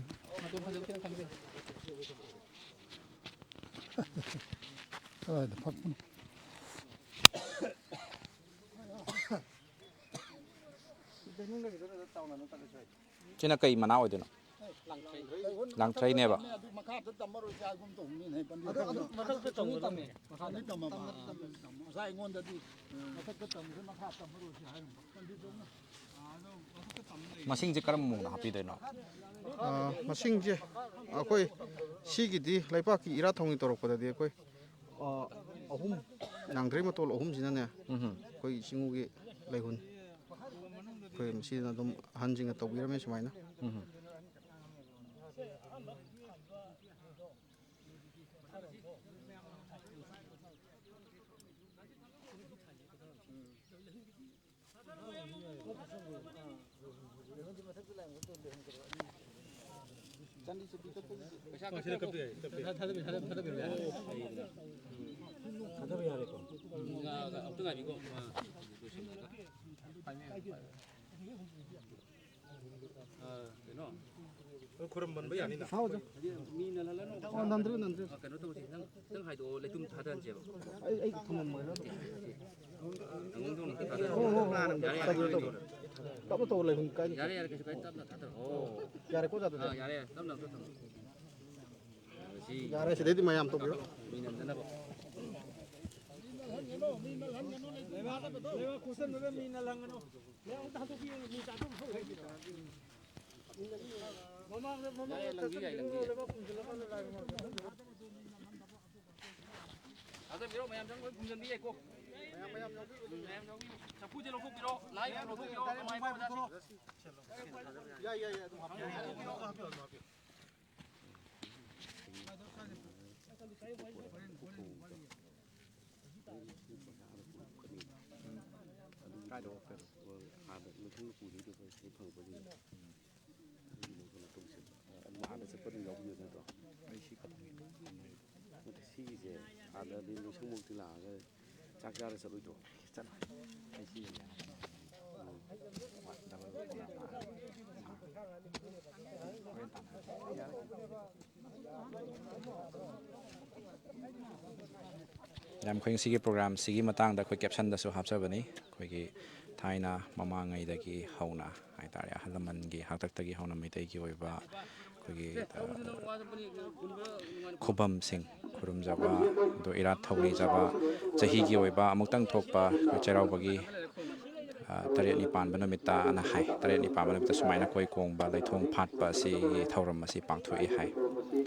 ꯀꯗꯥꯏꯗ ꯐꯛꯄꯅꯣ? ꯁꯤꯅ ꯀꯩ ꯃꯅꯥ ꯑꯣꯏꯗꯣꯏꯅꯣ? ꯂꯥꯡꯊ꯭ꯔꯩꯅꯦꯕ꯫ ꯑꯗꯨ ꯃꯈꯥꯗ ꯇꯝꯃꯔꯣꯏꯁꯦ ꯍꯥꯏꯒꯨꯝ ꯇꯧꯕꯅꯤꯅꯦ, ꯄꯟꯗꯤꯠ꯫ ꯑꯗꯨ, ꯑꯗꯨ ꯃꯊꯛꯇ ꯇꯝꯒꯗꯕꯅꯦ꯫ ꯃꯈꯥꯗ ꯇꯝꯃꯕ꯫ ꯉꯁꯥꯏ ꯑꯩꯉꯣꯟꯗꯗꯤ ꯃꯊꯛꯇ ꯇꯝꯃꯤꯁꯦ ꯃꯈꯥ ꯇꯝꯃꯔꯣꯏꯁꯦ ꯍꯥꯏꯔꯝꯕ ꯄꯟꯗꯤꯠꯇꯨꯅ꯫ ꯃꯁꯤꯡꯁꯦ ꯀꯔꯝꯕ ꯃꯑꯣꯡꯗ ꯍꯥꯞꯄꯤꯗꯣꯏꯅꯣ? ꯑꯥ, ꯃꯁꯤꯡꯁꯦ ꯑꯩꯈꯣꯏ ꯁꯤꯒꯤꯗꯤ ꯂꯩꯄꯥꯛꯀꯤ ꯏꯔꯥꯠ ꯊꯧꯅꯤ ꯇꯧꯔꯛꯄꯗꯗꯤ ꯑꯩꯈꯣꯏ, ꯑꯥ, ꯑꯍꯨꯝ, ꯂꯥꯡꯊ꯭ꯔꯩ ꯃꯇꯣꯜ ꯑꯍꯨꯝꯁꯤꯅꯅꯦ, ꯎꯝ꯫ ꯑꯩꯈꯣꯏ ꯆꯤꯡꯉꯨꯒꯤ ꯂꯩꯍꯨꯟ, ꯑꯩꯈꯣꯏ ꯃꯁꯤꯅ ꯑꯗꯨꯝ ꯑꯍꯟꯁꯤꯡꯅ ꯇꯧꯕꯤꯔꯝꯃꯦ ꯁꯨꯃꯥꯏꯅ꯫ ꯎꯝ꯫ ꯊꯥꯗꯕ ꯌꯥꯔꯦꯀꯣ꯫ ꯑꯝꯇ ꯉꯥꯏꯕꯤꯀꯣ꯫ ꯑꯥ, ꯀꯩꯅꯣ? ꯈꯨꯔꯨꯝꯕꯟꯕ ꯌꯥꯅꯤꯅ? ꯍꯥꯎ, ꯑꯣꯖꯥ꯫ ꯃꯤ ꯅꯜꯍꯜꯂꯅꯨ꯫ ꯑꯣ, ꯅꯟꯗ꯭ꯔꯦ, ꯅꯟꯗ꯭ꯔꯦ꯫ ꯑꯥ, ꯀꯩꯅꯣ ꯇꯧꯁꯤ, ꯅꯪ, ꯅꯪ ꯍꯥꯏꯗꯣꯛꯑꯣ, ꯂꯩꯇꯨꯝ ꯊꯥꯗꯍꯟꯁꯦꯕ꯫ ꯑꯩ, ꯑꯩ ꯊꯝꯃꯝꯃꯒꯦ꯫ ꯅꯪꯉꯣꯟꯗ ꯑꯣꯏꯅ ꯑꯝꯇ ꯊꯥꯗꯍꯟꯁꯦ꯫ ꯍꯣ, ꯍꯣ, ꯍꯣ꯫ ꯌꯥꯔꯦ, ꯌꯥꯔꯦ, ꯇꯞꯅ ꯇꯧꯔꯣ, ꯀꯩꯅꯣ ꯇꯧꯔꯣ꯫ ꯇꯧꯔꯣ꯫ ꯇꯞꯅ ꯇꯧꯔꯣ, ꯂꯩꯍꯨꯟ ꯀꯥꯏꯗꯦ꯫ ꯌꯥꯔꯦ, ꯌꯥꯔꯦ, ꯀꯩꯁꯨ ꯀꯥꯏꯗꯦ, ꯇꯞꯅ ꯊꯥꯗꯔꯣ꯫ ꯑꯣ꯫ ꯌꯥꯔꯦꯀꯣ, ꯑꯣꯖꯥ, ꯑꯗꯨꯗꯤ? ꯑꯥ, ꯌꯥꯔꯦ, ꯇꯞꯅ ꯑꯝꯇ ꯊꯝꯃꯣ꯫ ꯌꯥꯔꯦ, ꯁꯤꯗꯩꯗꯤ ꯃꯌꯥꯝ ꯇꯧꯕꯤꯔꯣ꯫ ꯃꯤ ꯅꯟꯗꯅꯕ꯫ ꯂꯩꯕꯥꯛ ꯀꯨꯞꯁꯟꯕꯗ ꯃꯤ ꯅꯜꯍꯟꯒꯅꯨ꯫ ꯂꯩꯕꯥꯛ ꯑꯝꯇ ꯍꯟꯗꯣꯛꯄꯤꯌꯨ, ꯃꯤ ꯆꯥꯊꯣꯛ ꯌꯥꯏ, ꯂꯪꯕꯤ ꯌꯥꯏ, ꯂꯪꯕꯤ ꯌꯥꯏ꯫ ꯊꯥꯖꯟꯕꯤꯔꯣ, ꯃꯌꯥꯝ ꯆꯪ ꯂꯣꯏ ꯈꯨꯝꯖꯟꯕꯤ ꯌꯥꯏꯀꯣ꯫ ꯃꯌꯥꯝ, ꯃꯌꯥꯝ ꯌꯥꯎꯕꯤꯔꯣ꯫ ꯎꯝ, ꯃꯌꯥꯝ ꯌꯥꯎꯕꯤꯔꯣ꯫ ꯆꯐꯨꯁꯦ ꯂꯧꯊꯣꯛꯄꯤꯔꯣ, ꯂꯥꯏ ꯂꯧꯊꯣꯛꯄꯤꯔꯣ, ꯑꯃꯥꯏ ꯄꯥꯎꯗ꯫ ꯌꯥꯏ, ꯌꯥꯏ, ꯌꯥꯏ, ꯑꯗꯨꯝ ꯍꯥꯞꯄꯤꯌꯣ, ꯍꯥꯞꯄꯤꯌꯣ, ꯍꯥꯞꯄꯤꯌꯣ꯫ ꯀꯥꯏꯗ ꯑꯣꯛꯇꯣꯏꯅꯣ? ꯑꯥꯗ ꯃꯊꯪ ꯄꯨꯗꯣꯏꯗꯣ ꯑꯩꯈꯣꯏ ꯁꯤ ꯐꯪꯉꯛꯄꯁꯤꯗ꯫ ꯑꯗꯨꯒꯤꯗꯣ ꯀꯩꯅꯣ ꯇꯧꯁꯦꯕ꯫ ꯑꯗꯨ ꯑꯥꯗ ꯆꯠꯄ ꯑꯗꯨꯝ ꯌꯥꯎꯕꯤꯌꯨ ꯅꯠꯇ꯭ꯔꯣ? ꯑꯩ ꯁꯤ ꯈꯛꯇꯪ꯫ ꯅꯠꯇꯦ, ꯁꯤꯒꯤꯁꯦ ꯑꯥꯗ ꯑꯗꯨꯝ ꯂꯣꯏꯁꯪꯃꯛꯇꯤ ꯂꯥꯛꯑꯒ ꯆꯥꯛ ꯆꯥꯔ ꯆꯠꯂꯣꯏꯗ꯭ꯔꯣ? ꯆꯠꯂꯣꯏ꯫ ꯑꯩ ꯁꯤ ꯌꯥꯅꯤ꯫ ꯎꯝ꯫ ꯗꯕꯜ ꯄ꯭ꯔꯣꯒ꯭ꯔꯥꯝ ꯂꯥꯛꯑꯅꯤ꯫ ꯍꯣꯔꯦꯟ ꯇꯥꯟꯅꯔꯁꯤ꯫ ꯌꯥꯝ ꯑꯩꯈꯣꯏ ꯉꯁꯤꯒꯤ ꯄ꯭ꯔꯣꯒ꯭ꯔꯥꯝꯁꯤꯒꯤ ꯃꯇꯥꯡꯗ ꯑꯩꯈꯣꯏ ꯀꯦꯞꯁꯟꯗꯁꯨ ꯍꯥꯞꯆꯕꯅꯤ꯫ ꯑꯩꯈꯣꯏꯒꯤ ꯊꯥꯏꯅ ꯃꯃꯥꯡꯉꯩꯗꯒꯤ ꯍꯧꯅ ꯍꯥꯏꯇꯥꯔꯦ, ꯑꯍꯜ ꯂꯃꯟꯒꯤ ꯍꯥꯛꯇꯛꯇꯒꯤ ꯍꯧꯅ ꯃꯩꯇꯩꯒꯤ ꯑꯣꯏꯕ ꯑꯩꯈꯣꯏꯒꯤ, ꯑ, ꯈꯨꯕꯝꯁꯤꯡ ꯈꯨꯔꯨꯝꯖꯕ, ꯑꯗꯣ ꯏꯔꯥꯠ ꯊꯧꯅꯤꯖꯕ, ꯆꯍꯤꯒꯤ ꯑꯣꯏꯕ ꯑꯃꯨꯛꯇꯪ ꯊꯣꯛꯄ ꯑꯩꯈꯣꯏ ꯆꯩꯔꯥꯎꯕꯒꯤ, ꯑ, ꯇꯔꯦꯠꯅꯤ ꯄꯥꯟꯕ ꯅꯨꯃꯤꯠꯇꯅ ꯍꯥꯏ꯫ ꯇꯔꯦꯠꯅꯤ ꯄꯥꯟꯕ ꯅꯨꯃꯤꯠꯇ ꯁꯨꯃꯥꯏꯅ ꯀꯣꯏ ꯀꯣꯡꯕ, ꯂꯩꯊꯣꯡ ꯐꯥꯠꯄ ꯑꯁꯤꯒꯤ ꯊꯧꯔꯝ ꯑꯁꯤ ꯄꯥꯡꯊꯣꯛꯏ ꯍꯥꯏ꯫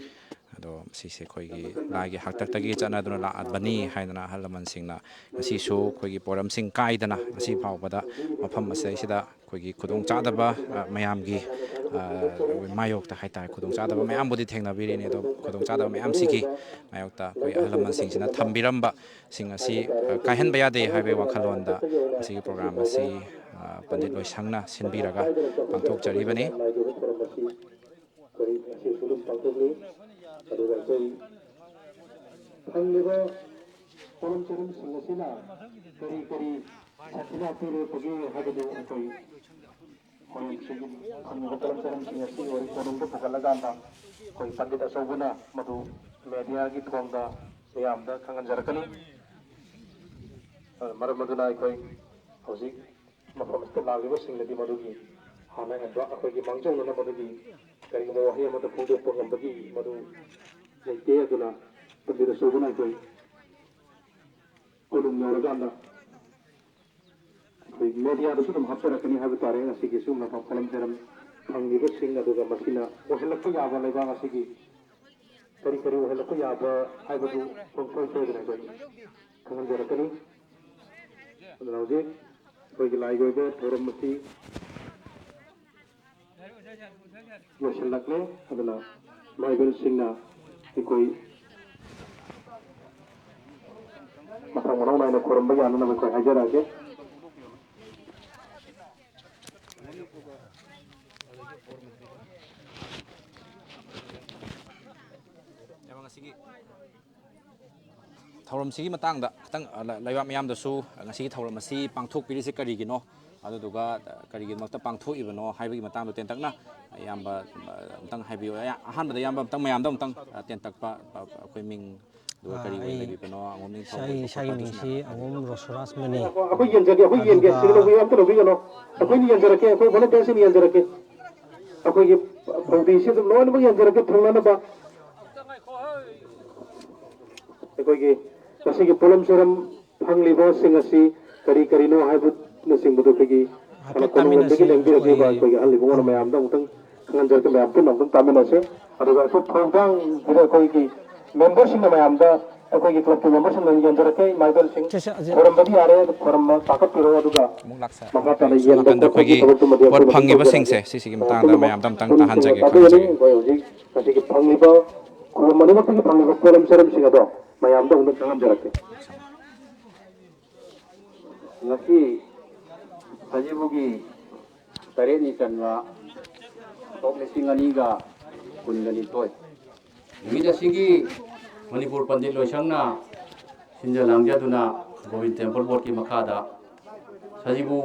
ꯑꯗꯣ ꯃꯁꯤꯁꯦ ꯑꯩꯈꯣꯏꯒꯤ ꯂꯥꯏꯒꯤ ꯍꯥꯛꯇꯛꯇꯒꯤ ꯆꯠꯅꯗꯨꯅ ꯂꯥꯛꯑꯕꯅꯤ ꯍꯥꯏꯗꯅ ꯑꯍꯜ ꯂꯃꯟꯁꯤꯡꯅ ꯉꯁꯤꯁꯨ ꯑꯩꯈꯣꯏꯒꯤ ꯄꯣꯔꯝꯁꯤꯡ ꯀꯥꯏꯗꯅ ꯉꯁꯤ ꯐꯥꯎꯕꯗ ꯃꯐꯝ ꯑꯁꯤꯗꯩꯁꯤꯗ ꯑꯩꯈꯣꯏꯒꯤ ꯈꯨꯗꯣꯡꯆꯥꯗꯕ, ꯑ, ꯃꯌꯥꯝꯒꯤ, ꯑ, ꯃꯥꯌꯣꯛꯇ ꯍꯥꯏꯇꯥꯔꯦ, ꯈꯨꯗꯣꯡꯆꯥꯗꯕ ꯃꯌꯥꯝꯕꯨꯗꯤ ꯊꯦꯡꯅꯕꯤꯔꯤꯅꯤ꯫ ꯑꯗꯣ ꯈꯨꯗꯣꯡꯆꯥꯗꯕ ꯃꯌꯥꯝꯁꯤꯒꯤ ꯃꯥꯌꯣꯛꯇ ꯑꯩꯈꯣꯏ ꯑꯍꯜ ꯂꯃꯟꯁꯤꯡꯁꯤꯅ ꯊꯝꯕꯤꯔꯝꯕꯁꯤꯡ ꯑꯁꯤ, ꯑ, ꯀꯥꯏꯍꯟꯕ ꯌꯥꯗꯦ ꯍꯥꯏꯕꯒꯤ ꯋꯥꯈꯜꯂꯣꯟꯗ ꯉꯁꯤꯒꯤ ꯄ꯭ꯔꯣꯒ꯭ꯔꯥꯝ ꯑꯁꯤ, ꯑ, ꯄꯟꯗꯤꯠ ꯂꯣꯏꯁꯪꯅ ꯁꯤꯟꯕꯤꯔꯒ ꯄꯥꯡꯊꯣꯛꯆꯔꯤꯕꯅꯤ꯫ ꯑꯩꯈꯣꯏ ꯉꯁꯤ ꯁꯨꯒꯨꯝ ꯄꯥꯡꯊꯣꯛꯂꯤ꯫ ꯑꯗꯨꯒ ꯑꯩꯈꯣꯏ ꯐꯪꯂꯤꯕ ꯄꯣꯠꯂꯝ ꯆꯔꯝꯁꯤꯡ ꯑꯁꯤꯅ ꯀꯔꯤ ꯀꯔꯤ ꯁꯥꯊꯤꯅ ꯄꯤꯔꯛꯄꯒꯦ ꯍꯥꯏꯕꯗꯨ ꯑꯩꯈꯣꯏ ꯍꯣꯔꯦꯟ ꯁꯤꯒꯤ ꯐꯪꯂꯤꯕ ꯄꯣꯠꯂꯝ ꯆꯔꯝꯁꯤꯡ ꯑꯁꯤ ꯍꯣꯔꯦꯟ ꯀꯣꯅꯨꯡꯗ ꯄꯨꯈꯠꯂꯀꯥꯟꯗ ꯑꯩꯈꯣꯏ ꯄꯟꯗꯤꯠ ꯑꯆꯧꯕꯅ ꯃꯗꯨ ꯃꯦꯗꯤꯌꯥꯒꯤ ꯊꯣꯡꯗ ꯃꯤꯌꯥꯝꯗ ꯈꯪꯍꯟꯖꯔꯛꯀꯅꯤ꯫ ꯑ, ꯃꯔꯝ ꯑꯗꯨꯅ ꯑꯩꯈꯣꯏ ꯍꯧꯖꯤꯛ ꯃꯐꯝ ꯑꯁꯤꯗ ꯂꯥꯛꯂꯤꯕꯁꯤꯡꯅꯗꯤ ꯃꯗꯨꯒꯤ ꯍꯥꯟꯅ ꯍꯦꯟꯕ ꯑꯩꯈꯣꯏꯒꯤ ꯃꯥꯡꯖꯧꯅꯅ ꯃꯗꯨꯒꯤ ꯀꯔꯤꯒꯨꯝꯕ ꯋꯥꯍꯩ ꯑꯃꯠꯇ ꯐꯣꯡꯗꯣꯛꯄ ꯉꯝꯕꯒꯤ ꯃꯗꯨ ꯂꯩꯇꯦ꯫ ꯑꯗꯨꯅ ꯄꯟꯗꯤꯠ ꯑꯆꯧꯕꯅ ꯑꯩꯈꯣꯏ ꯀꯣꯅꯨꯡ ꯌꯧꯔꯀꯥꯟꯗ ꯑꯩꯈꯣꯏ ꯃꯦꯗꯤꯌꯥꯗꯁꯨ ꯑꯗꯨꯝ ꯍꯥꯞꯆꯔꯛꯀꯅꯤ ꯍꯥꯏꯕ ꯇꯥꯔꯦ꯫ ꯉꯁꯤꯒꯤ ꯁꯤꯒꯨꯝꯂꯕ ꯄꯣꯠꯂꯝ ꯆꯩꯔꯝ ꯐꯪꯂꯤꯕꯁꯤꯡ, ꯑꯗꯨꯒ ꯃꯁꯤꯅ ꯑꯣꯏꯍꯜꯂꯛꯄ ꯌꯥꯕ, ꯂꯩꯕꯥꯛ ꯑꯁꯤꯒꯤ ꯀꯔꯤ ꯀꯔꯤ ꯑꯣꯏꯍꯜꯂꯛꯄ ꯌꯥꯕ ꯍꯥꯏꯕꯗꯨ ꯄꯨꯡꯁꯣꯏ ꯁꯣꯏꯗꯅ ꯑꯩꯈꯣꯏ ꯈꯪꯍꯟꯖꯔꯛꯀꯅꯤ꯫ ꯑꯗꯨꯅ ꯍꯧꯖꯤꯛ ꯑꯩꯈꯣꯏꯒꯤ ꯂꯥꯏꯒꯤ ꯑꯣꯏꯕ ꯊꯧꯔꯝ ꯑꯁꯤ ꯂꯣꯏꯁꯤꯜꯂꯛꯂꯦ꯫ ꯑꯗꯨꯅ ꯃꯥꯏꯕꯦꯜꯁꯤꯡꯅ ꯑꯩꯈꯣꯏ ꯃꯊꯪ ꯃꯅꯥꯎ ꯅꯥꯏꯅ ꯈꯨꯔꯨꯝꯕ ꯌꯥꯅꯅꯕ ꯑꯩꯈꯣꯏ ꯍꯥꯏꯖꯔꯛꯑꯒꯦ꯫ ꯊꯧꯔꯝꯁꯤꯒꯤ ꯃꯇꯥꯡꯗ ꯈꯤꯇꯪ, ꯑ, ꯂꯩꯕꯥꯛ ꯃꯤꯌꯥꯝꯗꯁꯨ ꯉꯁꯤꯒꯤ ꯊꯧꯔꯝ ꯑꯁꯤ ꯄꯥꯡꯊꯣꯛꯄꯤꯔꯤꯁꯤ ꯀꯔꯤꯒꯤꯅꯣ, ꯑꯗꯨꯗꯨꯒ, ꯑ, ꯀꯔꯤꯒꯤꯗꯃꯛꯇ ꯄꯥꯡꯊꯣꯛꯏꯕꯅꯣ ꯍꯥꯏꯕꯒꯤ ꯃꯇꯥꯡꯗ ꯇꯦꯟꯇꯛꯅ ꯏꯌꯥꯝꯕ, ꯑ, ꯑꯝꯇꯪ ꯍꯥꯏꯕꯤꯌꯨ꯫ ꯑꯌꯥ-, ꯑꯍꯥꯟꯕꯗ ꯏꯌꯥꯝꯕ ꯑꯝꯇꯪ, ꯃꯌꯥꯝꯗ ꯑꯝꯇꯪ, ꯑ, ꯇꯦꯟꯇꯛꯄ, ꯑ, ꯑꯩꯈꯣꯏ ꯃꯤꯡ, ꯑꯗꯨꯒ ꯀꯔꯤ ꯑꯣꯏꯅ ꯑꯩ ꯂꯩꯕꯤꯕꯅꯣ, ꯑꯉꯣꯝ ꯅꯤꯡꯊꯧ ꯏꯁꯥꯒꯤ, ꯑꯣꯏꯕꯤꯕ꯭ꯔꯣ, ꯏꯁꯥꯒꯤ ꯈꯣꯠꯄ꯭ꯔꯣ, ꯑꯗꯨꯁꯨ ꯃꯤꯡꯁꯤ ꯃꯌꯥꯝ ꯍꯥꯏꯕꯤꯌꯨ꯫ ꯑꯉꯣꯝ ꯔꯣꯁꯣꯔꯥꯖ ꯃꯅꯤ꯫ ꯑꯩꯈꯣꯏ ꯌꯦꯡꯖꯒꯦ, ꯑꯩꯈꯣꯏ ꯌꯦꯡꯒꯦ, ꯑꯗꯨꯒ ꯁꯤꯗ ꯂꯧꯕꯤꯌꯨ, ꯑꯝꯇ ꯂꯧꯕꯤꯒꯅꯨ꯫ ꯑꯩꯈꯣꯏꯅ ꯌꯦꯡꯖꯔꯛꯀꯦ, ꯑꯩꯈꯣꯏ ꯚꯣꯂꯟꯇꯤꯌꯔꯁꯤꯡꯅ ꯌꯦꯡꯖꯔꯛꯀꯦ꯫ ꯑꯩꯈꯣꯏꯒꯤ ꯐꯧꯗꯤꯁꯤ ꯑꯗꯨꯝ ꯂꯣꯏꯅꯃꯛ ꯌꯦꯡꯖꯔꯛꯀꯦ, ꯊꯨꯡꯅꯅꯕ꯫ ꯑꯩꯈꯣꯏꯒꯤ ꯉꯁꯤꯒꯤ ꯄꯣꯠꯂꯝ ꯆꯩꯔꯝ ꯐꯪꯂꯤꯕꯁꯤꯡ ꯑꯁꯤ ꯀꯔꯤ ꯀꯔꯤꯅꯣ ꯍꯥꯏꯕꯅꯆꯤꯡꯕꯗꯨ ꯑꯩꯈꯣꯏꯒꯤ ꯍꯥꯏꯐꯦꯠ ꯁꯥꯟꯅ ꯈꯣꯠꯅ ꯇꯥꯃꯤꯟꯅꯁꯤ꯫ ꯂꯣꯝꯗꯒꯤ ꯂꯦꯡꯕꯤꯔꯛꯂꯤꯕ ꯑꯩꯈꯣꯏ ꯑꯩꯈꯣꯏꯒꯤ ꯑꯍꯜ ꯏꯕꯨꯡꯉꯣꯅ ꯃꯌꯥꯝꯗ ꯑꯃꯨꯛꯇꯪ ꯈꯪꯍꯟꯖꯔꯛꯀꯦ, ꯃꯌꯥꯝ ꯄꯨꯟꯅ ꯑꯃꯨꯛꯇꯪ ꯇꯥꯃꯤꯟꯅꯁꯤ꯫ ꯑꯗꯨꯒ ꯑꯩꯈꯣꯏ ꯊꯧꯗꯥꯡꯁꯤꯗ ꯑꯩꯈꯣꯏꯒꯤ ꯃꯦꯝꯕꯔꯁꯤꯡꯅ ꯃꯌꯥꯝꯗ ꯑꯩꯈꯣꯏꯒꯤ ꯀ꯭ꯂꯕꯀꯤ ꯃꯦꯝꯕꯔꯁꯤꯡꯅ ꯌꯦꯡꯖꯔꯛꯀꯦ, ꯏꯃꯥ ꯏꯕꯦꯜꯁꯤꯡ ꯁꯦ, ꯁꯦ, ꯁꯦ꯫ ꯈꯣꯏꯔꯝꯕꯗꯤ ꯌꯥꯔꯦ, ꯑꯗꯨ ꯈꯣꯏꯔꯝꯕ ꯇꯥꯈꯠꯄꯤꯔꯣ, ꯑꯗꯨꯒ ꯑꯃꯨꯛ ꯂꯥꯛꯆ-, ꯃꯈꯥ ꯇꯥꯅ ꯁꯣꯝ ꯌꯦꯟꯕ ꯅꯥꯀꯟꯗ ꯈꯣꯠꯄꯒꯤ ꯑꯩꯈꯣꯏꯒꯤ ꯄꯣꯠ ꯐꯪꯉꯤꯕꯁꯤꯡꯁꯦ ꯁꯤꯁꯤꯒꯤ ꯃꯇꯥꯡꯗ ꯃꯌꯥꯝꯗ ꯑꯝꯇꯪ ꯇꯥꯍꯟꯖꯒꯦ, ꯈꯪꯍꯟꯖꯒꯦ꯫ ꯃꯁꯤꯒꯤ ꯐꯪꯂꯤꯕ ꯈꯨꯕꯝ ꯑꯅꯤꯃꯛꯇꯒꯤ ꯐꯪꯂꯤꯕ ꯄꯣꯠꯂꯝ ꯆꯩꯔꯝꯁꯤꯡ ꯑꯗꯣ ꯃꯌꯥꯝꯗ ꯑꯃꯨꯛꯇ ꯈꯪꯍꯟꯖꯔꯛꯀꯦ꯫ ꯉꯁꯤ ꯁꯖꯤꯕꯨꯒꯤ ꯇꯔꯦꯠꯅꯤ ꯆꯟꯕ ꯁꯣꯛ ꯂꯤꯁꯤꯡ ꯑꯅꯤꯒ ꯀꯨꯟꯒ ꯅꯤꯊꯣꯏ ꯅꯨꯃꯤꯠ ꯑꯁꯤꯒꯤ ꯃꯅꯤꯄꯨꯔ ꯄꯟꯗꯤꯠ ꯂꯣꯏꯁꯪꯅ ꯁꯤꯟꯖ ꯂꯥꯡꯖꯗꯨꯅ ꯒꯣꯕꯤꯟ ꯇꯦꯝꯄꯜ ꯕꯣꯔꯗꯀꯤ ꯃꯈꯥꯗ ꯁꯖꯤꯕꯨ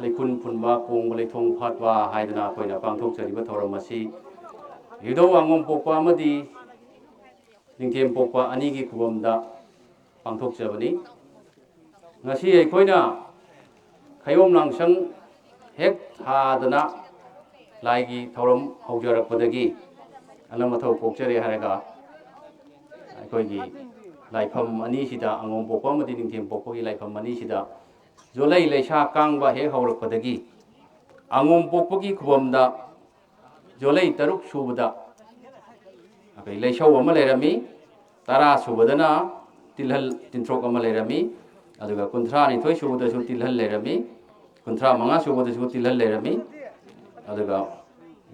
ꯂꯩꯈꯨꯟ ꯐꯨꯟꯕ, ꯀꯣꯡꯕ ꯂꯩꯊꯣꯡ ꯐꯥꯠꯄ ꯍꯥꯏꯗꯅ ꯑꯩꯈꯣꯏꯅ ꯄꯥꯡꯊꯣꯛꯆꯔꯤꯕ ꯊꯧꯔꯝ ꯑꯁꯤ ꯏꯙꯧ ꯑꯉꯣꯝ ꯄꯣꯛꯄ ꯑꯃꯗꯤ ꯅꯤꯡꯊꯦꯝ ꯄꯣꯛꯄ ꯑꯅꯤꯒꯤ ꯈꯨꯕꯝꯗ ꯄꯥꯡꯊꯣꯛꯆꯕꯅꯤ꯫ ꯉꯁꯤ ꯑꯩꯈꯣꯏꯅ ꯈꯌꯣꯝ ꯂꯥꯡꯁꯪ ꯍꯦꯛ ꯊꯥꯗꯅ ꯂꯥꯏꯒꯤ ꯊꯧꯔꯝ ꯍꯧꯖꯔꯛꯄꯗꯒꯤ ꯑꯅꯝ ꯑꯊꯧ ꯄꯣꯛꯆꯔꯦ ꯍꯥꯏꯔꯒ ꯑꯩꯈꯣꯏꯒꯤ ꯂꯥꯏꯐꯝ ꯑꯅꯤꯁꯤꯗ, ꯑꯉꯣꯝ ꯄꯣꯛꯄ ꯑꯃꯗꯤ ꯅꯤꯡꯊꯦꯝ ꯄꯣꯛꯄꯒꯤ ꯂꯥꯏꯐꯝ ꯑꯅꯤꯁꯤꯗ ꯖꯣꯂꯩ ꯂꯩꯁꯥ ꯀꯥꯡꯕ ꯍꯦꯛ ꯍꯧꯔꯛꯄꯗꯒꯤ ꯑꯉꯣꯝ ꯄꯣꯛꯄꯒꯤ ꯈꯨꯕꯝꯗ ꯖꯣꯂꯩ ꯇꯔꯨꯛ ꯁꯨꯕꯗ ꯑꯩꯈꯣꯏ ꯂꯩꯁꯧ ꯑꯃ ꯂꯩꯔꯝꯃꯤ, ꯇꯔꯥ ꯁꯨꯕꯗꯅ ꯇꯤꯜꯍꯜ ꯇꯤꯟꯊ꯭ꯔꯣꯛ ꯑꯃ ꯂꯩꯔꯝꯃꯤ, ꯑꯗꯨꯒ ꯀꯨꯟꯊ꯭ꯔꯥ ꯅꯤꯊꯣꯏ ꯁꯨꯕꯗꯁꯨ ꯇꯤꯜꯍꯜ ꯂꯩꯔꯝꯃꯤ, ꯀꯨꯟꯊ꯭ꯔꯥ ꯃꯉꯥ ꯁꯨꯕꯗꯁꯨ ꯇꯤꯜꯍꯜ ꯂꯩꯔꯝꯃꯤ꯫ ꯑꯗꯨꯒ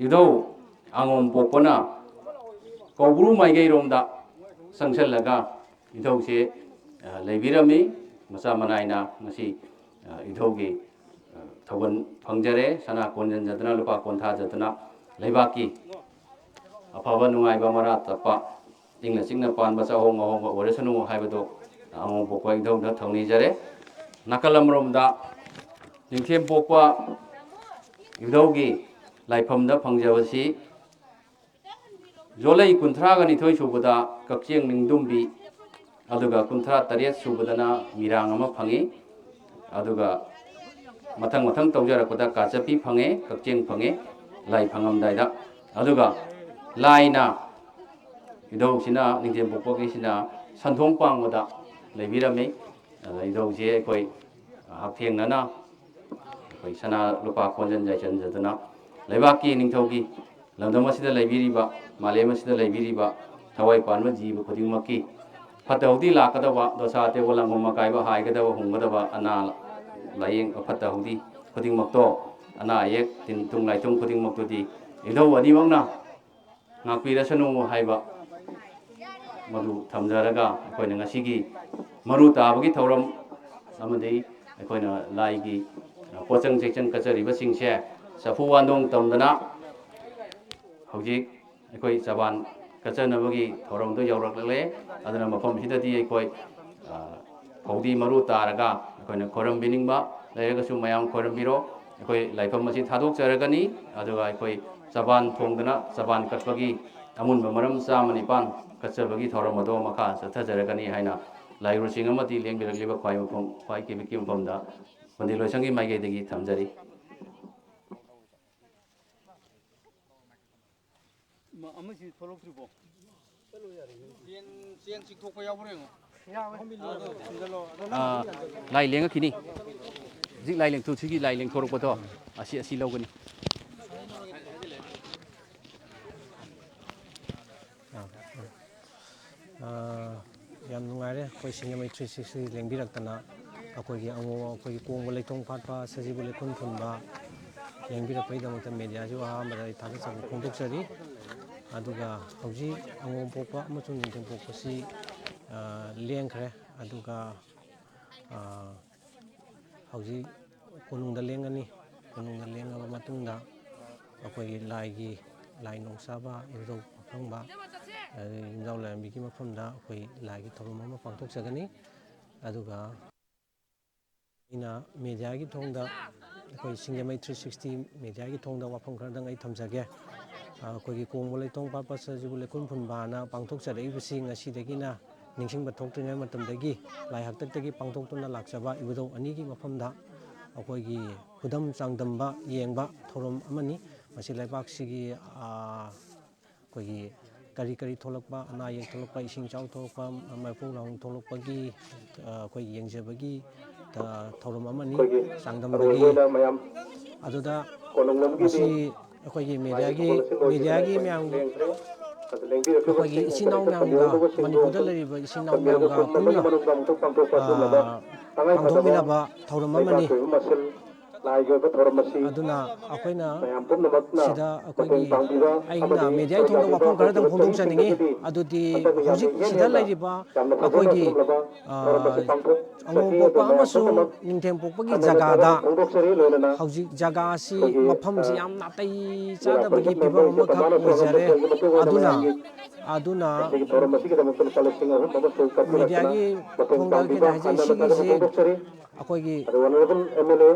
ꯏꯙꯧ ꯑꯉꯣꯝ ꯄꯣꯛꯄꯅ ꯀꯧꯕ꯭ꯔꯨ ꯃꯥꯏꯀꯩꯔꯣꯝꯗ ꯆꯪꯁꯜꯂꯒ ꯏꯙꯧꯁꯦ, ꯑ, ꯂꯩꯕꯤꯔꯝꯃꯤ꯫ ꯃꯆꯥ ꯃꯅꯥꯏꯅ ꯉꯁꯤ, ꯑ, ꯏꯙꯧꯒꯤ, ꯑ, ꯊꯧꯒꯜ ꯐꯪꯖꯔꯦ꯫ ꯁꯅꯥ ꯀꯣꯟ ꯌꯟꯖꯗꯅ, ꯂꯨꯄꯥ ꯀꯣꯟ ꯊꯥꯖꯗꯅ, ꯂꯩꯕꯥꯛꯀꯤ ꯑꯐꯕ ꯅꯨꯡꯉꯥꯏꯕ ꯃꯔꯥ ꯇꯞꯄ, ꯏꯪꯅ ꯆꯤꯛꯅ ꯄꯥꯟꯕ ꯆꯥꯍꯣꯡ ꯉꯥꯍꯣꯡꯕ ꯑꯣꯏꯔꯁꯅꯨ ꯍꯥꯏꯕꯗꯨ ꯑꯉꯣꯝ ꯄꯣꯛꯄ ꯏꯙꯧꯗ ꯊꯧꯅꯤꯖꯔꯦ꯫ ꯅꯥꯀꯜ ꯑꯃꯔꯣꯝꯗ ꯅꯤꯡꯊꯦꯝ ꯄꯣꯛꯄ ꯏꯙꯧꯒꯤ ꯂꯥꯏꯐꯝꯗ ꯐꯪꯖꯕꯁꯤ ꯖꯣꯂꯩ ꯀꯨꯟꯊ꯭ꯔꯥꯒ ꯅꯤꯊꯣꯏ ꯁꯨꯕꯗ ꯀꯛꯆꯦꯡ ꯅꯤꯡꯗꯨꯝꯕꯤ, ꯑꯗꯨꯒ ꯀꯨꯟꯊ꯭ꯔꯥ ꯇꯔꯦꯠ ꯁꯨꯕꯗꯅ ꯃꯤꯔꯥꯡ ꯑꯃ ꯐꯪꯉꯤ꯫ ꯑꯗꯨꯒ ꯃꯊꯪ ꯃꯊꯪ ꯇꯧꯖꯔꯛꯄꯗ ꯀꯥꯆꯞꯄꯤ ꯐꯪꯉꯦ, ꯀꯛꯆꯦꯡ ꯐꯪꯉꯦ, ꯂꯥꯏ ꯐꯪꯉꯝꯗꯥꯏꯗ꯫ ꯑꯗꯨꯒ ꯂꯥꯏꯅ, ꯏꯙꯧꯁꯤꯅ, ꯅꯤꯡꯊꯦꯝ ꯄꯣꯛꯄꯒꯤꯁꯤꯅ ꯁꯟꯊꯣꯡ ꯄꯥꯡꯕꯗ ꯂꯩꯕꯤꯔꯝꯃꯤ꯫ ꯑꯗ ꯏꯙꯧꯁꯦ ꯑꯩꯈꯣꯏ ꯍꯛꯊꯦꯡꯅꯅ ꯑꯩꯈꯣꯏ ꯁꯅꯥ ꯂꯨꯄꯥ ꯀꯣꯟꯖꯟ ꯌꯥꯏꯁꯟꯖꯗꯅ ꯂꯩꯕꯥꯛꯀꯤ ꯅꯤꯡꯊꯧꯒꯤ ꯂꯝꯗꯝ ꯑꯁꯤꯗ ꯂꯩꯕꯤꯔꯤꯕ, ꯃꯥꯂꯦꯝ ꯑꯁꯤꯗ ꯂꯩꯕꯤꯔꯤꯕ ꯊꯋꯥꯏ ꯄꯥꯟꯕ ꯖꯤꯕ ꯈꯨꯗꯤꯡꯃꯛꯀꯤ ꯐꯠꯇ ꯍꯥꯎꯗꯤ ꯂꯥꯛꯀꯗꯕ, ꯗꯣꯁꯥ ꯇꯦꯕꯣ ꯂꯥꯡꯕ ꯃꯀꯥꯏꯕ ꯍꯥꯏꯒꯗꯕ ꯍꯨꯝꯒꯗꯕ ꯑꯅꯥ ꯂꯥꯏꯌꯦꯡ, ꯐꯠꯇ ꯍꯥꯎꯗꯤ ꯈꯨꯗꯤꯡꯃꯛꯇꯣ, ꯑꯅꯥ ꯑꯌꯦꯛ, ꯇꯤꯟ ꯇꯨꯡ ꯂꯥꯏꯇꯨꯡ ꯈꯨꯗꯤꯡꯃꯛꯇꯨꯗꯤ ꯏꯙꯧ ꯑꯅꯤꯃꯛꯅ ꯉꯥꯛꯄꯤꯔꯁꯅꯨ ꯍꯥꯏꯕ ꯃꯗꯨ ꯊꯝꯖꯔꯒ, ꯑꯩꯈꯣꯏꯅ ꯉꯁꯤꯒꯤ ꯃꯔꯨ ꯇꯥꯕꯒꯤ ꯊꯧꯔꯝ ꯑꯃꯗꯤ ꯑꯩꯈꯣꯏꯅ ꯂꯥꯏꯒꯤ ꯄꯣꯠꯆꯪ ꯆꯩꯆꯪ ꯀꯠꯆꯔꯤꯕꯁꯤꯡꯁꯦ ꯆꯐꯨ ꯋꯥꯟꯗꯣꯡ ꯇꯝꯗꯅ ꯍꯧꯖꯤꯛ ꯑꯩꯈꯣꯏ ꯆꯕꯥꯟ ꯀꯠꯆꯅꯕꯒꯤ ꯊꯧꯔꯝꯗꯣ ꯌꯧꯔꯛꯂꯦ꯫ ꯑꯗꯨꯅ ꯃꯐꯝꯁꯤꯗꯗꯤ ꯑꯩꯈꯣꯏ, ꯑ, ꯐꯧꯗꯤ ꯃꯔꯨ ꯇꯥꯔꯒ ꯑꯩꯈꯣꯏꯅ ꯈꯣꯏꯔꯝꯕꯤꯅꯤꯡꯕ ꯂꯩꯔꯒꯁꯨ ꯃꯌꯥꯝ ꯈꯣꯏꯔꯝꯕꯤꯔꯣ꯫ ꯑꯩꯈꯣꯏ ꯂꯥꯏꯐꯝ ꯑꯁꯤ ꯊꯥꯗꯣꯛꯆꯔꯒꯅꯤ, ꯑꯗꯨꯒ ꯑꯩꯈꯣꯏ ꯆꯕꯥꯟ ꯊꯣꯡꯗꯅ ꯆꯕꯥꯟ ꯀꯠꯄꯒꯤ ꯑꯃꯨꯟꯕ ꯃꯔꯝ ꯆꯥꯝꯃ ꯅꯤꯄꯥꯟ ꯀꯠꯆꯕꯒꯤ ꯊꯧꯔꯝ ꯑꯗꯣ ꯃꯈꯥ ꯆꯠꯊꯖꯔꯒꯅꯤ ꯍꯥꯏꯅ ꯂꯥꯏꯔꯨꯁꯤꯡ ꯑꯃꯗꯤ ꯂꯦꯡꯕꯤꯔꯛꯂꯤꯕ ꯈ꯭ꯋꯥꯏ ꯃꯐꯝ, ꯈ꯭ꯋꯥꯏ ꯀꯤꯕꯤꯛꯀꯤ ꯃꯐꯝꯗ ꯄꯟꯗꯤꯠ ꯂꯣꯏꯁꯪꯒꯤ ꯃꯥꯏꯀꯩꯗꯒꯤ ꯊꯝꯖꯔꯤ꯫ ꯃ-, ꯑꯃꯁꯤ ꯊꯣꯛꯂꯛꯇ꯭ꯔꯤꯕꯣ? ꯆꯦꯟ, ꯆꯦꯟ ꯆꯤꯛꯊꯣꯛꯄ ꯌꯥꯎꯕ꯭ꯔꯥ ꯌꯦꯡꯉꯣ꯫ ꯑꯥ, ꯂꯥꯏ ꯂꯦꯡꯉꯛꯈꯤꯅꯤ꯫ ꯍꯧꯖꯤꯛ ꯂꯥꯏ ꯂꯦꯡꯊꯣꯛ-, ꯁꯤꯒꯤ ꯂꯥꯏ ꯂꯦꯡꯊꯣꯔꯛꯄꯗꯣ ꯑꯁꯤ, ꯑꯁꯤ ꯂꯧꯒꯅꯤ꯫ ꯑꯥ, ꯑꯥ, ꯌꯥꯝ ꯅꯨꯡꯉꯥꯏꯔꯦ, ꯑꯩꯈꯣꯏ ꯁꯤꯡꯖꯃꯩ ꯊ꯭ꯔꯤ ꯁꯤꯛꯁꯇꯤ ꯂꯦꯡꯕꯤꯔꯛꯇꯅ꯫ ꯑꯩꯈꯣꯏꯒꯤ ꯑꯉꯣ-, ꯑꯩꯈꯣꯏꯒꯤ ꯀꯣꯡꯕ ꯂꯩꯊꯣꯡ ꯐꯥꯠꯄ ꯁꯖꯤꯕꯨ ꯂꯩꯈꯨꯟ ꯐꯨꯟꯕ ꯂꯦꯡꯕꯤꯔꯛꯄꯒꯤꯗꯃꯛꯇ ꯃꯦꯗꯤꯌꯥꯁꯤꯕꯨ ꯑꯍꯥꯟꯕꯗ ꯑꯩ ꯊꯥꯒꯠꯆꯕ ꯐꯣꯡꯗꯣꯛꯆꯔꯤ꯫ ꯑꯗꯨꯒ ꯍꯧꯖꯤꯛ ꯑꯉꯣꯝ ꯄꯣꯛꯄ ꯑꯃꯁꯨꯡ ꯅꯤꯡꯊꯦꯝ ꯄꯣꯛꯄꯁꯤ, ꯑꯥ, ꯂꯦꯡꯈ꯭ꯔꯦ꯫ ꯑꯗꯨꯒ, ꯑꯥ, ꯍꯧꯖꯤꯛ ꯀꯣꯅꯨꯡꯗ ꯂꯦꯡꯒꯅꯤ꯫ ꯀꯣꯅꯨꯡꯗ ꯂꯦꯡꯉꯕ ꯃꯇꯨꯡꯗ ꯑꯩꯈꯣꯏꯒꯤ ꯂꯥꯏꯒꯤ, ꯂꯥꯏ ꯅꯣꯡ ꯆꯥꯕ, ꯏꯕꯨꯙꯧ ꯄꯥꯈꯪꯕ, ꯑꯗꯩ ꯌꯨꯝꯖꯥꯎ ꯂꯥꯏꯔꯦꯝꯕꯤꯒꯤ ꯃꯐꯝꯗ ꯑꯩꯈꯣꯏ ꯂꯥꯏꯒꯤ ꯊꯧꯔꯝ ꯑꯃ ꯄꯥꯡꯊꯣꯛꯆꯒꯅꯤ꯫ ꯑꯗꯨꯒ ꯑꯩꯅ ꯃꯦꯗꯤꯌꯥꯒꯤ ꯊꯣꯡꯗ, ꯑꯩꯈꯣꯏ ꯁꯤꯡꯖꯃꯩ ꯊ꯭ꯔꯤ ꯁꯤꯛꯁꯇꯤ ꯃꯦꯗꯤꯌꯥꯒꯤ ꯊꯣꯡꯗ ꯋꯥꯐꯝ ꯈꯔꯗꯪ ꯑꯩ ꯊꯝꯖꯒꯦ꯫ ꯑ, ꯑꯩꯈꯣꯏꯒꯤ ꯀꯣꯡꯕ ꯂꯩꯊꯣꯡ ꯐꯥꯠꯄ ꯁꯖꯤꯕꯨ ꯂꯩꯈꯨꯟ ꯐꯨꯟꯕ ꯍꯥꯏꯅ ꯄꯥꯡꯊꯣꯛꯆꯔꯛꯏꯕꯁꯤ ꯉꯁꯤꯗꯒꯤꯅ ꯅꯤꯡꯁꯤꯡꯕ ꯊꯣꯛꯇ꯭ꯔꯤꯉꯩ ꯃꯇꯝꯗꯒꯤ ꯂꯥꯏ ꯍꯥꯛꯇꯛꯇꯒꯤ ꯄꯥꯡꯊꯣꯛꯇꯨꯅ ꯂꯥꯛꯆꯕ ꯏꯕꯨꯙꯧ ꯑꯅꯤꯒꯤ ꯃꯐꯝꯗ ꯑꯩꯈꯣꯏꯒꯤ ꯈꯨꯗꯝ ꯆꯥꯡꯗꯝꯕ ꯌꯦꯡꯕ ꯊꯧꯔꯝ ꯑꯃꯅꯤ꯫ ꯃꯁꯤ ꯂꯩꯕꯥꯛꯁꯤꯒꯤ, ꯑ, ꯑꯩꯈꯣꯏꯒꯤ ꯀꯔꯤ ꯀꯔꯤ ꯊꯣꯛꯂꯛꯄ, ꯑꯅꯥ ꯑꯌꯦꯛ ꯊꯣꯛꯂꯛꯄ, ꯏꯁꯤꯡ ꯏꯆꯥꯎ ꯊꯣꯛꯂꯛꯄ, ꯃꯩꯐꯨ ꯂꯥꯡꯍꯧ ꯊꯣꯛꯂꯛꯄꯒꯤ, ꯑ, ꯑꯩꯈꯣꯏꯒꯤ ꯌꯦꯡꯖꯕꯒꯤ, ꯑ, ꯊꯧꯔꯝ ꯑꯃꯅꯤ꯫ ꯑꯩꯈꯣꯏꯒꯤ ꯆꯥꯡꯗꯝꯕꯒꯤ ꯑꯔꯣꯏꯕ ꯑꯣꯏꯅ ꯃꯌꯥꯝ ꯑꯗꯨꯗ ꯀꯣꯅꯨꯡ ꯂꯝꯒꯤꯗꯤ ꯃꯁꯤ ꯑꯩꯈꯣꯏꯒꯤ ꯃꯥꯒꯤ ꯃꯦꯗꯤꯌꯥꯒꯤ, ꯊꯧꯒꯜ ꯑꯁꯤ ꯂꯣꯏꯁꯤꯜꯂꯛꯂꯦ꯫ ꯃꯦꯗꯤꯌꯥꯒꯤ ꯑꯩꯈꯣꯏ ꯃꯌꯥꯝ, ꯂꯦꯡꯈ꯭ꯔꯦ꯫ ꯑꯗꯨ ꯂꯦꯡꯕꯤꯔꯛꯂꯤꯕ ꯑꯩꯈꯣꯏꯒꯤ ꯁꯤꯡ ꯏꯆꯤꯟ ꯏꯅꯥꯎ ꯃꯊꯛꯇ ꯃꯌꯥꯝꯒ, ꯇꯝꯕꯤꯔꯛꯂꯤꯕꯁꯤꯡꯗꯣ ꯃꯅꯤꯄꯨꯔꯗ ꯑꯗꯨꯝ ꯂꯩꯔꯤꯕ ꯏꯆꯤꯟ ꯏꯅꯥꯎ ꯇꯝꯕꯤꯔꯒ ꯃꯌꯥꯝꯒ ꯄꯨꯟꯅ ꯄꯨꯝꯅ, ꯃꯅꯨꯡꯗ ꯑꯃꯨꯛꯇꯪ ꯄꯥꯡꯊꯣꯛꯄ ꯑ, ꯑꯗꯨꯒꯨꯝꯂꯕ ꯇꯉꯥꯏ ꯐꯗꯕ ꯄꯥꯡꯊꯣꯛꯃꯤꯟꯅꯕ ꯊꯧꯔꯝ ꯑꯃꯅꯤ꯫ ꯂꯩꯕꯥꯛꯀꯤ ꯑꯣꯏꯕ ꯃꯁꯦꯜ ꯂꯥꯏꯒꯤ ꯑꯣꯏꯕ ꯊꯧꯔꯝ ꯑꯁꯤ ꯑꯗꯨꯅ ꯑꯩꯈꯣꯏꯅ ꯃꯌꯥꯝ ꯄꯨꯝꯅꯃꯛꯅ ꯁꯤꯗ ꯃꯇꯦꯡ ꯑꯩꯈꯣꯏꯒꯤ, ꯄꯥꯡꯕꯤꯕ ꯑꯩꯅ ꯑꯃꯗꯤ ꯃꯦꯗꯤꯌꯥꯒꯤ ꯊꯣꯡꯗ ꯈꯨꯔꯨꯝꯖꯕꯤꯕ ꯋꯥꯐꯝ ꯈꯔꯗꯪ ꯐꯣꯡꯗꯣꯛꯆꯅꯤꯡꯉꯤ꯫ ꯊꯧꯔꯝꯁꯤꯡꯗꯒꯤꯗꯤ ꯑꯗꯨꯗꯤ ꯍꯟꯗꯛ ꯍꯧꯖꯤꯛ ꯃꯤꯍꯥꯠ ꯁꯤꯗ ꯌꯦꯟ ꯂꯩꯔꯤꯕ ꯌꯥꯝꯅ ꯐꯖꯅ ꯑꯩꯈꯣꯏꯒꯤ, ꯑꯁꯤꯒꯨꯝꯂꯕ ꯑ, ꯊꯧꯔꯝ ꯑꯁꯤ ꯄꯥꯡꯊꯣꯛꯆꯈꯤ꯫ ꯑꯉꯣꯝ ꯄꯣꯛꯄ ꯑꯗꯨ ꯃꯌꯥꯝ ꯑꯃꯁꯨꯡ ꯄꯨꯝꯅꯃꯛ ꯅꯤꯡꯊꯦꯝ ꯄꯣꯛꯄꯒꯤ ꯊꯥꯒꯠꯆꯔꯤ ꯖꯒꯥꯗ ꯐꯣꯡꯗꯣꯛꯆꯔꯤ꯫ ꯂꯣꯏꯅꯅ ꯍꯧꯖꯤꯛ ꯖꯒꯥ ꯑꯁꯤ, ꯑꯩꯈꯣꯏꯒꯤ, ꯃꯐꯝꯁꯤ ꯑ, ꯌꯥꯝ ꯅꯥꯇꯩ ꯃꯤꯔꯥ ꯆꯥꯗꯕꯒꯤ ꯄꯔꯤꯁꯠ ꯐꯤꯕꯝ ꯃꯦꯝꯕꯔ ꯑꯃꯈꯛ ꯖꯄꯥꯟ ꯑꯃꯁꯨꯡ ꯑꯣꯏꯖꯔꯦ꯫ ꯑꯃꯠꯇ ꯃꯈꯣꯏꯅ ꯑꯗꯨꯅ, ꯃꯌꯥꯝꯒꯤ ꯑꯗꯨꯅ ꯉꯁꯤꯒꯤ ꯊꯧꯔꯝ ꯑꯁꯤꯒꯤꯗꯃꯛꯇ ꯂꯨꯄꯥ ꯂꯤꯁꯤꯡ ꯑꯍꯨꯝ ꯑꯃꯁꯨ ꯀꯠꯄꯤꯔꯛꯇꯅ ꯃꯤꯗꯤꯌꯥꯒꯤ ꯃꯇꯦꯡ ꯊꯣꯡꯗ ꯄꯥꯡꯕꯤꯕ ꯑꯩꯈꯣꯏꯅ ꯍꯥꯏꯖꯩ, ꯍꯟꯅ ꯍꯟꯅ ꯊꯥꯒꯠꯄ ꯁꯤꯒꯤꯁꯦ ꯐꯣꯡꯗꯣꯛꯆꯔꯤ꯫ ꯑꯩꯈꯣꯏꯒꯤ ꯑꯗꯨꯒ ꯑꯣꯅꯔꯦꯕꯜ ꯑꯦꯝ ꯑꯦꯜ ꯑꯦ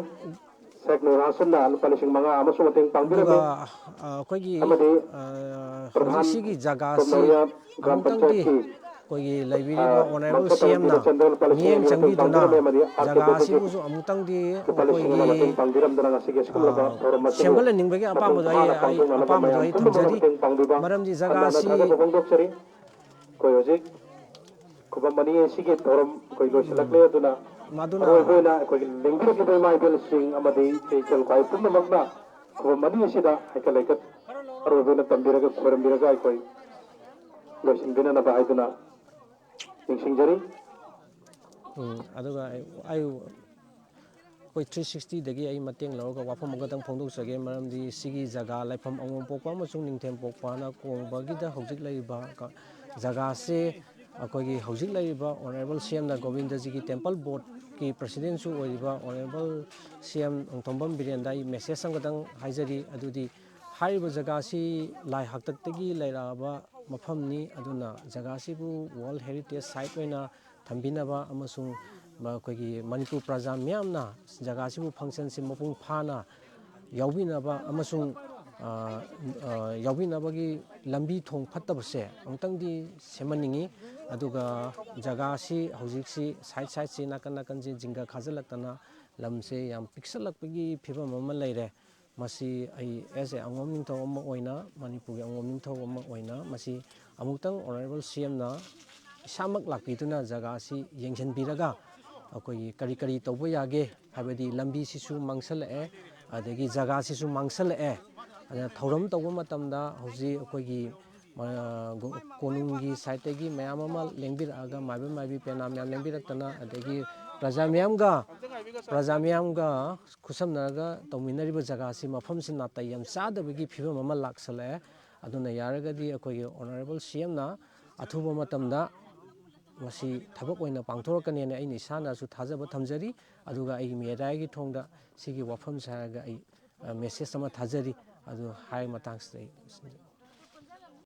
ꯁꯦꯛ ꯅꯨꯔ ꯍꯥꯁꯟꯅ ꯂꯨꯄꯥ ꯂꯤꯁꯤꯡ ꯃꯉꯥ ꯑꯃꯁꯨ ꯃꯇꯦꯡ ꯑꯗꯨꯒ, ꯄꯥꯡꯕꯤꯔꯝꯃꯤ꯫ ꯑ, ꯑꯩꯈꯣꯏꯒꯤ, ꯑꯃꯗꯤ ꯑ, ꯍꯧꯖꯤꯛ ꯄ꯭ꯔꯙꯥꯟ ꯁꯤꯒꯤ ꯖꯒꯥꯁꯤ ꯇꯣꯝꯅꯧꯔꯤꯌꯥ ꯒ꯭ꯔꯥꯝ ꯑꯃꯨꯛꯇꯪꯗꯤ ꯄꯟꯆꯥꯌꯠꯀꯤ, ꯑꯩꯈꯣꯏꯒꯤ ꯑ, ꯂꯩꯕꯤꯔꯤꯕ ꯑꯣꯅꯔꯦꯕꯜ ꯃꯪꯁꯣꯠ ꯁꯤ ꯑꯦꯝꯅ ꯊꯧꯔꯝꯒꯤ ꯂꯨꯆꯟꯗ ꯂꯨꯄꯥ ꯂꯤꯁꯤꯡ ꯃꯤꯠꯌꯦꯡ ꯑꯅꯤ ꯃꯇꯦꯡ ꯆꯪꯕꯤꯗꯨꯅ ꯄꯥꯡꯕꯤꯔꯝꯃꯤ꯫ ꯑꯃꯗꯤ ꯑꯥꯔ ꯀꯦ ꯖꯒꯥ ꯄꯨꯄꯨꯒꯤ ꯑꯁꯤꯕꯨꯁꯨ ꯑꯃꯨꯛꯇꯪꯗꯤ ꯂꯨꯄꯥ ꯂꯤꯁꯤꯡ ꯑꯃ ꯑꯩꯈꯣꯏꯒꯤ, ꯃꯇꯦꯡ ꯄꯥꯡꯕꯤꯔꯝꯗꯅ ꯉꯁꯤꯒꯤ ꯑꯁꯤꯒꯨꯝꯂꯕ ꯑ, ꯊꯧꯔꯝ ꯑꯁꯤꯕꯨ ꯁꯦꯝꯒꯠꯍꯟꯅꯤꯡꯕꯒꯤ ꯃꯇꯦꯡ ꯑꯄꯥꯝꯕꯗꯣ ꯑꯩ, ꯃꯥꯅ ꯑꯩ ꯄꯥꯡꯊꯣꯛꯅꯅꯕ ꯑꯄꯥꯝꯕꯗꯣ ꯃꯌꯥꯝ ꯑꯩ ꯄꯨꯝꯅꯃꯛꯅ ꯊꯝꯖꯔꯤ꯫ ꯃꯇꯦꯡ ꯄꯥꯡꯕꯤꯕ ꯃꯔꯝꯗꯤ ꯖꯒꯥ ꯍꯟꯅ ꯍꯟꯅ ꯑꯁꯤ ꯊꯥꯒꯠꯄ ꯐꯣꯡꯗꯣꯛꯆꯔꯤ꯫ ꯑꯩꯈꯣꯏ ꯍꯧꯖꯤꯛ ꯈꯨꯕꯝ ꯑꯅꯤ ꯑꯁꯤꯒꯤ ꯊꯧꯔꯝ ꯑꯩꯈꯣꯏ ꯂꯣꯏꯁꯤꯜꯂꯛꯂꯦ꯫ ꯑꯗꯨꯅ ꯃꯗꯨꯅ ꯑꯔꯣꯏꯕ ꯑꯣꯏꯅ ꯑꯩꯈꯣꯏꯒꯤ ꯂꯦꯡꯕꯤꯔꯛꯂꯤꯕ ꯏꯃꯥ ꯏꯕꯦꯜꯁꯤꯡ ꯑꯃꯗꯤ ꯏꯆꯦ ꯏꯆꯜ ꯈ꯭ꯋꯥꯏ ꯄꯨꯝꯅꯃꯛꯅ ꯈꯨꯕꯝ ꯑꯅꯤ ꯑꯁꯤꯗ ꯍꯩꯀꯠ ꯂꯩꯀꯠ ꯑꯔꯣꯏꯕ ꯑꯣꯏꯅ ꯇꯝꯕꯤꯔꯒ ꯈꯣꯏꯔꯝꯕꯤꯔꯒ ꯑꯩꯈꯣꯏ ꯂꯣꯏꯁꯤꯟꯕꯤꯅꯅꯕ ꯍꯥꯏꯗꯨꯅ ꯅꯤꯡꯁꯤꯡꯖꯔꯤ꯫ ꯎꯝ, ꯑꯗꯨꯒ ꯑꯩ, ꯑꯩ, ꯑꯩꯈꯣꯏ ꯊ꯭ꯔꯤ ꯁꯤꯛꯁꯇꯤꯗꯒꯤ ꯑꯩ ꯃꯇꯦꯡ ꯂꯧꯔꯒ ꯋꯥꯐꯝ ꯑꯃꯈꯛꯇꯪ ꯐꯣꯡꯗꯣꯛꯆꯒꯦ꯫ ꯃꯔꯝꯗꯤ ꯁꯤꯒꯤ ꯖꯒꯥ ꯂꯥꯏꯐꯝ ꯑꯉꯣꯝ ꯄꯣꯛꯄ ꯑꯃꯁꯨꯡ ꯅꯤꯡꯊꯦꯝ ꯄꯣꯛꯄꯅ ꯀꯣꯡꯕꯒꯤꯗ ꯍꯧꯖꯤꯛ ꯂꯩꯔꯤꯕ ꯀ-, ꯖꯒꯥꯁꯦ ꯑꯩꯈꯣꯏꯒꯤ ꯍꯧꯖꯤꯛ ꯂꯩꯔꯤꯕ ꯑꯣꯅꯔꯦꯕꯜ ꯁꯤ ꯑꯦꯝꯅ ꯒꯣꯕꯤꯟꯗꯖꯤꯒꯤ ꯇꯦꯝꯄꯜ ꯕꯣꯔꯗꯀꯤ ꯄ꯭ꯔꯁꯤꯗꯦꯟꯁꯨ ꯑꯣꯏꯔꯤꯕ ꯑꯣꯅꯔꯦꯕꯜ ꯁꯤ ꯑꯦꯝ ꯅꯣꯡꯊꯣꯝꯕꯝ ꯕꯤꯔꯦꯟꯗ ꯑꯩ ꯃꯦꯁꯦꯖ ꯑꯃꯈꯛꯇꯪ ꯍꯥꯏꯖꯔꯤ꯫ ꯑꯗꯨꯗꯤ ꯍꯥꯏꯔꯤꯕ ꯖꯒꯥꯁꯤ ꯂꯥꯏ ꯍꯥꯛꯇꯛꯇꯒꯤ ꯂꯩꯔꯛꯑꯕ ꯃꯐꯝꯅꯤ꯫ ꯑꯗꯨꯅ ꯖꯒꯥꯁꯤꯕꯨ ꯋꯥꯔꯜ ꯍꯦꯔꯤꯇꯦꯖ ꯁꯥꯏꯠ ꯑꯣꯏꯅ ꯊꯝꯕꯤꯅꯕ ꯑꯃꯁꯨꯡ ꯃ-, ꯑꯩꯈꯣꯏꯒꯤ ꯃꯅꯤꯄꯨꯔ ꯄ꯭ꯔꯖꯥ ꯃꯤꯌꯥꯝꯅ ꯖꯒꯥꯁꯤꯕꯨ ꯐꯪꯁꯟꯁꯤ ꯃꯄꯨꯡ ꯐꯥꯅ ꯌꯥꯎꯕꯤꯅꯕ ꯑꯃꯁꯨꯡ, ꯑ, ꯑ, ꯌꯥꯎꯕꯤꯅꯕꯒꯤ ꯂꯝꯕꯤ ꯊꯣꯡ ꯐꯠꯇꯕꯁꯦ ꯑꯃꯨꯛꯇꯪꯗꯤ ꯁꯦꯝꯍꯟꯅꯤꯡꯉꯤ꯫ ꯑꯗꯨꯒ ꯖꯒꯥꯁꯤ ꯍꯧꯖꯤꯛꯁꯤ ꯁꯥꯏꯠ ꯁꯥꯏꯠꯁꯤ ꯅꯥꯀꯟ ꯅꯥꯀꯟꯁꯤ ꯖꯤꯡꯒ ꯈꯥꯖꯤꯜꯂꯛꯇꯅ ꯂꯝꯁꯦ ꯌꯥꯝ ꯄꯤꯛꯁꯜꯂꯛꯄꯒꯤ ꯐꯤꯕꯝ ꯑꯃ ꯂꯩꯔꯦ꯫ ꯃꯁꯤ ꯑꯩ as a ꯑꯉꯣꯝ ꯅꯤꯡꯊꯧ ꯑꯃ ꯑꯣꯏꯅ, ꯃꯅꯤꯄꯨꯔꯒꯤ ꯑꯉꯣꯝ ꯅꯤꯡꯊꯧ ꯑꯃ ꯑꯣꯏꯅ ꯃꯁꯤ ꯑꯃꯨꯛꯇꯪ ꯑꯣꯅꯔꯦꯕꯜ ꯁꯤ ꯑꯦꯝꯅ ꯏꯁꯥꯃꯛ ꯂꯥꯛꯄꯤꯗꯨꯅ ꯖꯒꯥ ꯑꯁꯤ ꯌꯦꯡꯁꯤꯟꯕꯤꯔꯒ ꯑꯩꯈꯣꯏꯒꯤ ꯀꯔꯤ ꯀꯔꯤ ꯇꯧꯕ ꯌꯥꯒꯦ, ꯍꯥꯏꯕꯗꯤ ꯂꯝꯕꯤꯁꯤꯁꯨ ꯃꯥꯡꯁꯜꯂꯛꯑꯦ, ꯑꯗꯒꯤ ꯖꯒꯥꯁꯤꯁꯨ ꯃꯥꯡꯁꯜꯂꯛꯑꯦ꯫ ꯑꯗꯨꯅ ꯊꯧꯔꯝ ꯇꯧꯕ ꯃꯇꯝꯗ ꯍꯧꯖꯤꯛ ꯑꯩꯈꯣꯏꯒꯤ, ꯑ, ꯀꯣꯅꯨꯡꯒꯤ ꯁꯥꯏꯠꯇꯒꯤ ꯃꯌꯥꯝ ꯑꯃ ꯂꯦꯡꯕꯤꯔꯛꯑꯒ, ꯃꯥꯏꯕ ꯃꯥꯏꯕꯤ ꯄꯦꯅꯥ ꯃꯌꯥꯝ ꯂꯦꯡꯕꯤꯔꯛꯇꯅ, ꯑꯗꯒꯤ ꯄ꯭ꯔꯖꯥ ꯃꯤꯌꯥꯝꯒ, ꯄ꯭ꯔꯖꯥ ꯃꯤꯌꯥꯝꯒ ꯈꯨꯠꯁꯝꯅꯔꯒ ꯇꯧꯃꯤꯟꯅꯔꯤꯕ ꯖꯒꯥꯁꯤ ꯃꯐꯝꯁꯤ ꯅꯥꯇꯩ ꯌꯥꯝ ꯆꯥꯗꯕꯒꯤ ꯐꯤꯕꯝ ꯑꯃ ꯂꯥꯛꯁꯜꯂꯛꯑꯦ꯫ ꯑꯗꯨꯅ ꯌꯥꯔꯒꯗꯤ ꯑꯩꯈꯣꯏꯒꯤ ꯑꯣꯅꯔꯦꯕꯜ ꯁꯤ ꯑꯦꯝꯅ ꯑꯊꯨꯕ ꯃꯇꯝꯗ ꯃꯁꯤ ꯊꯕꯛ ꯑꯣꯏꯅ ꯄꯥꯡꯊꯣꯔꯛꯀꯅꯦꯅ ꯑꯩꯅ ꯏꯁꯥꯅꯁꯨ ꯊꯥꯖꯕ ꯊꯝꯖꯔꯤ꯫ ꯑꯗꯨꯒ ꯑꯩꯒꯤ ꯃꯦꯗꯤꯌꯥꯒꯤ ꯊꯣꯡꯗ ꯁꯤꯒꯤ ꯋꯥꯐꯝꯁꯦ ꯍꯥꯏꯔꯒ ꯑꯩ, ꯑ, ꯃꯦꯁꯦꯖ ꯑꯃ ꯊꯥꯖꯔꯤ꯫ ꯑꯗꯨ ꯍꯥꯏꯔ ꯃꯇꯥꯡꯁꯤꯗ ꯑꯩ ꯂꯣꯏꯁꯤꯟꯖꯔꯦ꯫